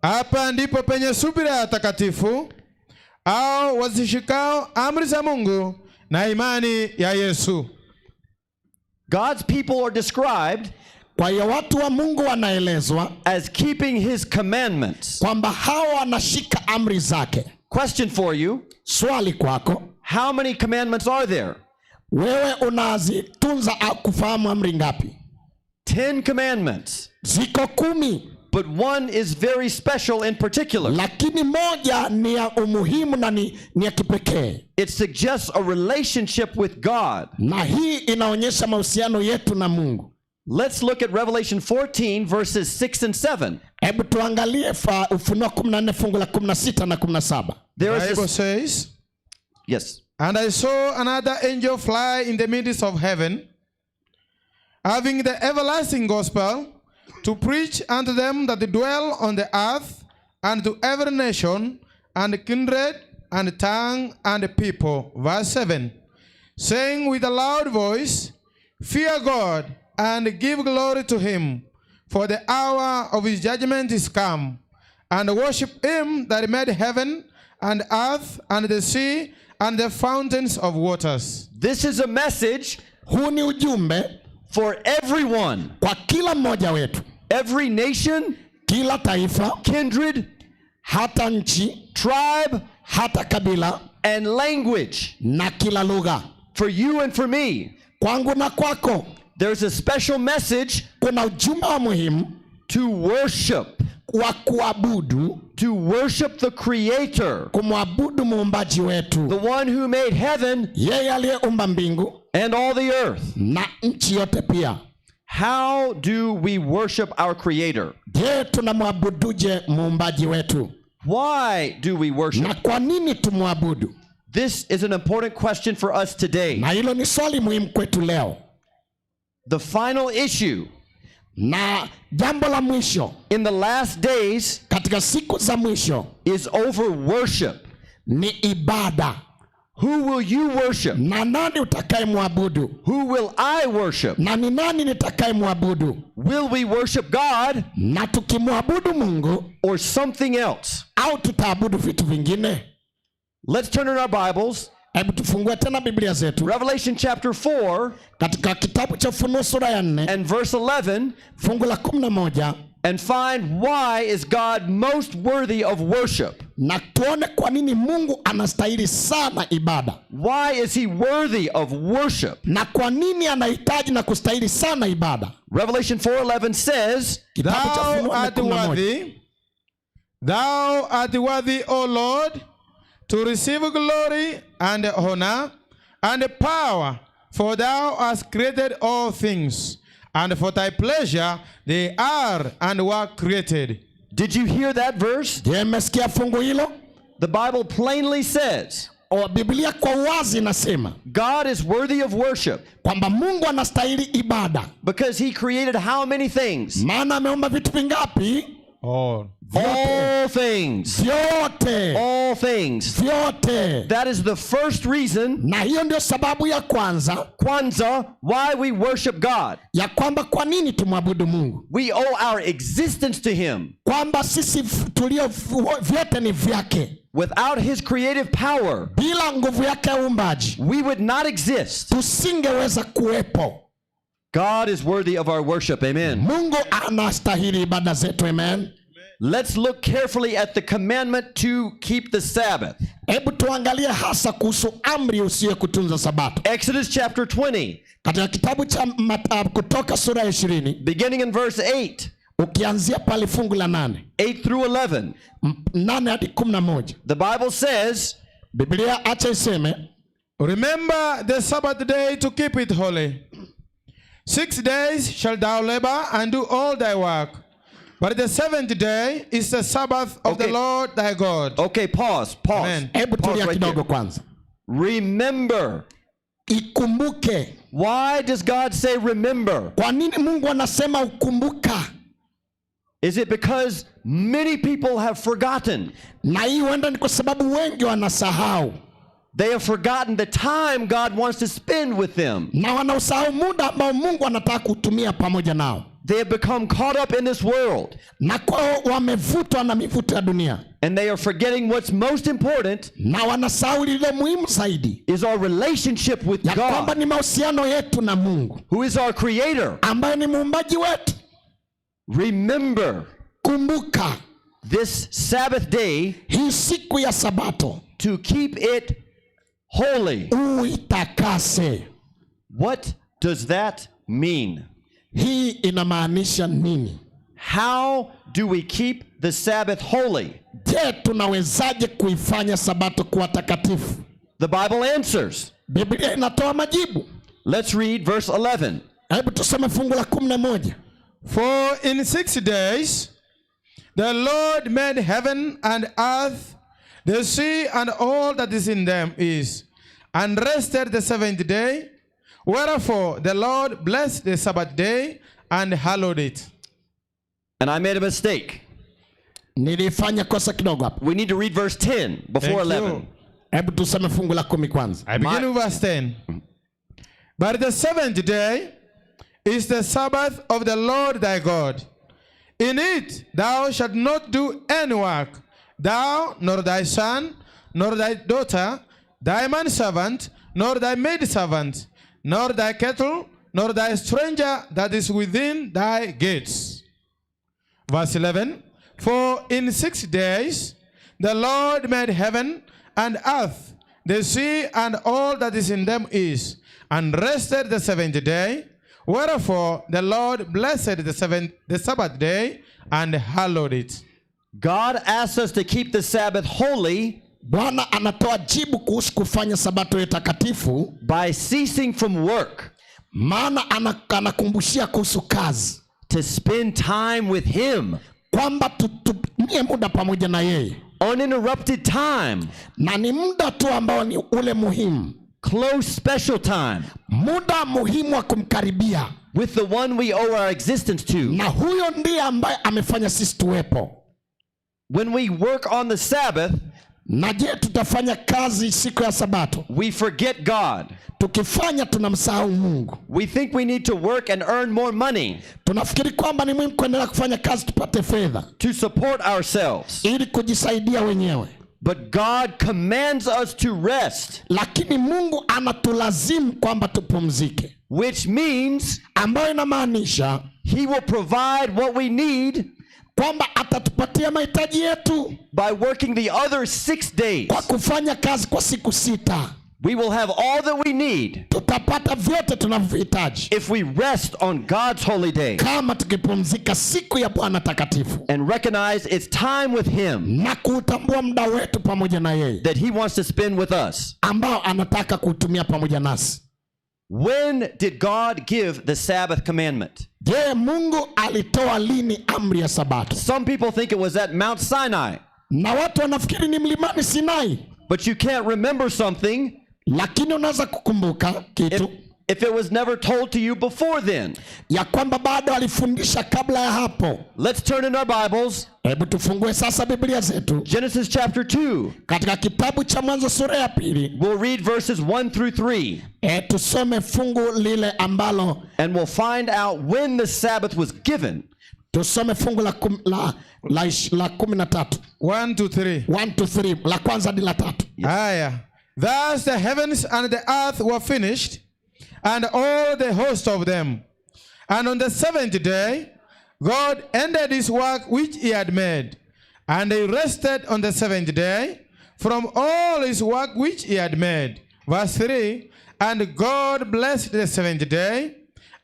Hapa ndipo penye subira ya watakatifu au wazishikao amri za Mungu na imani ya Yesu. God's people are described Kwa hiyo watu wa Mungu wanaelezwa as keeping his commandments. kwamba hawa wanashika amri zake. Question for you. Swali kwako, How many commandments are there? wewe unazitunza au kufahamu amri ngapi? 10 commandments. Ziko 10. But one is very special in particular. Lakini moja ni ya umuhimu na ni ya kipekee. It suggests a relationship with God. Na hii inaonyesha mahusiano yetu na Mungu. Let's look at Revelation 14 verses 6 and 7. Hebu tuangalie Ufunuo 14 fungu la 16 na 17. There is Bible says, yes. And I saw another angel fly in the midst of heaven, having the everlasting gospel to preach unto them that dwell on the earth, and to every nation, and kindred, and tongue, and people. Verse 7. Saying with a loud voice, Fear God, and give glory to him, for the hour of his judgment is come, and worship him that made heaven and earth and the sea and the fountains of waters. This is a message Huu ni ujumbe for everyone. Kwa kila mmoja wetu. Every nation, kila taifa, kindred, hata nchi, tribe, hata kabila, and language. na kila lugha. For you and for me. Kwangu na kwako. There's a special message kuna ujumbe wa muhimu to worship, wa kuabudu, to worship the Creator, kumwabudu muumbaji wetu, the one who made heaven yeye aliyeumba mbingu and all the earth. na nchi yote pia. How do we worship our Creator? Je, tunamwabuduje muumbaji wetu? Why do we worship? Na kwa nini tumwabudu? This is an important question for us today. Na hilo ni swali muhimu kwetu leo. The final issue Na jambo la mwisho in the last days katika siku za mwisho is over worship. ni ibada. Who will you worship? Na nani utakayemwabudu? Who will I worship? Na ni nani nitakayemwabudu? Will we worship God Na tukimwabudu Mungu or something else? au tutaabudu vitu vingine? Let's turn in our Bibles. Hebu tufungue tena Biblia zetu. Revelation chapter 4 katika kitabu cha Ufunuo sura ya 4 and verse 11 fungu la 11 and find why is God most worthy of worship? Na tuone kwa nini Mungu anastahili sana ibada. Why is he worthy of worship? Na kwa nini anahitaji na kustahili sana ibada? Revelation 4:11 says, Kitabu cha Thou Ufunuo art 4:11. worthy, thou art worthy, O Lord, to receive glory and honor and power, for thou hast created all things, and for thy pleasure they are and were created. Did you hear that verse? Je, mmesikia fungu hilo? The Bible plainly says, O, Biblia kwa uwazi inasema God is worthy of worship kwamba Mungu anastahili ibada because he created how many things? Maana ameumba vitu vingapi? All. All things. Vyote. All things. Vyote. That is the first reason. Na hiyo ndio sababu ya kwanza. Kwanza, why we worship God. Ya kwamba kwa nini tumwabudu Mungu? We owe our existence to him. Kwamba sisi tulio vyote ni vyake. Without his creative power, bila nguvu yake ya uumbaji, we would not exist. Tusingeweza kuwepo. God is worthy of our worship. Amen. Mungu anastahili ibada zetu. Amen. Let's look carefully at the commandment to keep the Sabbath. Hebu tuangalie hasa kuhusu amri usiye kutunza Sabato. Exodus chapter 20. Katika kitabu cha Kutoka sura ya 20, beginning in verse 8. Ukianzia pale fungu la 8. 8 through 11. 8 hadi 11. The Bible says, Biblia acha iseme, Remember the Sabbath day to keep it holy. 6 days shalt thou labor and do all thy work. But the seventh day is the Sabbath of the Lord thy God. Okay, pause, pause. Amen. Hebu Pause tulia right kidogo there. kwanza. Remember. Ikumbuke. Why does God say remember? Kwa nini Mungu anasema ukumbuka? Is it because many people have forgotten? Na hii huenda ni kwa sababu wengi wanasahau. They have forgotten the time God wants to spend with them. Na wanausahau muda ambao Mungu anataka kutumia pamoja nao. They have become caught up in this world. Na kwao wamevutwa na mivuto ya dunia. And they are forgetting what's most important. Na wanasahau lililo muhimu zaidi. Is our relationship with Ya kwamba God. ni mahusiano yetu na Mungu. Who is our creator. Ambaye ni muumbaji wetu. Remember. Kumbuka. This Sabbath day. Hii siku ya Sabato. To keep it holy. Uitakase. What does that mean? Hii inamaanisha nini? How do we keep the Sabbath holy? Je, tunawezaje kuifanya Sabato kuwa takatifu? The Bible answers. Biblia inatoa majibu. Let's read verse 11. Hebu tusome fungu la 11. For in 6 days the Lord made heaven and earth, the sea and all that is in them is, and rested the seventh day. Wherefore the Lord blessed the Sabbath day and hallowed it. And I made a mistake. Nilifanya kosa kidogo hapa. We need to read verse 10 before Thank 11. you. Hebu tusome fungu la 10 kwanza. I begin with verse 10. But the seventh day is the Sabbath of the Lord thy God. In it thou shalt not do any work, thou, nor thy son, nor thy daughter, thy manservant, nor thy maidservant, nor thy cattle, nor thy stranger that is within thy gates. Verse 11, For in 6 days the Lord made heaven and earth, the sea and all that is in them is, and rested the seventh day. Wherefore the Lord blessed the Sabbath day and hallowed it. God asks us to keep the Sabbath holy. Bwana anatoa jibu kuhusu kufanya Sabato iwe takatifu by ceasing from work. Maana anakumbushia kuhusu kazi. To spend time with him. Kwamba tutumie muda pamoja na yeye. Uninterrupted time. Na ni muda tu ambao ni ule muhimu. Close special time. Muda muhimu wa kumkaribia. With the one we owe our existence to. Na huyo ndiye ambaye amefanya sisi tuwepo. When we work on the Sabbath, na je, tutafanya kazi siku ya Sabato? We forget God. Tukifanya tunamsahau Mungu. We think we need to work and earn more money. Tunafikiri kwamba ni muhimu kuendelea kufanya kazi tupate fedha. To support ourselves. Ili kujisaidia wenyewe. But God commands us to rest. Lakini Mungu anatulazimu kwamba tupumzike. Which means, ambayo inamaanisha he will provide what we need kwamba atatupatia mahitaji yetu by working the other 6 days. Kwa kufanya kazi kwa siku 6. We will have all that we need. Tutapata vyote tunavyohitaji. If we rest on God's holy day. Kama tukipumzika siku ya Bwana takatifu. And recognize it's time with him. Na kuutambua muda wetu pamoja na yeye. That he wants to spend with us. Ambao anataka kuutumia pamoja nasi. When did God give the Sabbath commandment? Je, Mungu alitoa lini amri ya Sabato? Some people think it was at Mount Sinai. Na watu wanafikiri ni mlimani Sinai. But you can't remember something. Lakini unaweza kukumbuka kitu. If it was never told to you before then. Ya kwamba bado alifundisha kabla ya hapo. Let's turn in our Bibles. Hebu tufungue sasa Biblia zetu. Genesis chapter 2. Katika kitabu cha Mwanzo sura ya 2. We'll read verses 1 through 3. Tusome fungu lile ambalo And we'll find out when the Sabbath was given. Tusome fungu la 13. 1 to 3. 1 to 3, la kwanza hadi la tatu. Haya. Thus the heavens and the earth were finished, and all the host of them. And on the seventh day, God ended his work which he had made, and he rested on the seventh day from all his work which he had made. Verse 3, and God blessed the seventh day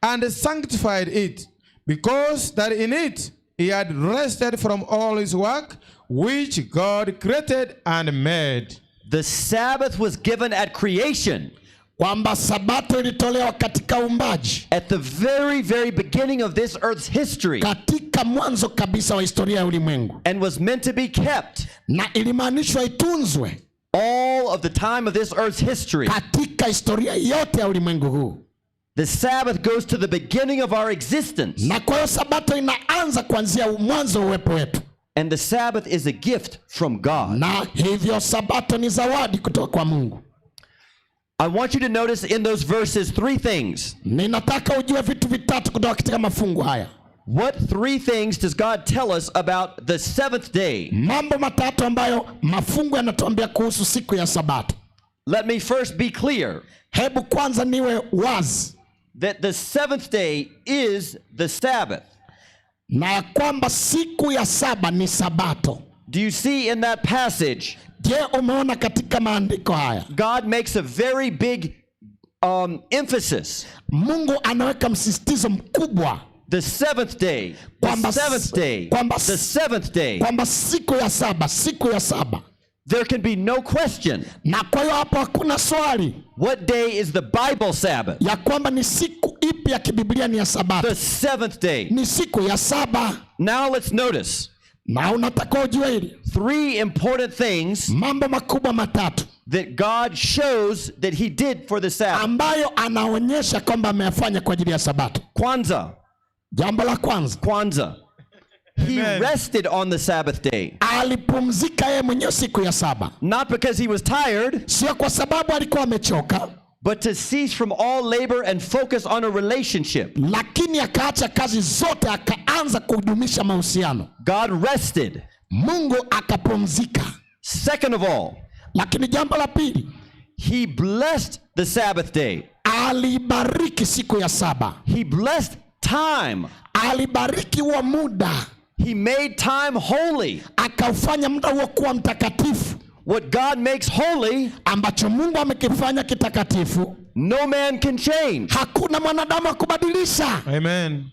and sanctified it, because that in it he had rested from all his work which God created and made. The Sabbath was given at creation. Kwamba Sabato ilitolewa katika uumbaji. At the very, very beginning of this earth's history. Katika mwanzo kabisa wa historia ya ulimwengu. And was meant to be kept. Na ilimaanishwa itunzwe. All of the time of this earth's history. Katika historia yote ya ulimwengu huu. The Sabbath goes to the beginning of our existence. Na kwa hiyo sabato inaanza kuanzia mwanzo wa uwepo wetu. And the Sabbath is a gift from God. Na hivyo sabato ni zawadi kutoka kwa Mungu. I want you to notice in those verses three things. Ninataka ujue vitu vitatu kutoka katika mafungu haya. What three things does God tell us about the seventh day? Mambo matatu ambayo mafungu yanatuambia kuhusu siku ya sabato. Let me first be clear. Hebu kwanza niwe wazi that the seventh day is the Sabbath. Na ya kwamba siku ya saba ni sabato. Do you see in that passage? Je, umeona katika maandiko haya? God makes a very big emphasis. Mungu anaweka msisitizo mkubwa. The seventh day, the seventh day, the seventh day. Kwamba siku ya saba, siku ya saba. There can be no question. Na kwa hiyo hapo hakuna swali. What day is the Bible Sabbath? Ya kwamba ni siku ipi ya kibiblia ni ya sabato. The seventh day. Ni siku ya saba. Now let's notice. Na unataka ujue hili. Three important things. Mambo makubwa matatu. That God shows that he did for the Sabbath. Ambayo anaonyesha kwamba ameyafanya kwa ajili ya sabato. Kwanza. Jambo la kwanza. Kwanza. He rested on the Sabbath day. Alipumzika yeye mwenyewe siku ya saba. Not because he was tired. Sio kwa sababu alikuwa amechoka. But to cease from all labor and focus on a relationship. Lakini akaacha kazi zote akaanza kudumisha mahusiano. God rested. Mungu akapumzika. Second of all, lakini jambo la pili, he blessed the Sabbath day. Alibariki siku ya saba. He blessed time. Alibariki huo muda. He made time holy. Akaufanya muda huo kuwa mtakatifu. What God makes holy, ambacho Mungu amekifanya kitakatifu, no man can change. Hakuna mwanadamu akubadilisha. Amen.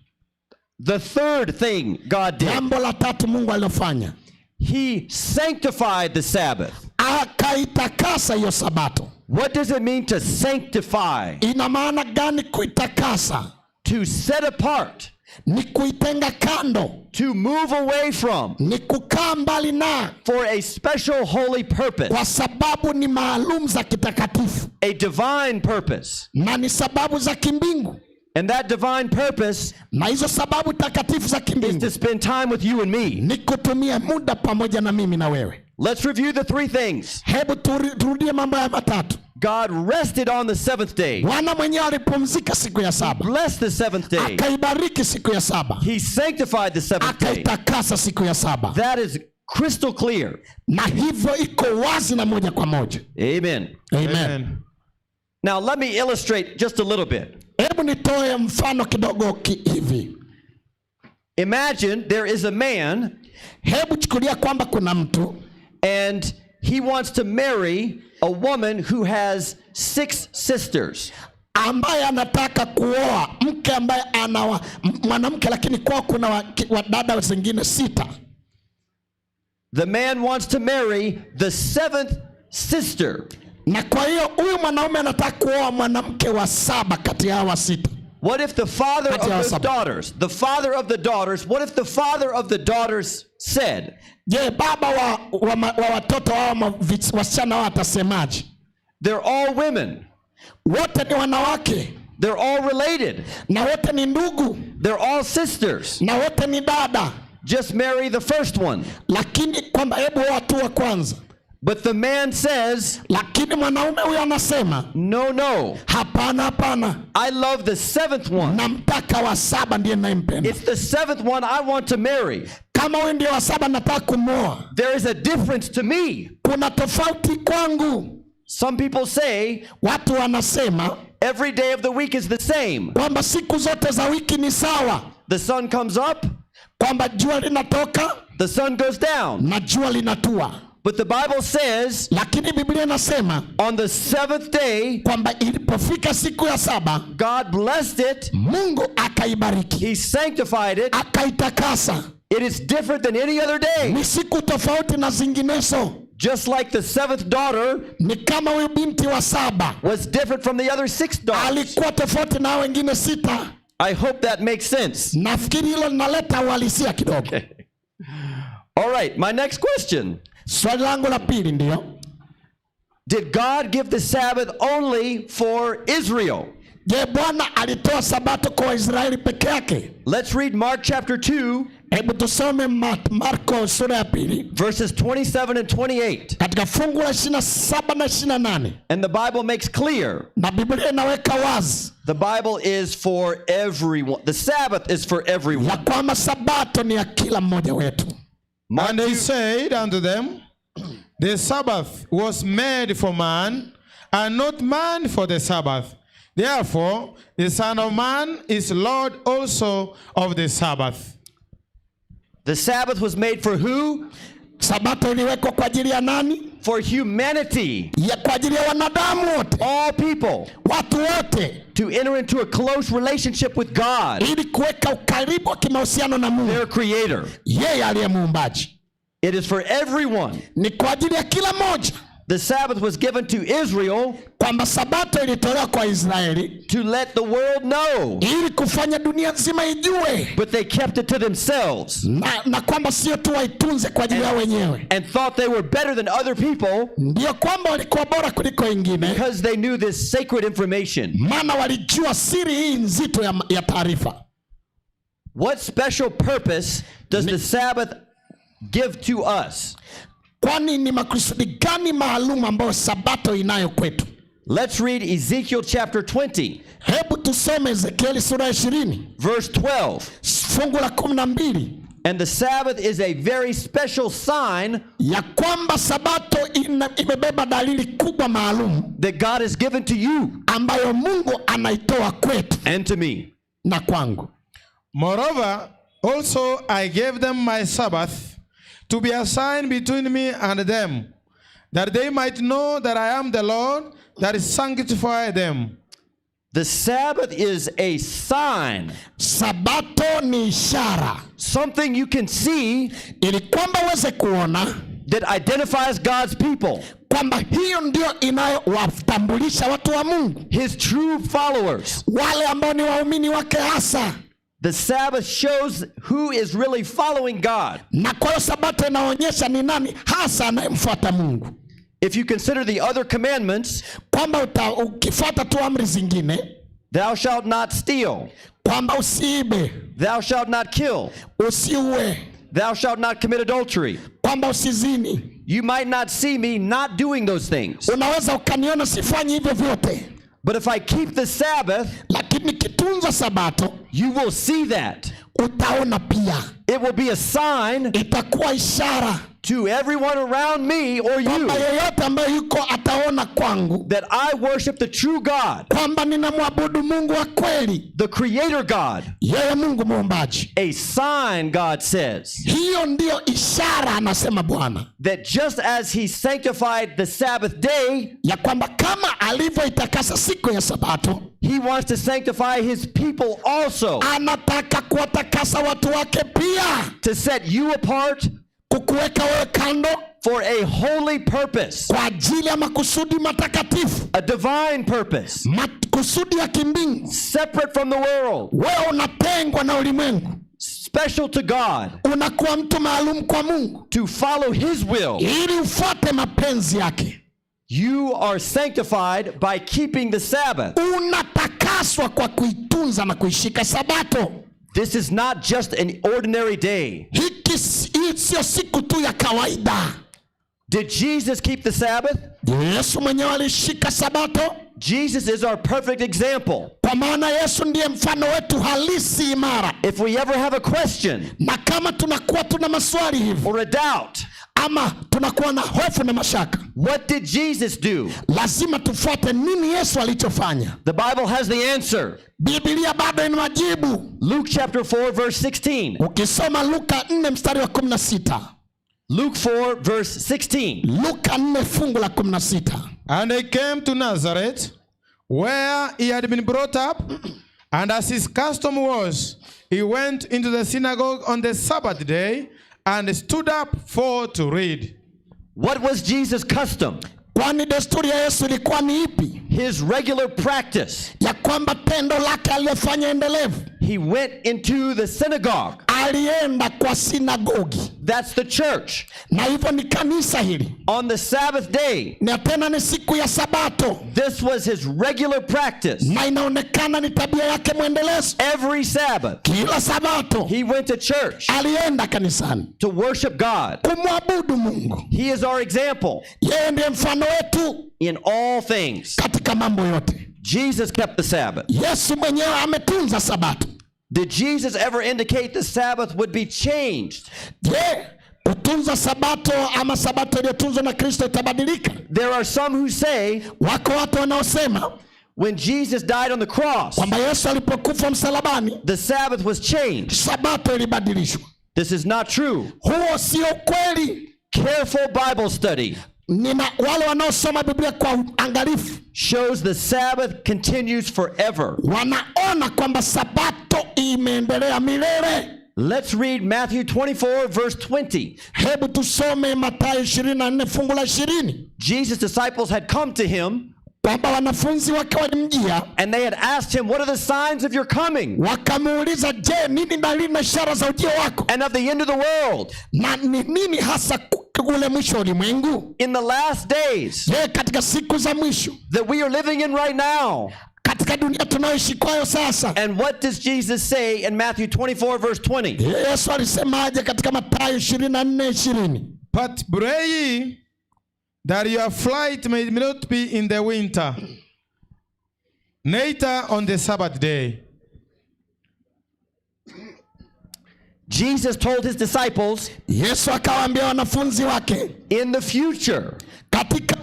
The third thing God did. Jambo la tatu Mungu alilofanya, he sanctified the Sabbath. Akaitakasa hiyo sabato. What does it mean to sanctify? Ina maana gani kuitakasa? To set apart. Ni kuitenga kando. To move away from. Ni kukaa mbali na. For a special holy purpose. Kwa sababu ni maalum za kitakatifu. A divine purpose. Na ni sababu za kimbingu. And that divine purpose na hizo sababu takatifu za kimbingu is to spend time with you and me. Ni kutumia muda pamoja na mimi na wewe. Let's review the three things. Hebu turudie mambo haya matatu. God rested on the seventh day. Bwana mwenyewe alipumzika siku ya saba. He blessed the seventh day. Akaibariki siku ya saba. He sanctified the seventh day. Akaitakasa siku ya saba. That is crystal clear. Na hivyo iko wazi na moja kwa moja. Amen. Amen. Amen. Now let me illustrate just a little bit. Hebu nitoe mfano kidogo hivi. Imagine there is a man. Hebu chukulia kwamba kuna mtu. And he wants to marry a woman who has 6 sisters. Ambaye anataka kuoa mke ambaye ana mwanamke lakini kwao kuna wadada wengine 6. The man wants to marry the 7th sister. Na kwa hiyo huyu mwanaume anataka kuoa mwanamke wa 7 kati ya hawa 6. What if the father of those daughters, the father of the daughters, what if the father of the daughters said, Je, baba wa watoto hao wasichana hao atasemaje? They're all women. Wote ni wanawake. They're all related. Na wote ni ndugu. They're all sisters. Na wote ni dada. Just marry the first one. Lakini kwamba hebu watu wa kwanza. But the man says, lakini mwanaume huyo anasema, no, no. Hapana, hapana. I love the seventh one. Namtaka wa saba ndiye ninayempenda. It's the seventh one I want to marry. Kama huyu ndiye wa saba nataka kumwoa. There is a difference to me. Kuna tofauti kwangu. Some people say, watu wanasema, every day of the week is the same. Kwamba siku zote za wiki ni sawa. The sun comes up, kwamba jua linatoka, the sun goes down, na jua linatua. But the Bible says, lakini Biblia inasema, on the seventh day, kwamba ilipofika siku ya saba, God blessed it, Mungu akaibariki. He sanctified it, akaitakasa. It is different than any other day. Ni siku tofauti na zinginezo. Just like the seventh daughter, ni kama huyu binti wa saba, was different from the other 6 daughters. Alikuwa tofauti na wengine 6. I hope that makes sense. Nafikiri hilo linaleta uhalisia kidogo. Okay. All right, my next question. Swali langu la pili ndio. Did God give the Sabbath only for Israel? Je, Bwana alitoa sabato kwa Waisraeli peke yake? Let's read Mark chapter 2, Hebu tusome Marko sura ya 2 verses 27 and 28. katika fungu la 27 na 28. And the Bible makes clear Na Biblia inaweka wazi the Bible is for everyone. The Sabbath is for everyone. ya kwamba sabato ni ya kila mmoja wetu. And he said unto them, The Sabbath was made for man, and not man for the Sabbath. Therefore, the Son of Man is Lord also of the Sabbath. The Sabbath was made for who? Sabato iliwekwa kwa ajili ya nani? For humanity. Ya kwa ajili ya wanadamu wote. All people. Watu wote. To enter into a close relationship with God. Ili kuweka ukaribu wa kimahusiano na Mungu. Their creator. Yeye aliye muumbaji. It is for everyone. Ni kwa ajili ya kila mmoja. The Sabbath was given to Israel. Kwamba sabato ilitolewa kwa Israeli. To let the world know. Ili kufanya dunia nzima ijue. But they kept it to themselves. Na kwamba sio tu waitunze kwa ajili yao wenyewe. And thought they were better than other people. Ndio kwamba walikuwa bora kuliko wengine. Because they knew this sacred information. Maana walijua siri hii nzito ya taarifa. What special purpose does the Sabbath give to us? Kwani ni makusudi gani maalum ambayo sabato inayo kwetu? Let's read Ezekiel chapter 20. Hebu tusome Ezekieli sura 20. Verse 12. Fungu la 12. And the Sabbath is a very special sign ya kwamba sabato imebeba dalili kubwa maalum that God has given to you, ambayo Mungu anaitoa kwetu and to me, na kwangu. Moreover, also I gave them my Sabbath to be a sign between me and them, that they might know that I am the Lord that sanctify them. The Sabbath is a sign. Sabato ni ishara. Something you can see, ili kwamba uweze kuona, that identifies God's people. Kwamba hiyo ndio inayowatambulisha watu wa Mungu. His true followers. Wale ambao ni waumini wake hasa. The Sabbath shows who is really following God. Na kwa hiyo sabato inaonyesha ni nani hasa anayemfuata Mungu. If you consider the other commandments, kwamba ukifuata tu amri zingine, thou shalt not steal, kwamba usiibe, thou shalt not kill, usiue, thou shalt not commit adultery, kwamba usizini. You might not see me not doing those things. Unaweza ukaniona sifanyi hivyo vyote. But if I keep the Sabbath, lakini nikitunza sabato, you will see that. Utaona pia. It will be a sign, itakuwa ishara to everyone around me or you, kwamba yeyote ambaye yuko ataona kwangu, that I worship the true God, kwamba ninamwabudu Mungu wa kweli, the creator God, yeye Mungu muumbaji. A sign, God says, hiyo ndiyo ishara, anasema Bwana, that just as he sanctified the Sabbath day, ya kwamba kama alivyoitakasa siku ya sabato, he wants to sanctify his people also, anataka kuwatakasa watu wake pia, to set you apart, kukuweka wewe kando, for a holy purpose, kwa ajili ya makusudi matakatifu, a divine purpose, makusudi ya kimbingu, separate from the world, wewe unatengwa na ulimwengu, special to God, unakuwa mtu maalum kwa Mungu, to follow his will, ili ufuate mapenzi yake. You are sanctified by keeping the Sabbath. Unatakaswa kwa kuitunza na kuishika sabato. This is not just an ordinary day. Hiki sio siku tu ya kawaida. Did Jesus keep the Sabbath? Yesu mwenyewe alishika sabato. Jesus is our perfect example. Kwa maana Yesu ndiye mfano wetu halisi imara. If we ever have a question, na kama tunakuwa tuna maswali hivi, or a doubt, ama tunakuwa na hofu na mashaka, what did Jesus do? Lazima tufuate nini Yesu alichofanya. The Bible has the answer. Biblia bado ina majibu. Luke chapter 4 verse 16. Ukisoma Luka 4 mstari wa 16. Luke 4 verse 16. Luka 4 fungu la 16. And they came to Nazareth, where he had been brought up, and as his custom was, he went into the synagogue on the Sabbath day and stood up for to read. What was Jesus' custom? Kwani desturi ya Yesu ilikuwa ni ipi? His regular practice. Ya kwamba tendo lake alilofanya endelevu. He went into the synagogue. Alienda kwa sinagogi. That's the church. Na hivyo ni kanisa hili. On the Sabbath day. Na tena ni siku ya Sabato. This was his regular practice. Na inaonekana ni tabia yake mwendelezo. Every Sabbath. Kila Sabato. He went to church. Alienda kanisani. To worship God. Kumwabudu Mungu. He is our example. Yeye ndiye mfano wetu. In all things. Katika mambo yote. Jesus kept the Sabbath. Yesu mwenyewe ametunza Sabato. Did Jesus ever indicate the Sabbath would be changed? Je, kutunza Sabato ama Sabato iliyotunzwa na Kristo itabadilika? There are some who say, wako watu wanaosema, when Jesus died on the cross, kwamba Yesu alipokufa msalabani, the Sabbath was changed. Sabato ilibadilishwa. This is not true. Huo sio kweli. Careful Bible study Nina wale wanaosoma Biblia kwa uangalifu shows the Sabbath continues forever. Wanaona kwamba Sabato imeendelea milele. Let's read Matthew 24 verse 20. Hebu tusome Mathayo 24 fungu la 20. Jesus' disciples had come to him, kwamba wanafunzi wake walimjia, and they had asked him, what are the signs of your coming? Wakamuuliza, je, nini dalili na ishara za ujio wako? And of the end of the world. Na ni nini hasa ule mwisho wa ulimwengu? In the last days. Je, katika siku za mwisho that we are living in right now. Katika dunia tunayoishi kwayo sasa. And what does Jesus say in Matthew 24 verse 20? Yesu alisemaje katika Mathayo 24:20? But pray ye that your flight may not be in the winter, neither on the Sabbath day. Jesus told his disciples, Yesu akawaambia wanafunzi wake, in the future, katika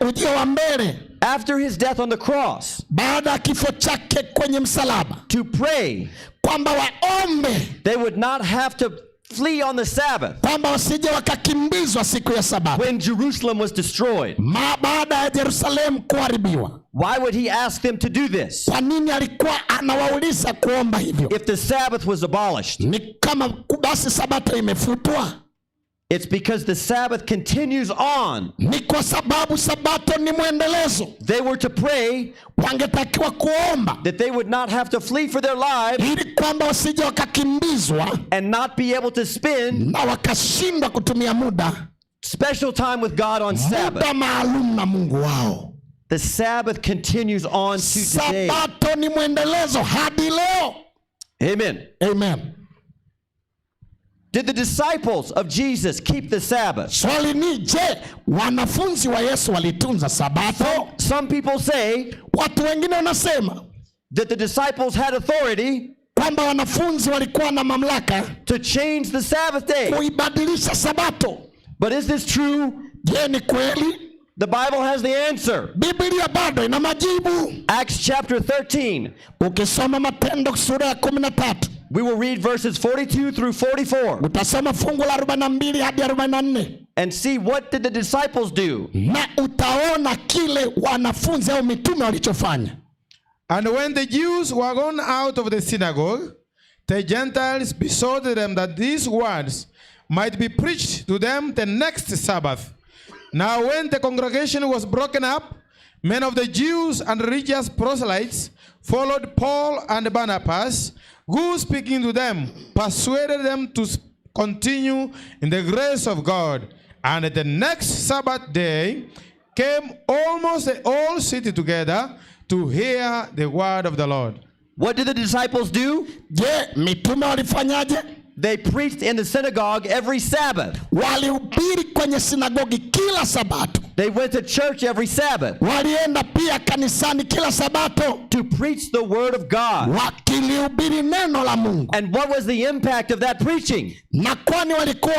ujio wa mbele, after his death on the cross, baada ya kifo chake kwenye msalaba, to pray, kwamba waombe, they would not have to flee on the Sabbath, kwamba wasije wakakimbizwa siku ya Sabato, when Jerusalem was destroyed. Baada ya Yerusalemu kuharibiwa. Why would he ask them to do this? Kwa nini alikuwa anawauliza kuomba hivyo? If the Sabbath was abolished. Ni kama basi Sabato imefutwa. It's because the Sabbath continues on. Ni kwa sababu Sabato ni mwendelezo. They were to pray, wangetakiwa kuomba, that they would not have to flee for their lives, ili kwamba wasije wakakimbizwa, and not be able to spend, na wakashindwa kutumia muda, special time with God on Sabbath. Muda maalum na Mungu wao. The Sabbath continues on to today. Sabato ni mwendelezo hadi leo. Amen. Amen. Did the disciples of Jesus keep the Sabbath? Swali ni je, wanafunzi wa Yesu walitunza Sabato? Some people say, watu wengine wanasema, that the disciples had authority, kwamba wanafunzi walikuwa na mamlaka, to change the Sabbath day, kuibadilisha Sabato. But is this true? Je, ni kweli? The Bible has the answer. Biblia bado ina majibu. Acts chapter 13. Ukisoma Matendo sura ya 13, we will read verses 42 through 44. Utasoma fungu la 42 hadi 44. And see what did the disciples do. Na utaona kile wanafunzi au mitume walichofanya. And when the Jews were gone out of the synagogue, the Gentiles besought them that these words might be preached to them the next Sabbath. Now when the congregation was broken up, men of the Jews and religious proselytes followed Paul and Barnabas, who, speaking to them, persuaded them to continue in the grace of God. And the next Sabbath day came almost the whole city together to hear the word of the Lord. What did the disciples do? Je, mitume walifanyaje? They preached in the synagogue every Sabbath. Walihubiri kwenye sinagogi kila Sabato. They went to church every Sabbath. Walienda pia kanisani kila Sabato. To preach the word of God. Wakilihubiri neno la Mungu. And what was the impact of that preaching? Na kwani walikuwa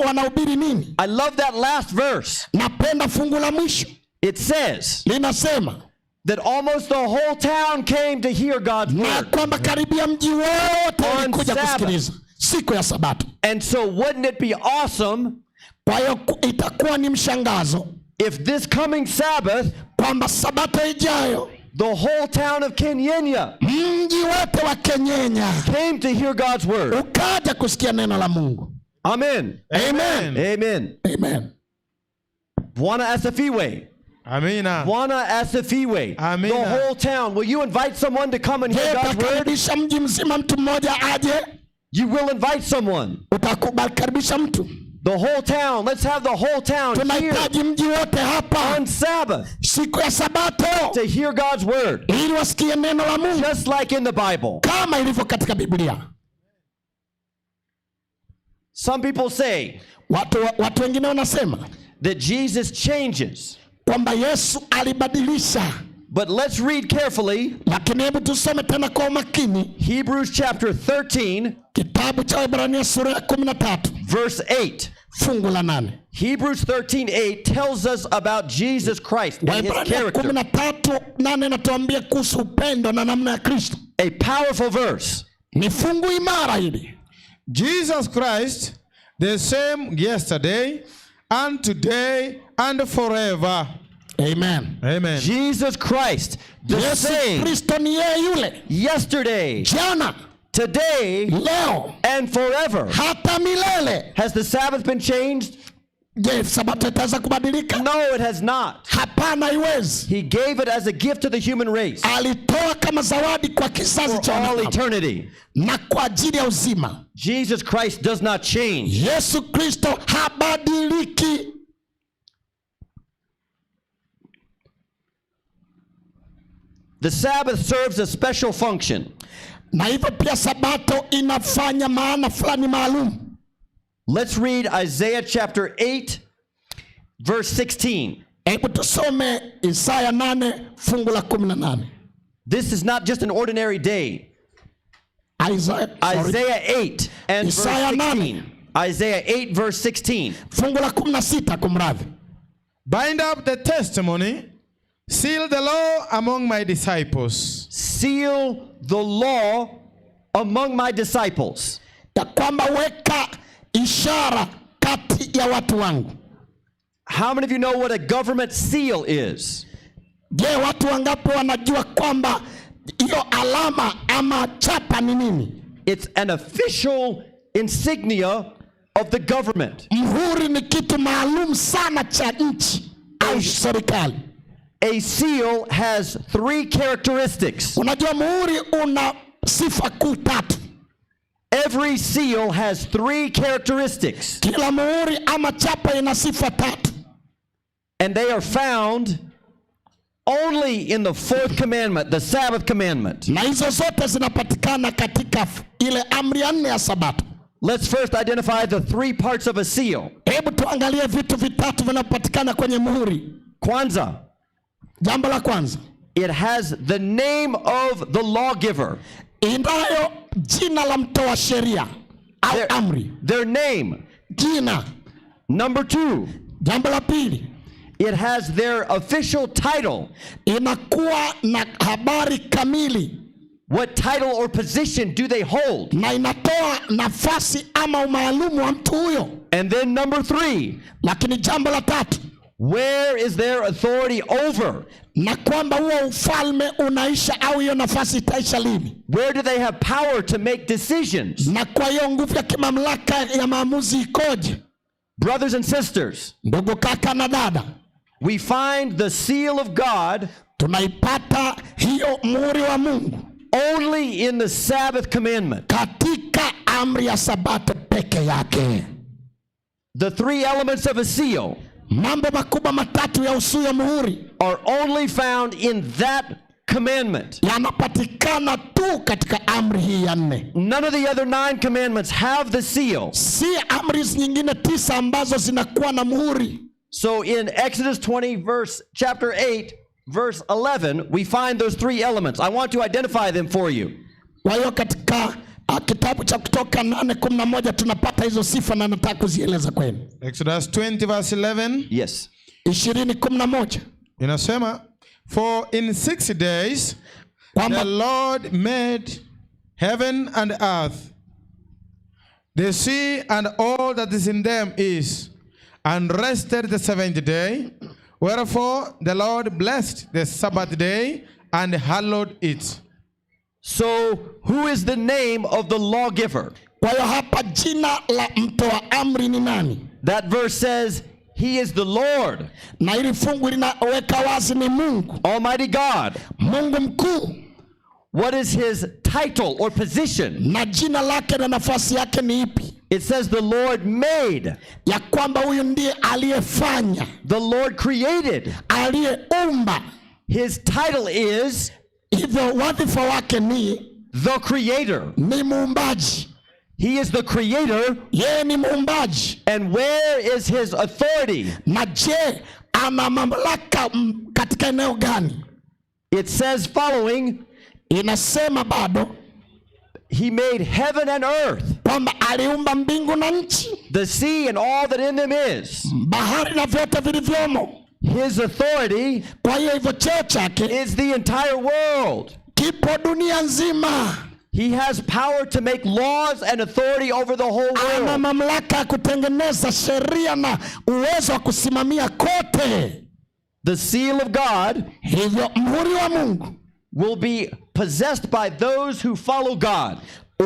wanahubiri nini? I love that last verse. Napenda fungu la mwisho. It says, linasema, that almost the whole town came to hear God's na word. kwamba karibia mji wote On ulikuja Sabbath. kusikiliza siku ya Sabato. And so wouldn't it be awesome Kwa hiyo itakuwa ni mshangazo if this coming Sabbath, kwamba Sabato ijayo the whole town of Kenyenya mji wote wa Kenyenya came to hear God's word, ukaja kusikia neno la Mungu. Amen. Amen. Amen. Amen. Bwana asifiwe. Amina. Bwana asifiwe. Amina. The whole town. Will you invite someone to come and hear Je, God's word? utakaribisha mji mzima mtu mmoja aje? You will invite someone. Utakukaribisha mtu. The whole town. Let's have the whole town here Tunahitaji mji wote hapa on Sabbath siku ya Sabato to hear God's word, ili wasikie neno la Mungu just like in the Bible. kama ilivyo katika Biblia. Some people say Watu wengine wanasema that Jesus changes. kwamba Yesu alibadilisha, But let's read carefully lakini hebu tusome tena kwa umakini Hebrews chapter 13, kitabu cha Waebrania sura ya 13 verse 8. fungu la 8. Hebrews 13:8 tells us about Jesus Christ and his Waebrania character. 13:8 inatuambia kuhusu upendo na namna ya Kristo. A powerful verse. Ni fungu imara hili. Jesus Christ, the same yesterday and today and forever. Amen. Amen. Jesus Christ, the Yesu same Kristo ni yeye yule yesterday, jana, today, leo, and forever. hata milele. Has the Sabbath been changed? Je, sabato itaweza kubadilika? No, it has not. Hapana, haiwezi. He gave it as a gift to the human race Alitoa kama zawadi kwa kizazi for cha all wanadamu eternity. na kwa ajili ya uzima. Jesus Christ does not change. Yesu Kristo habadiliki. The Sabbath serves a special function. Na hivyo pia sabato inafanya maana fulani maalum. Let's read Isaiah chapter 8, verse 16. Hebu tusome Isaya 8 fungu la 18. This is not just an ordinary day. Isaiah, sorry, Isaiah 8 and verse Isaiah 16. Isaiah 8, verse 16. fungu la 16, kumradhi. Bind up the testimony, seal the law among my disciples. Seal the law among my disciples. Ya kwamba weka ishara kati ya watu wangu. How many of you know what a government seal is? Je, watu wangapi wanajua kwamba hiyo alama ama chapa ni nini? It's an official insignia of the government. Mhuri ni kitu maalum sana cha nchi au serikali. A seal has three characteristics. Unajua muhuri una sifa kuu tatu. Every seal has three characteristics, Kila muhuri ama chapa ina sifa tatu, and they are found only in the fourth commandment, the Sabbath commandment. na hizo zote zinapatikana katika ile amri ya nne ya Sabato. Let's first identify the three parts of a seal. Hebu tuangalie vitu vitatu vinavyopatikana kwenye muhuri. Kwanza, Jambo la kwanza, it has the name of the lawgiver, inayo jina la mtoa sheria au amri, their name. jina. Number two, Jambo la pili, it has their official title. inakuwa na habari kamili What title or position do they hold? na inatoa nafasi ama umaalumu wa mtu huyo. And then number three, Lakini jambo la tatu, where is their authority over? na kwamba huo ufalme unaisha au hiyo nafasi itaisha lini, Where do they have power to make decisions? na kwa hiyo nguvu ya kimamlaka ya maamuzi ikoje? Brothers and sisters, Ndugu kaka na dada, we find the seal of God tunaipata hiyo muhuri wa Mungu only in the Sabbath commandment. katika amri ya Sabato peke yake. The three elements of a seal Mambo makubwa matatu ya usuyo muhuri are only found in that commandment. yanapatikana tu katika amri hii ya nne, None of the other 9 commandments have the seal. si amri nyingine 9 ambazo zinakuwa na muhuri. So in Exodus 20 chapter 8 verse 11, we find those three elements. I want to identify them for you. Kwa hiyo katika kitabu cha Kutoka 8:11 tunapata hizo sifa na nataka kuzieleza kwenu. Exodus 20 verse 11. Yes. 20:11 Inasema, for in 6 days kwamba the Lord made heaven and earth, the sea and all that is in them is, and rested the seventh day. Wherefore the Lord blessed the Sabbath day and hallowed it. So who is the name of the lawgiver? Kwa hiyo hapa jina la mtoa amri ni nani? That verse says he is the Lord, Na hili fungu linaweka wazi ni Mungu, Almighty God. Mungu mkuu. What is his title or position? Na jina lake na nafasi yake ni ipi? It says the Lord made, Ya kwamba huyu ndiye aliyefanya, the Lord created. Aliyeumba. His title is Hivyo wadhifa wake ni the creator. Ni muumbaji. He is the creator. Yeye ni muumbaji. And where is his authority? Na je, ana mamlaka katika eneo gani? It says following, Inasema bado he made heaven and earth, kwamba aliumba mbingu na nchi, the sea and all that in them is. Bahari na vyote vilivyomo. His authority Kwa hiyo hivyo cheo chake is the entire world. Kipo dunia nzima. He has power to make laws and authority over the whole Ana world. mamlaka ya kutengeneza sheria na uwezo wa kusimamia kote. The seal of God Hivyo muhuri wa Mungu will be possessed by those who follow God.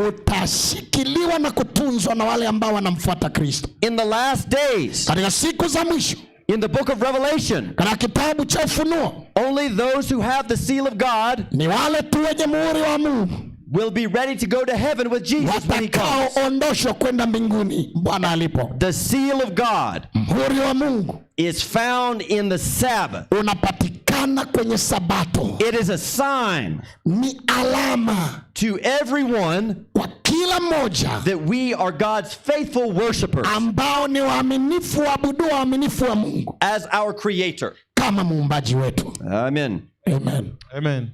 Utashikiliwa na kutunzwa na wale ambao wanamfuata Kristo. In the last days, Katika siku za mwisho, in the book of Revelation, katika kitabu cha Ufunuo, only those who have the seal of God ni wale tu wenye muhuri wa Mungu will be ready to go to heaven with Jesus when he comes. Watakaoondoshwa kwenda mbinguni Bwana alipo. The seal of God Muhuri wa Mungu is found in the Sabbath. Unapatikana kwenye Sabato. It is a sign Ni alama to everyone kwa kila mmoja that we are God's faithful worshipers ambao ni waaminifu, waabudu waaminifu wa Mungu as our creator. Kama muumbaji wetu. Amen. Amen. Amen.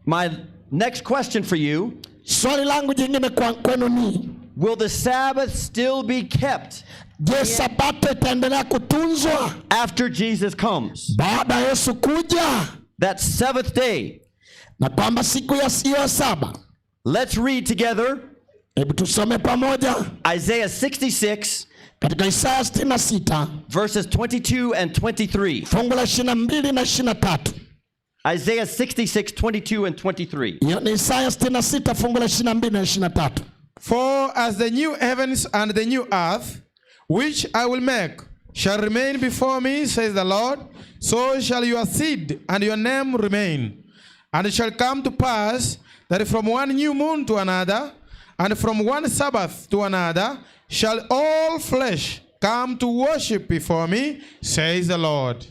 My next question for you. Swali langu jingine kwenu ni, Will the Sabbath still be kept je, Sabato itaendelea kutunzwa after Jesus comes? Baada ya Yesu kuja? That seventh day. Na kwamba siku ya hiyo ya saba. Let's read together. Hebu tusome pamoja. Isaiah 66 katika Isaya 66 verses 22 and 23. Fungu la 22 na 23. Isaiah 66, 22 and 23. Hiyo ni Isaya 66 fungu la 22 na 23. For as the new heavens and the new earth, which I will make, shall remain before me, says the Lord, so shall your seed and your name remain. And it shall come to pass that from one new moon to another, and from one Sabbath to another, shall all flesh come to worship before me, says the Lord.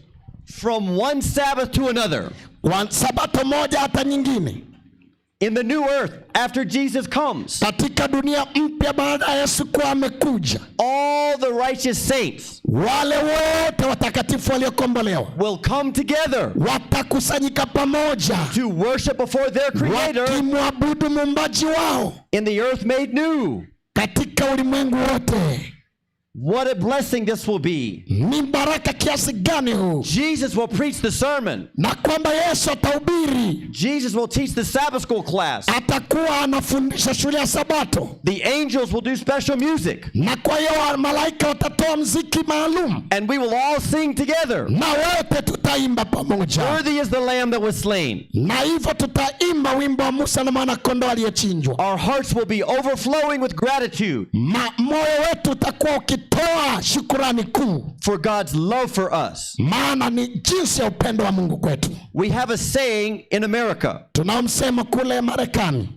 From one Sabbath to another. Kwa sabato moja hata nyingine. In the new earth, after Jesus comes, katika dunia mpya baada ya Yesu kuwa amekuja, all the righteous saints wale wote watakatifu waliokombolewa will come together watakusanyika pamoja to worship before their creator wakimwabudu muumbaji wao in the earth made new. Katika ulimwengu wote. What a blessing this will be. Ni baraka kiasi gani huu. Jesus will preach the sermon. Na kwamba Yesu atahubiri. Jesus will teach the Sabbath school class. Atakuwa anafundisha shule ya Sabato. The angels will do special music. Na kwa hiyo malaika watatoa mziki maalum. And we will all sing together. Na wote tutaimba pamoja. Worthy is the lamb that was slain. Na hivyo tutaimba wimbo wa Musa na mwana kondoo aliyechinjwa. Our hearts will be overflowing with gratitude. Moyo wetu utakuwa ukitoa shukurani kuu for God's love for us. Maana ni jinsi ya upendo wa Mungu kwetu. We have a saying in America. Tunao msemo kule Marekani.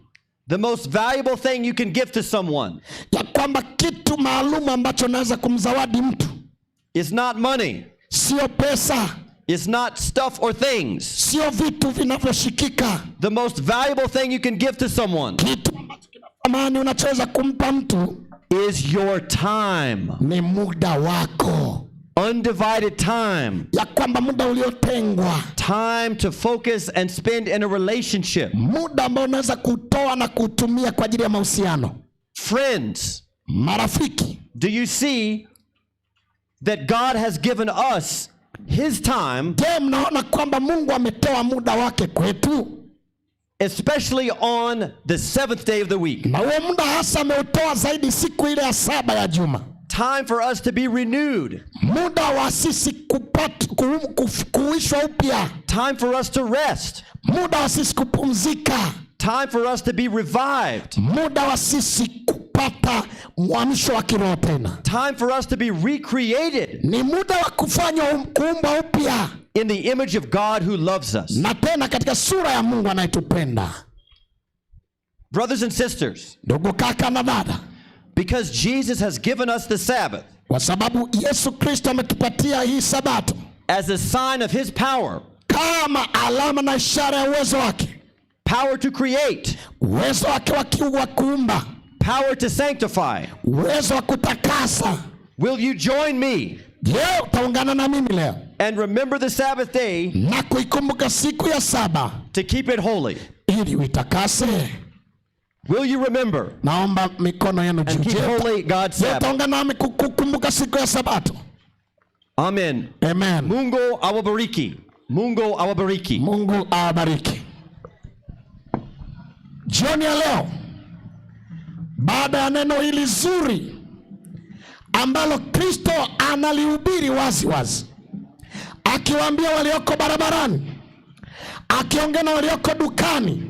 The most valuable thing you can give to someone ya kwamba kitu maalum ambacho naweza kumzawadi mtu is not money. Sio pesa. It's not stuff or things. Sio vitu vinavyoshikika. The most valuable thing you can give to someone kitu ambacho kina thamani unachoweza kumpa mtu is your time. Ni muda wako. Undivided time. Ya kwamba muda uliotengwa. Time to focus and spend in a relationship. Muda ambao unaweza kutoa na kutumia kwa ajili ya mahusiano. Friends. Marafiki. Do you see that God has given us his time? Je, mnaona kwamba Mungu ametoa muda wake kwetu? Especially on the seventh day of the week. Na huo muda hasa ameutoa zaidi siku ile ya saba ya juma. Time for us to be renewed. Muda wa sisi kuishwa upya. Time for us to rest. Muda wa sisi kupumzika. Time for us to be revived. Muda wa sisi kupata mwamsho wa kiroho tena. Time for us to be recreated. Ni muda wa kufanywa kuumbwa upya. In the image of God who loves us. Na tena katika sura ya Mungu anayetupenda. Brothers and sisters, Ndugu kaka na dada, because Jesus has given us the Sabbath kwa sababu Yesu Kristo ametupatia hii sabato as a sign of his power, kama alama na ishara ya uwezo wake, power to create, uwezo wake wa kuumba, power to sanctify, uwezo wa kutakasa. Will you join me Je, utaungana na mimi leo and remember the Sabbath day na kuikumbuka siku ya saba to keep it holy? Ili uitakase? Will you remember Naomba mikono yenu juu. and keep Je, holy God's je, Sabbath? utaungana nami kukumbuka siku ya sabato? Amen. Amen. Mungu awabariki. Mungu awabariki. Mungu awabariki. Jioni ya leo, baada ya neno hili zuri ambalo Kristo analihubiri wazi wazi, akiwaambia walioko barabarani, akiongea na walioko dukani,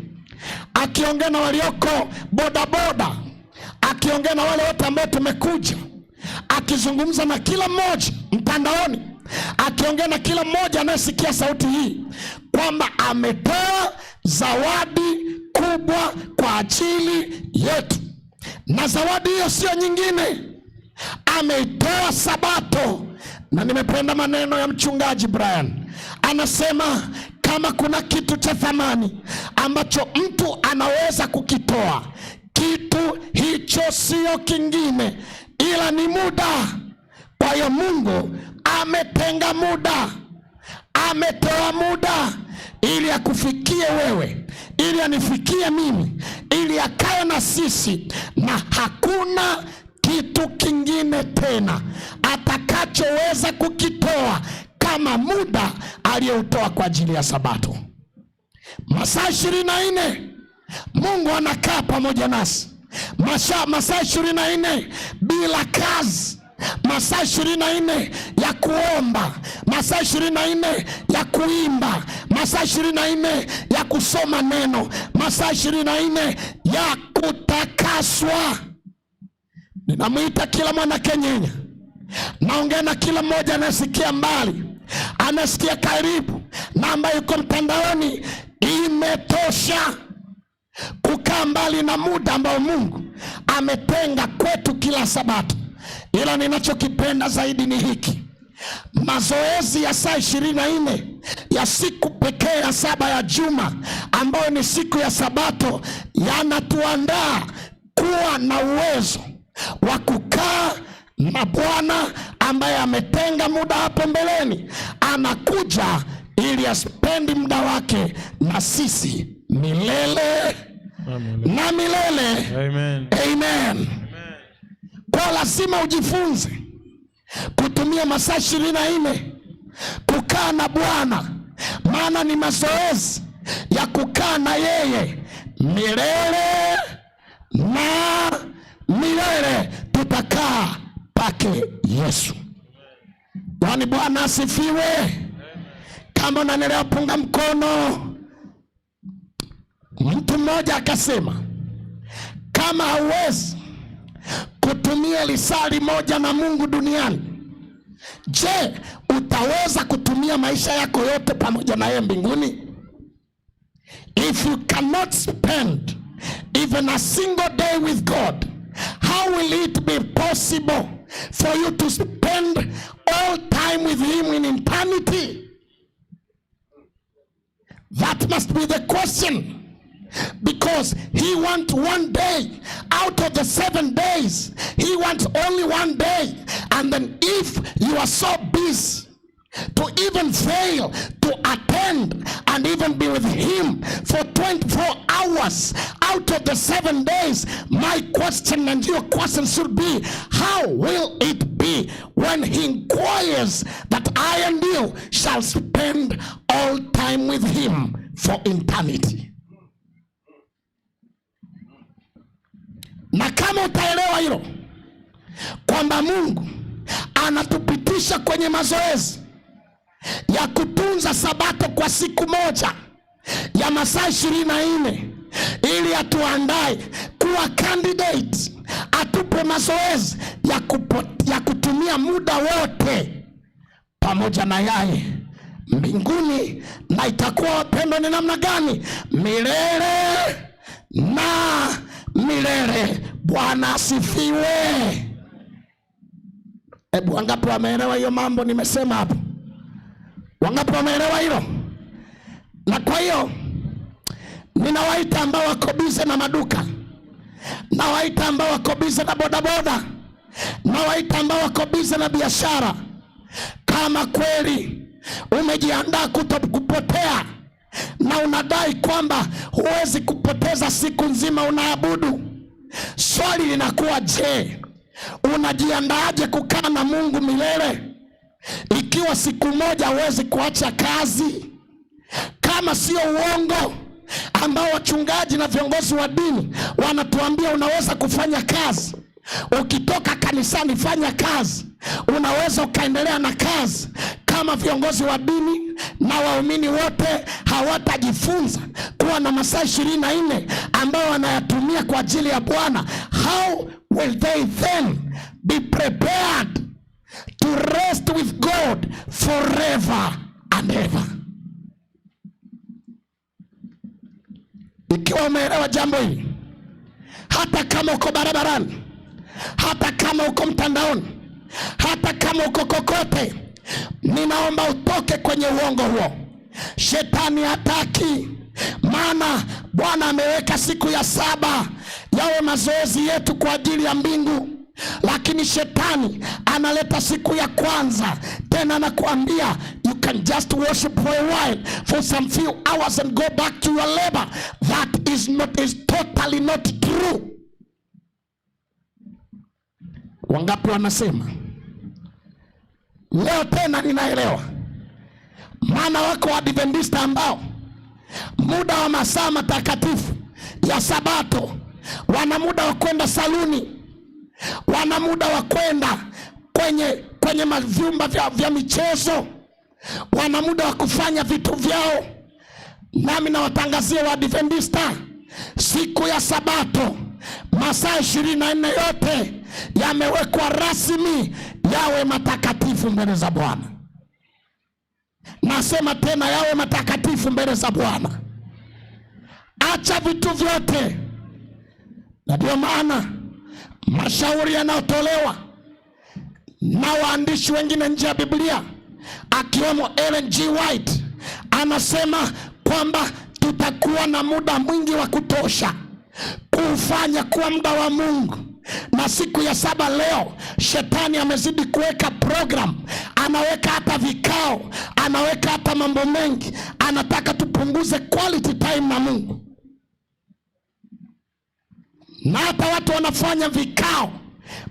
akiongea na walioko bodaboda, akiongea na wale wote ambao tumekuja, akizungumza na kila mmoja mtandaoni, akiongea na kila mmoja anayesikia sauti hii, kwamba ametoa zawadi kubwa kwa ajili yetu, na zawadi hiyo sio nyingine, ameitoa sabato. Na nimependa maneno ya mchungaji Brian, anasema kama kuna kitu cha thamani ambacho mtu anaweza kukitoa, kitu hicho sio kingine ila ni muda. Kwa hiyo Mungu ametenga muda, ametoa muda ili akufikie wewe, ili anifikie mimi, ili akae na sisi, na hakuna kitu kingine tena atakachoweza kukitoa kama muda aliyeutoa kwa ajili ya sabato. Masaa 24 Mungu anakaa pamoja nasi. Masaa 24 bila kazi, masaa 24 ya kuomba, masaa 24 ya kuimba, masaa 24 ya kusoma neno, masaa 24 ya kutakaswa. Ninamwita kila mwana Kenyenya, naongea na kila mmoja anasikia mbali, anasikia karibu, na ambaye yuko mtandaoni. Imetosha kukaa mbali na muda ambao Mungu ametenga kwetu kila sabato. Ila ninachokipenda zaidi ni hiki: mazoezi ya saa 24 ya siku pekee ya saba ya juma, ambayo ni siku ya sabato, yanatuandaa kuwa na uwezo wa kukaa na Bwana ambaye ametenga muda hapo mbeleni. Anakuja ili aspendi muda wake na sisi milele na milele. Amen. Amen. Kwa lazima ujifunze kutumia masaa 24 kukaa na Bwana, maana ni mazoezi ya kukaa na yeye milele na milele. Tutakaa pake Yesu. Kwani Bwana asifiwe. Kama unanielewa punga mkono. Mtu mmoja akasema, kama hauwezi kutumia lisali moja na Mungu duniani, je, utaweza kutumia maisha yako yote pamoja na yeye mbinguni? If you cannot spend even a single day with God, how will it be possible for you to spend all time with him in eternity? That must be the question. Because he wants one day out of the 7 days. He wants only one day. And then if you are so busy to even fail to attend and even be with him for 24 hours out of the 7 days, my question and your question should be, how will it be when he inquires that I and you shall spend all time with him for eternity? Na kama utaelewa hilo, kwamba Mungu anatupitisha kwenye mazoezi ya kutunza sabato kwa siku moja ya masaa 24 ili atuandae kuwa candidate, atupe mazoezi ya kutumia muda wote pamoja na yeye Mbinguni. Na itakuwa, wapendwa, ni namna gani? Milele na milele. Bwana asifiwe. Hebu wangapi wameelewa hiyo mambo nimesema hapo? Wangapi wameelewa hilo? Na kwa hiyo ninawaita ambao wako busy na maduka, nawaita ambao wako busy na bodaboda, nawaita ambao wako busy na biashara. Kama kweli umejiandaa kuto kupotea na unadai kwamba huwezi kupoteza siku nzima unaabudu, swali linakuwa je, unajiandaaje kukaa na Mungu milele ikiwa siku moja huwezi kuacha kazi? Kama sio uongo ambao wachungaji na viongozi wa dini wanatuambia unaweza kufanya kazi, ukitoka kanisani fanya kazi, unaweza ukaendelea na kazi. Kama viongozi wa dini na waumini wote hawatajifunza kuwa na masaa 24 ambao wanayatumia kwa ajili ya Bwana, how will they then be prepared to rest with God forever and ever? Ikiwa umeelewa jambo hili, hata kama uko barabarani, hata kama uko mtandaoni, hata kama uko kokote, ninaomba utoke kwenye uongo huo. Shetani hataki, maana Bwana ameweka siku ya saba yawe mazoezi yetu kwa ajili ya mbingu, lakini shetani analeta siku ya kwanza tena, anakuambia you can just worship for a while for some few hours and go back to your labor. That is totally not true. Wangapi wanasema leo tena ninaelewa? Maana wako Waadventista ambao muda wa masaa matakatifu ya Sabato wana muda wa kwenda saluni, wana muda wa kwenda kwenye vyumba vya michezo, wana muda wa kufanya vitu vyao. Nami nawatangazia Waadventista, siku ya Sabato masaa 24 yote yamewekwa rasmi yawe matakatifu mbele za Bwana. Nasema tena, yawe matakatifu mbele za Bwana. Acha vitu vyote. Na ndio maana mashauri yanayotolewa na waandishi wengine nje ya Biblia, akiwemo Ellen G. White, anasema kwamba tutakuwa na muda mwingi wa kutosha kufanya kuwa muda wa Mungu. Na siku ya saba leo shetani amezidi kuweka program, anaweka hata vikao, anaweka hata mambo mengi, anataka tupunguze quality time na Mungu. Na hata watu wanafanya vikao,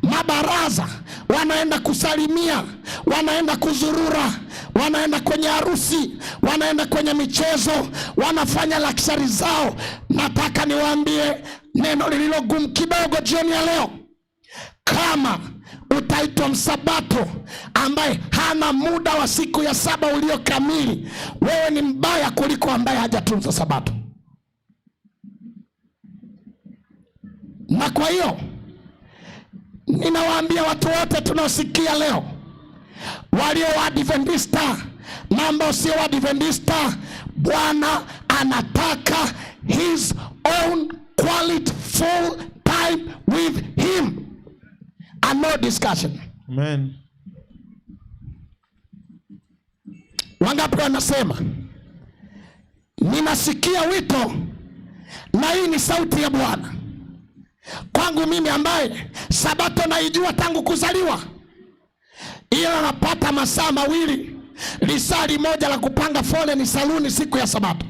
mabaraza, wanaenda kusalimia, wanaenda kuzurura, wanaenda kwenye harusi, wanaenda kwenye michezo, wanafanya luxury zao. Nataka niwaambie neno lililo gumu kidogo jioni ya leo. Kama utaitwa msabato ambaye hana muda wa siku ya saba ulio kamili, wewe ni mbaya kuliko ambaye hajatunza Sabato. Na kwa hiyo ninawaambia watu wote tunaosikia leo, walio Waadventista na ambao sio Waadventista, Bwana anataka his own quality full time with him and no discussion. Amen. Wangapi wanasema ninasikia wito na hii ni sauti ya Bwana kwangu mimi ambaye Sabato naijua tangu kuzaliwa, ila napata masaa mawili lisali moja la kupanga foleni saluni siku ya Sabato.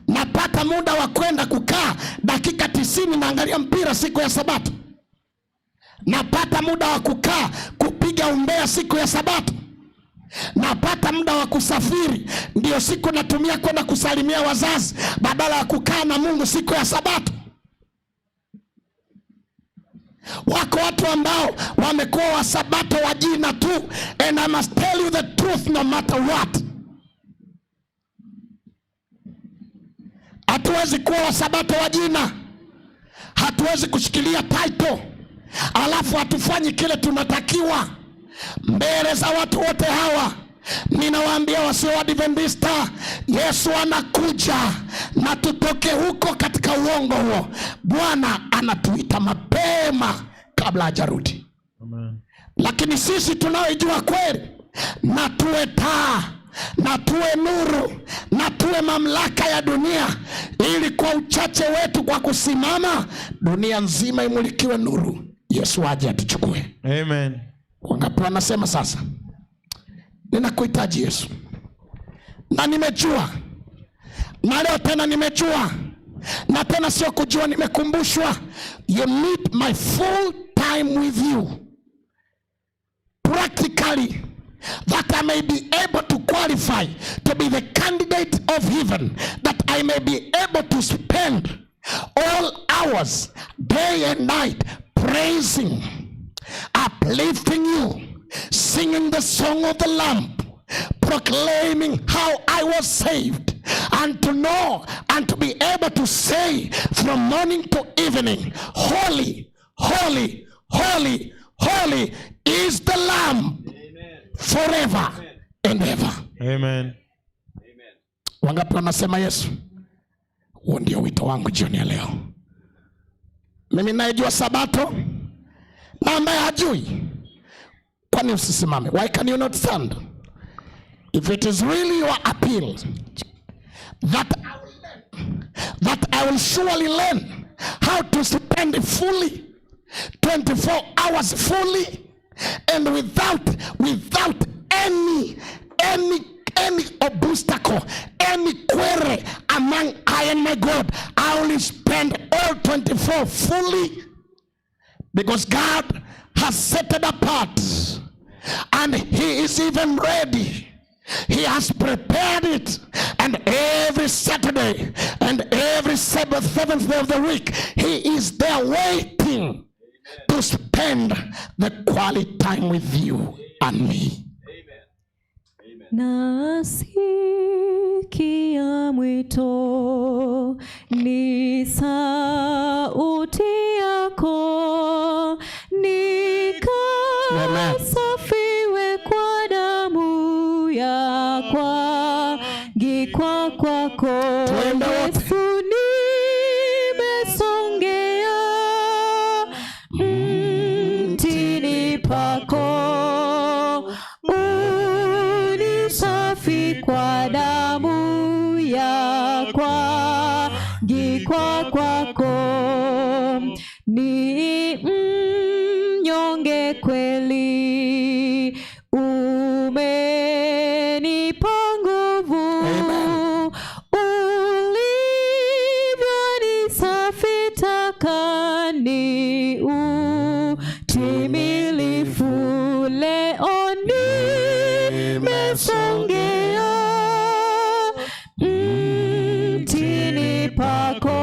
Napata muda wa kwenda kukaa dakika 90 naangalia mpira siku ya Sabato. Napata muda wa kukaa kupiga umbea siku ya Sabato. Napata muda wa kusafiri, ndio siku natumia kwenda kusalimia wazazi badala ya kukaa na Mungu siku ya Sabato. Wako watu ambao wamekuwa wasabato wa jina tu, and I must tell you the truth no matter what. Hatuwezi kuwa wasabato wa jina, hatuwezi kushikilia title alafu hatufanyi kile tunatakiwa mbele za watu wote hawa. Ninawaambia wasio Waadventista, Yesu anakuja na tutoke huko katika uongo huo. Bwana anatuita mapema kabla hajarudi. Lakini sisi tunaoijua kweli, na tuwe taa na tuwe nuru na tuwe mamlaka ya dunia, ili kwa uchache wetu, kwa kusimama, dunia nzima imulikiwe nuru. Yesu aje atuchukue. Amen. Wangapi wanasema sasa, ninakuhitaji Yesu, na nimejua, na leo tena nimejua, na tena sio kujua, nimekumbushwa. You need my full time with you practically, that I may be able to qualify to be the candidate of heaven, that I may be able to spend all hours, day and night, praising, uplifting you, singing the song of the Lamb, proclaiming how I was saved, and to know and to be able to say from morning to evening, "Holy, holy, holy, holy is the Lamb forever and ever." Amen. Wangapi wanasema, "Yesu, huo ndio wito wangu jioni ya leo"? Mimi nayejua Sabato na ambaye hajui, kwani usisimame? Why can you not stand? If it is really your appeal that I will learn, that I will surely learn how to spend fully 24 hours fully and without any obstacle, any query among I and my God. I will spend all 24 fully because God has set it apart and He is even ready. He has prepared it. And every Saturday and every Sabbath, seventh day of the week, He is there waiting to spend the quality time with you and me. Nasikia mwito, ni sauti yako, nikasafiwe kwa damu ya kwangikwa kwako. Tuimbe wote. Yesu, nimesongea mtini pako, unisafi kwa damu ya kwangikwa kwako. Ni mnyonge kweli, umenipa nguvu, ulivyonisafi taka ni utimilifu. Leo nimesongea mtini pako,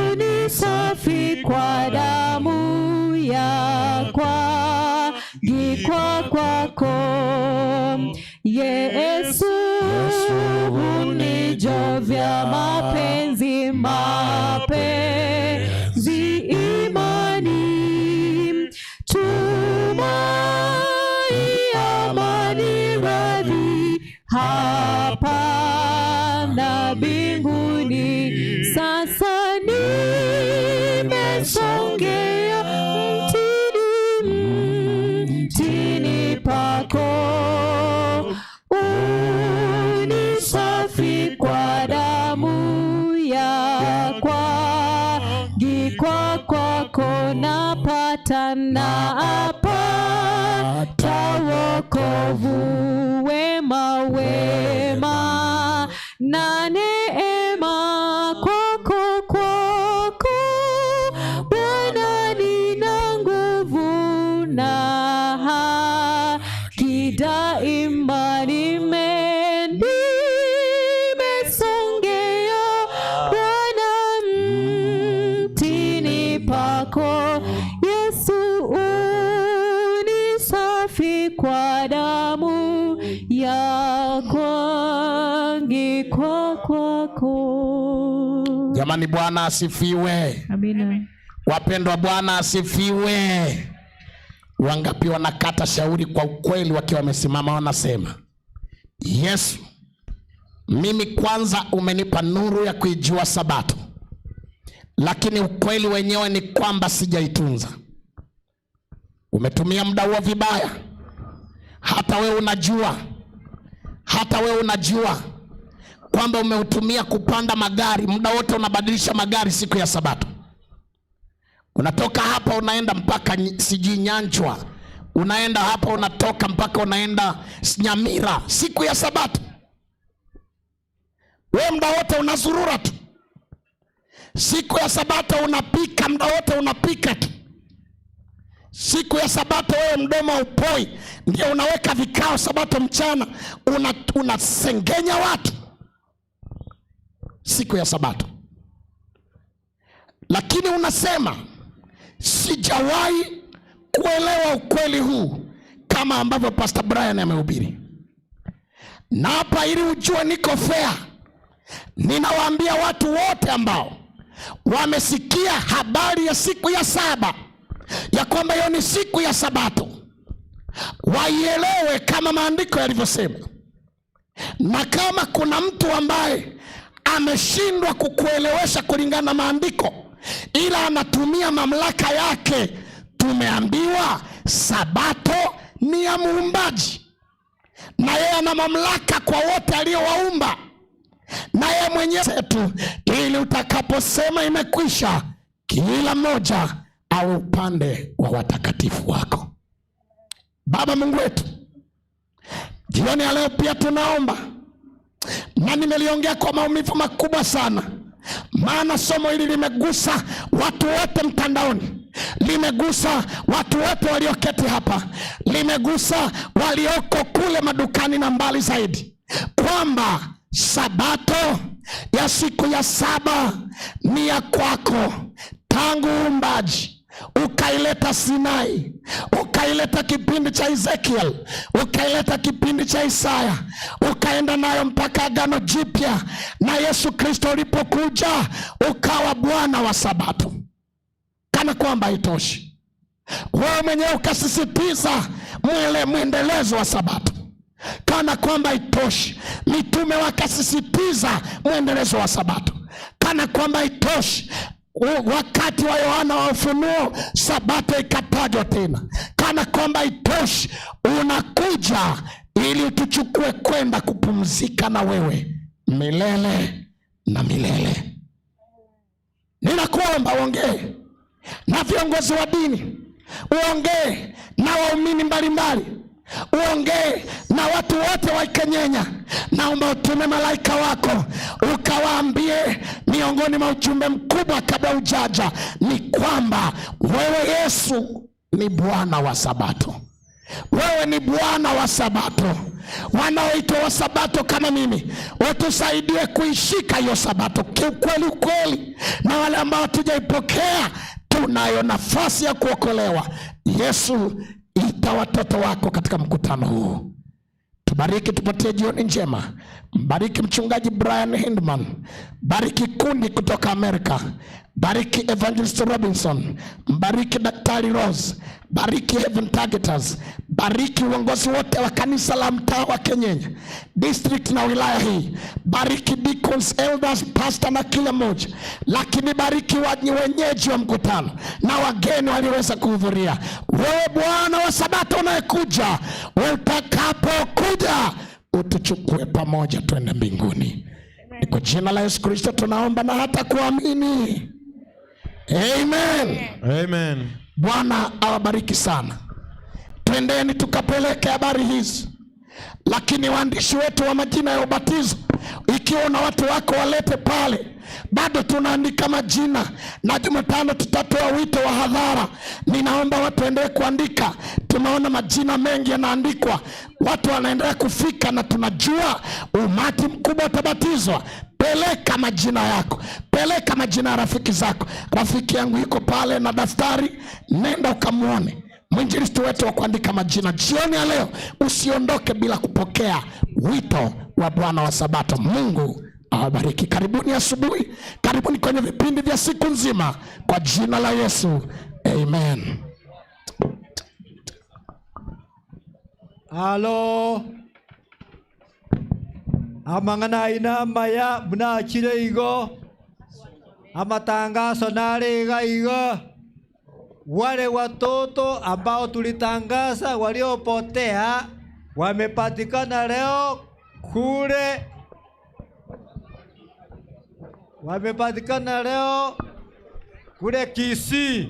unisafi kwa damu ya kwangikwa kwako. Yesu, unijovya mapenzi, mapenzi, imani, tumai, amani, radhi hapa na mbinguni. Sasa nimesongea mtini, mtini pako, unisafi kwa damu ya kwangikwa kwako. Napata, napata wokovu, wema, wema na neema kwako, kwako Bwana nina nguvu na haki daima. Nimesongea Bwana mtini pako, Yesu, unisafi kwa damu ya kwangikwa kwako. Jamani, Bwana asifiwe. Amina. Wapendwa, Bwana asifiwe. Wangapi wanakata shauri kwa ukweli wakiwa wamesimama wanasema, Yesu, mimi kwanza umenipa nuru ya kuijua Sabato, lakini ukweli wenyewe ni kwamba sijaitunza. Umetumia muda huo vibaya. Hata wewe unajua, hata wewe unajua kwamba umeutumia kupanda magari, muda wote unabadilisha magari siku ya Sabato. Unatoka hapa unaenda mpaka sijui Nyanchwa, unaenda hapa unatoka mpaka unaenda Nyamira siku ya Sabato. Wewe muda wote unazurura tu. Siku ya Sabato unapika, muda wote unapika tu. Siku ya Sabato wewe mdomo upoi, ndio unaweka vikao Sabato mchana, unasengenya watu siku ya Sabato. Lakini unasema sijawahi kuelewa ukweli huu kama ambavyo Pastor Brian amehubiri. Na hapa ili ujue niko fair, ninawaambia watu wote ambao wamesikia habari ya siku ya saba, ya kwamba hiyo ni siku ya Sabato, waielewe kama maandiko yalivyosema. Na kama kuna mtu ambaye ameshindwa kukuelewesha kulingana na maandiko, ila anatumia mamlaka yake, tumeambiwa Sabato ni ya Muumbaji, na yeye ana mamlaka kwa wote aliowaumba, na yeye mwenyewe tu, ili utakaposema imekwisha, kila mmoja awe upande wa watakatifu wako. Baba Mungu wetu, jioni ya leo pia tunaomba, na nimeliongea kwa maumivu makubwa sana, maana somo hili limegusa watu wote mtandaoni, limegusa watu wote walioketi hapa, limegusa walioko kule madukani na mbali zaidi, kwamba Sabato ya siku ya saba ni ya kwako tangu uumbaji. Ukaileta Sinai, ukaileta kipindi cha Ezekiel, ukaileta kipindi cha Isaya, ukaenda nayo mpaka Agano Jipya, na Yesu Kristo ulipokuja ukawa Bwana wa Sabato. Kana kwamba haitoshi, wewe mwenyewe ukasisitiza mwendelezo wa Sabato. Kana kwamba haitoshi, mitume wakasisitiza mwendelezo wa Sabato. Kana kwamba haitoshi, wakati wa Yohana wa Ufunuo Sabato ikatajwa tena. Kana kwamba haitoshi, unakuja ili utuchukue kwenda kupumzika na wewe milele na milele. Ninakuomba uongee na viongozi wa dini, uongee na waumini mbalimbali, uongee na watu wote wa Kenyenya. Naomba utume malaika wako ukawaambie, miongoni mwa ujumbe mkubwa kabla hujaja ni kwamba wewe Yesu ni Bwana wa Sabato. Wewe ni Bwana wa Sabato. Wanaoitwa wa Sabato kama mimi, watusaidie kuishika hiyo Sabato kiukweli ukweli, na wale ambao hatujaipokea tunayo nafasi ya kuokolewa. Yesu, ita watoto wako katika mkutano huu. Tubariki, tupatie jioni njema. Bariki mchungaji Brian Hindman, bariki kundi kutoka Amerika, bariki Evangelist Robinson, bariki Daktari Rose, bariki Heaven Targeters, bariki uongozi wote wa kanisa la mtaa wa Kenyenya district na wilaya hii, bariki deacons, elders, pastor na kila mmoja, lakini bariki wenyeji wa mkutano na wageni walioweza kuhudhuria. Wewe Bwana wa Sabato unayekuja, utakapokuja utuchukue pamoja twende mbinguni. Ni kwa jina la Yesu Kristo tunaomba na hata kuamini. Amen. Amen. Bwana awabariki sana. Twendeni tukapeleke habari hizi. Lakini waandishi wetu wa majina ya ubatizo, ikiwa una watu wako walete pale. Bado tunaandika majina, na Jumatano tutatoa wito wa hadhara. Ninaomba watu waendelee kuandika. Tunaona majina mengi yanaandikwa, watu wanaendelea kufika, na tunajua umati mkubwa utabatizwa. Peleka majina yako, peleka majina ya rafiki zako. Rafiki yangu yuko pale na daftari, nenda ukamuone mwinjilisti wetu wa kuandika majina. Jioni ya leo usiondoke bila kupokea wito wa Bwana wa Sabato. Mungu awabariki. Karibuni asubuhi, karibuni kwenye vipindi vya siku nzima, kwa jina la Yesu, amen. Alo amang'ana aina amaya munachire igo amatangazo nariga igo. Wale watoto ambao tulitangaza waliopotea wamepatikana leo kule, wamepatikana leo kule Kisii.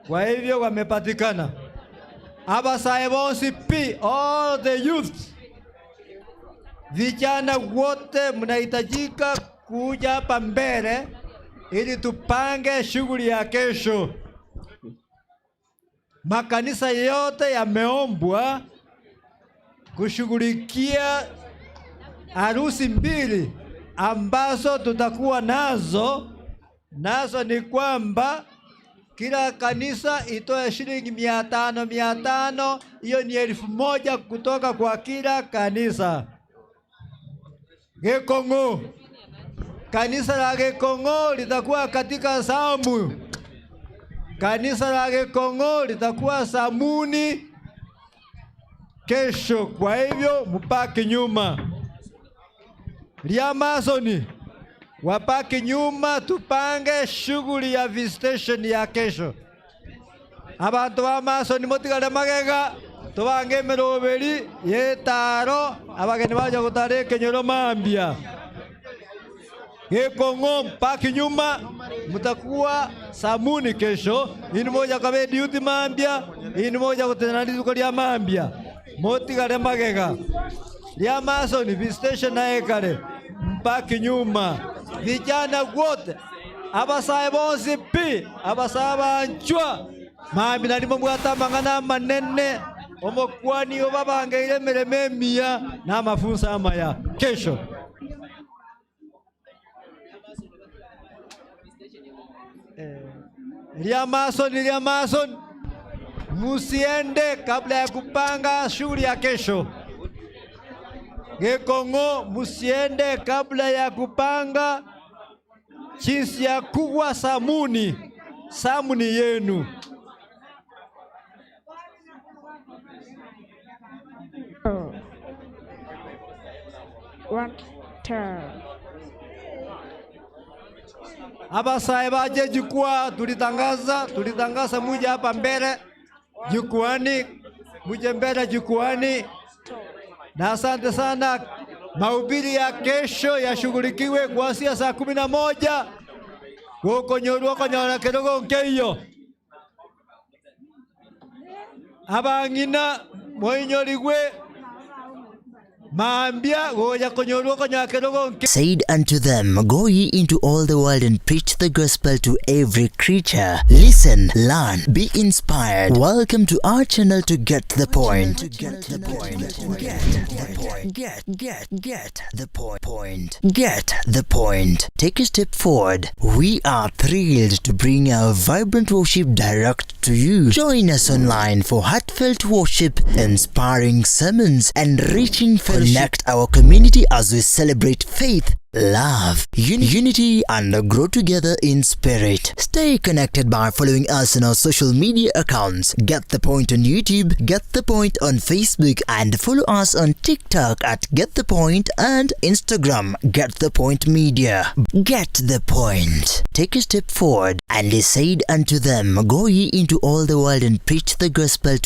Kwa hivyo wamepatikana. Abasae bonsi pi, all the youths, vijana wote mnahitajika kuja hapa mbele ili tupange shughuli ya kesho. Makanisa yote yameombwa kushughulikia harusi mbili ambazo tutakuwa nazo. Nazo ni kwamba kila kanisa itoe shilingi 500 500, hiyo ni 1,000 kutoka kwa kila kanisa. Gikong'o, kanisa la Gikong'o litakuwa katika Samu. Kanisa la Gikong'o litakuwa Samuni kesho, kwa hivyo mpaki nyuma. Liamasoni wapaki nyuma, tupange shughuli ya visitation ya kesho. Abantu ba masoni mutigare magega, tubange emiroberi yetaro, abageni baja gutara ekenyoro mambia. Gikong'o mpaki nyuma, mutakuwa Samuni kesho. Ini moja kabe duty mambia, ini moja gutena rituko ria mambia. Mutigare magega. Liamasoni visitation na ekare mpaki nyuma. Vijana wote abasae bonsi pi, abasae banchwa mambi nalimo mbwata amang'ana manene omokwani obabangeire emeremo emiya na amafunso amaya kesho. Liamasoni, Liamasoni, musiende kabla ya kupanga shughuli ya kesho. Gikong'o, musiende kabla ya kupanga jinsi ya kuwa samuni, samuni yenu. Abasae baje jukwaa, tulitangaza muje hapa mbele jukwani, muje mbele jukwani. Na asante sana. Mahubiri ya kesho yashughulikiwe kuanzia saa 11. Gukonyorwa konyora kidogo nkeiyo. Abang'ina moinyorigwe mambia goja konyorwa konyora kidogo nke. Said unto them, Go ye into all the world and preach the gospel to every creature. Listen, learn, be inspired. Welcome to our channel to get the point. Get the point. Get the point. Get the point. Get the point. Take a step forward. We are thrilled to bring our vibrant worship direct to you. Join us online for heartfelt worship, inspiring sermons, and reaching fellowship. Connect our community as we celebrate faith, love, unity, and grow together in spirit. Stay connected by following us on our social media accounts. Get the Point on YouTube, Get the Point on Facebook, and follow us on TikTok at Get the Point and Instagram Get the Point Media. Get the point. Take a step forward. And he said unto them, Go ye into all the world and preach the gospel to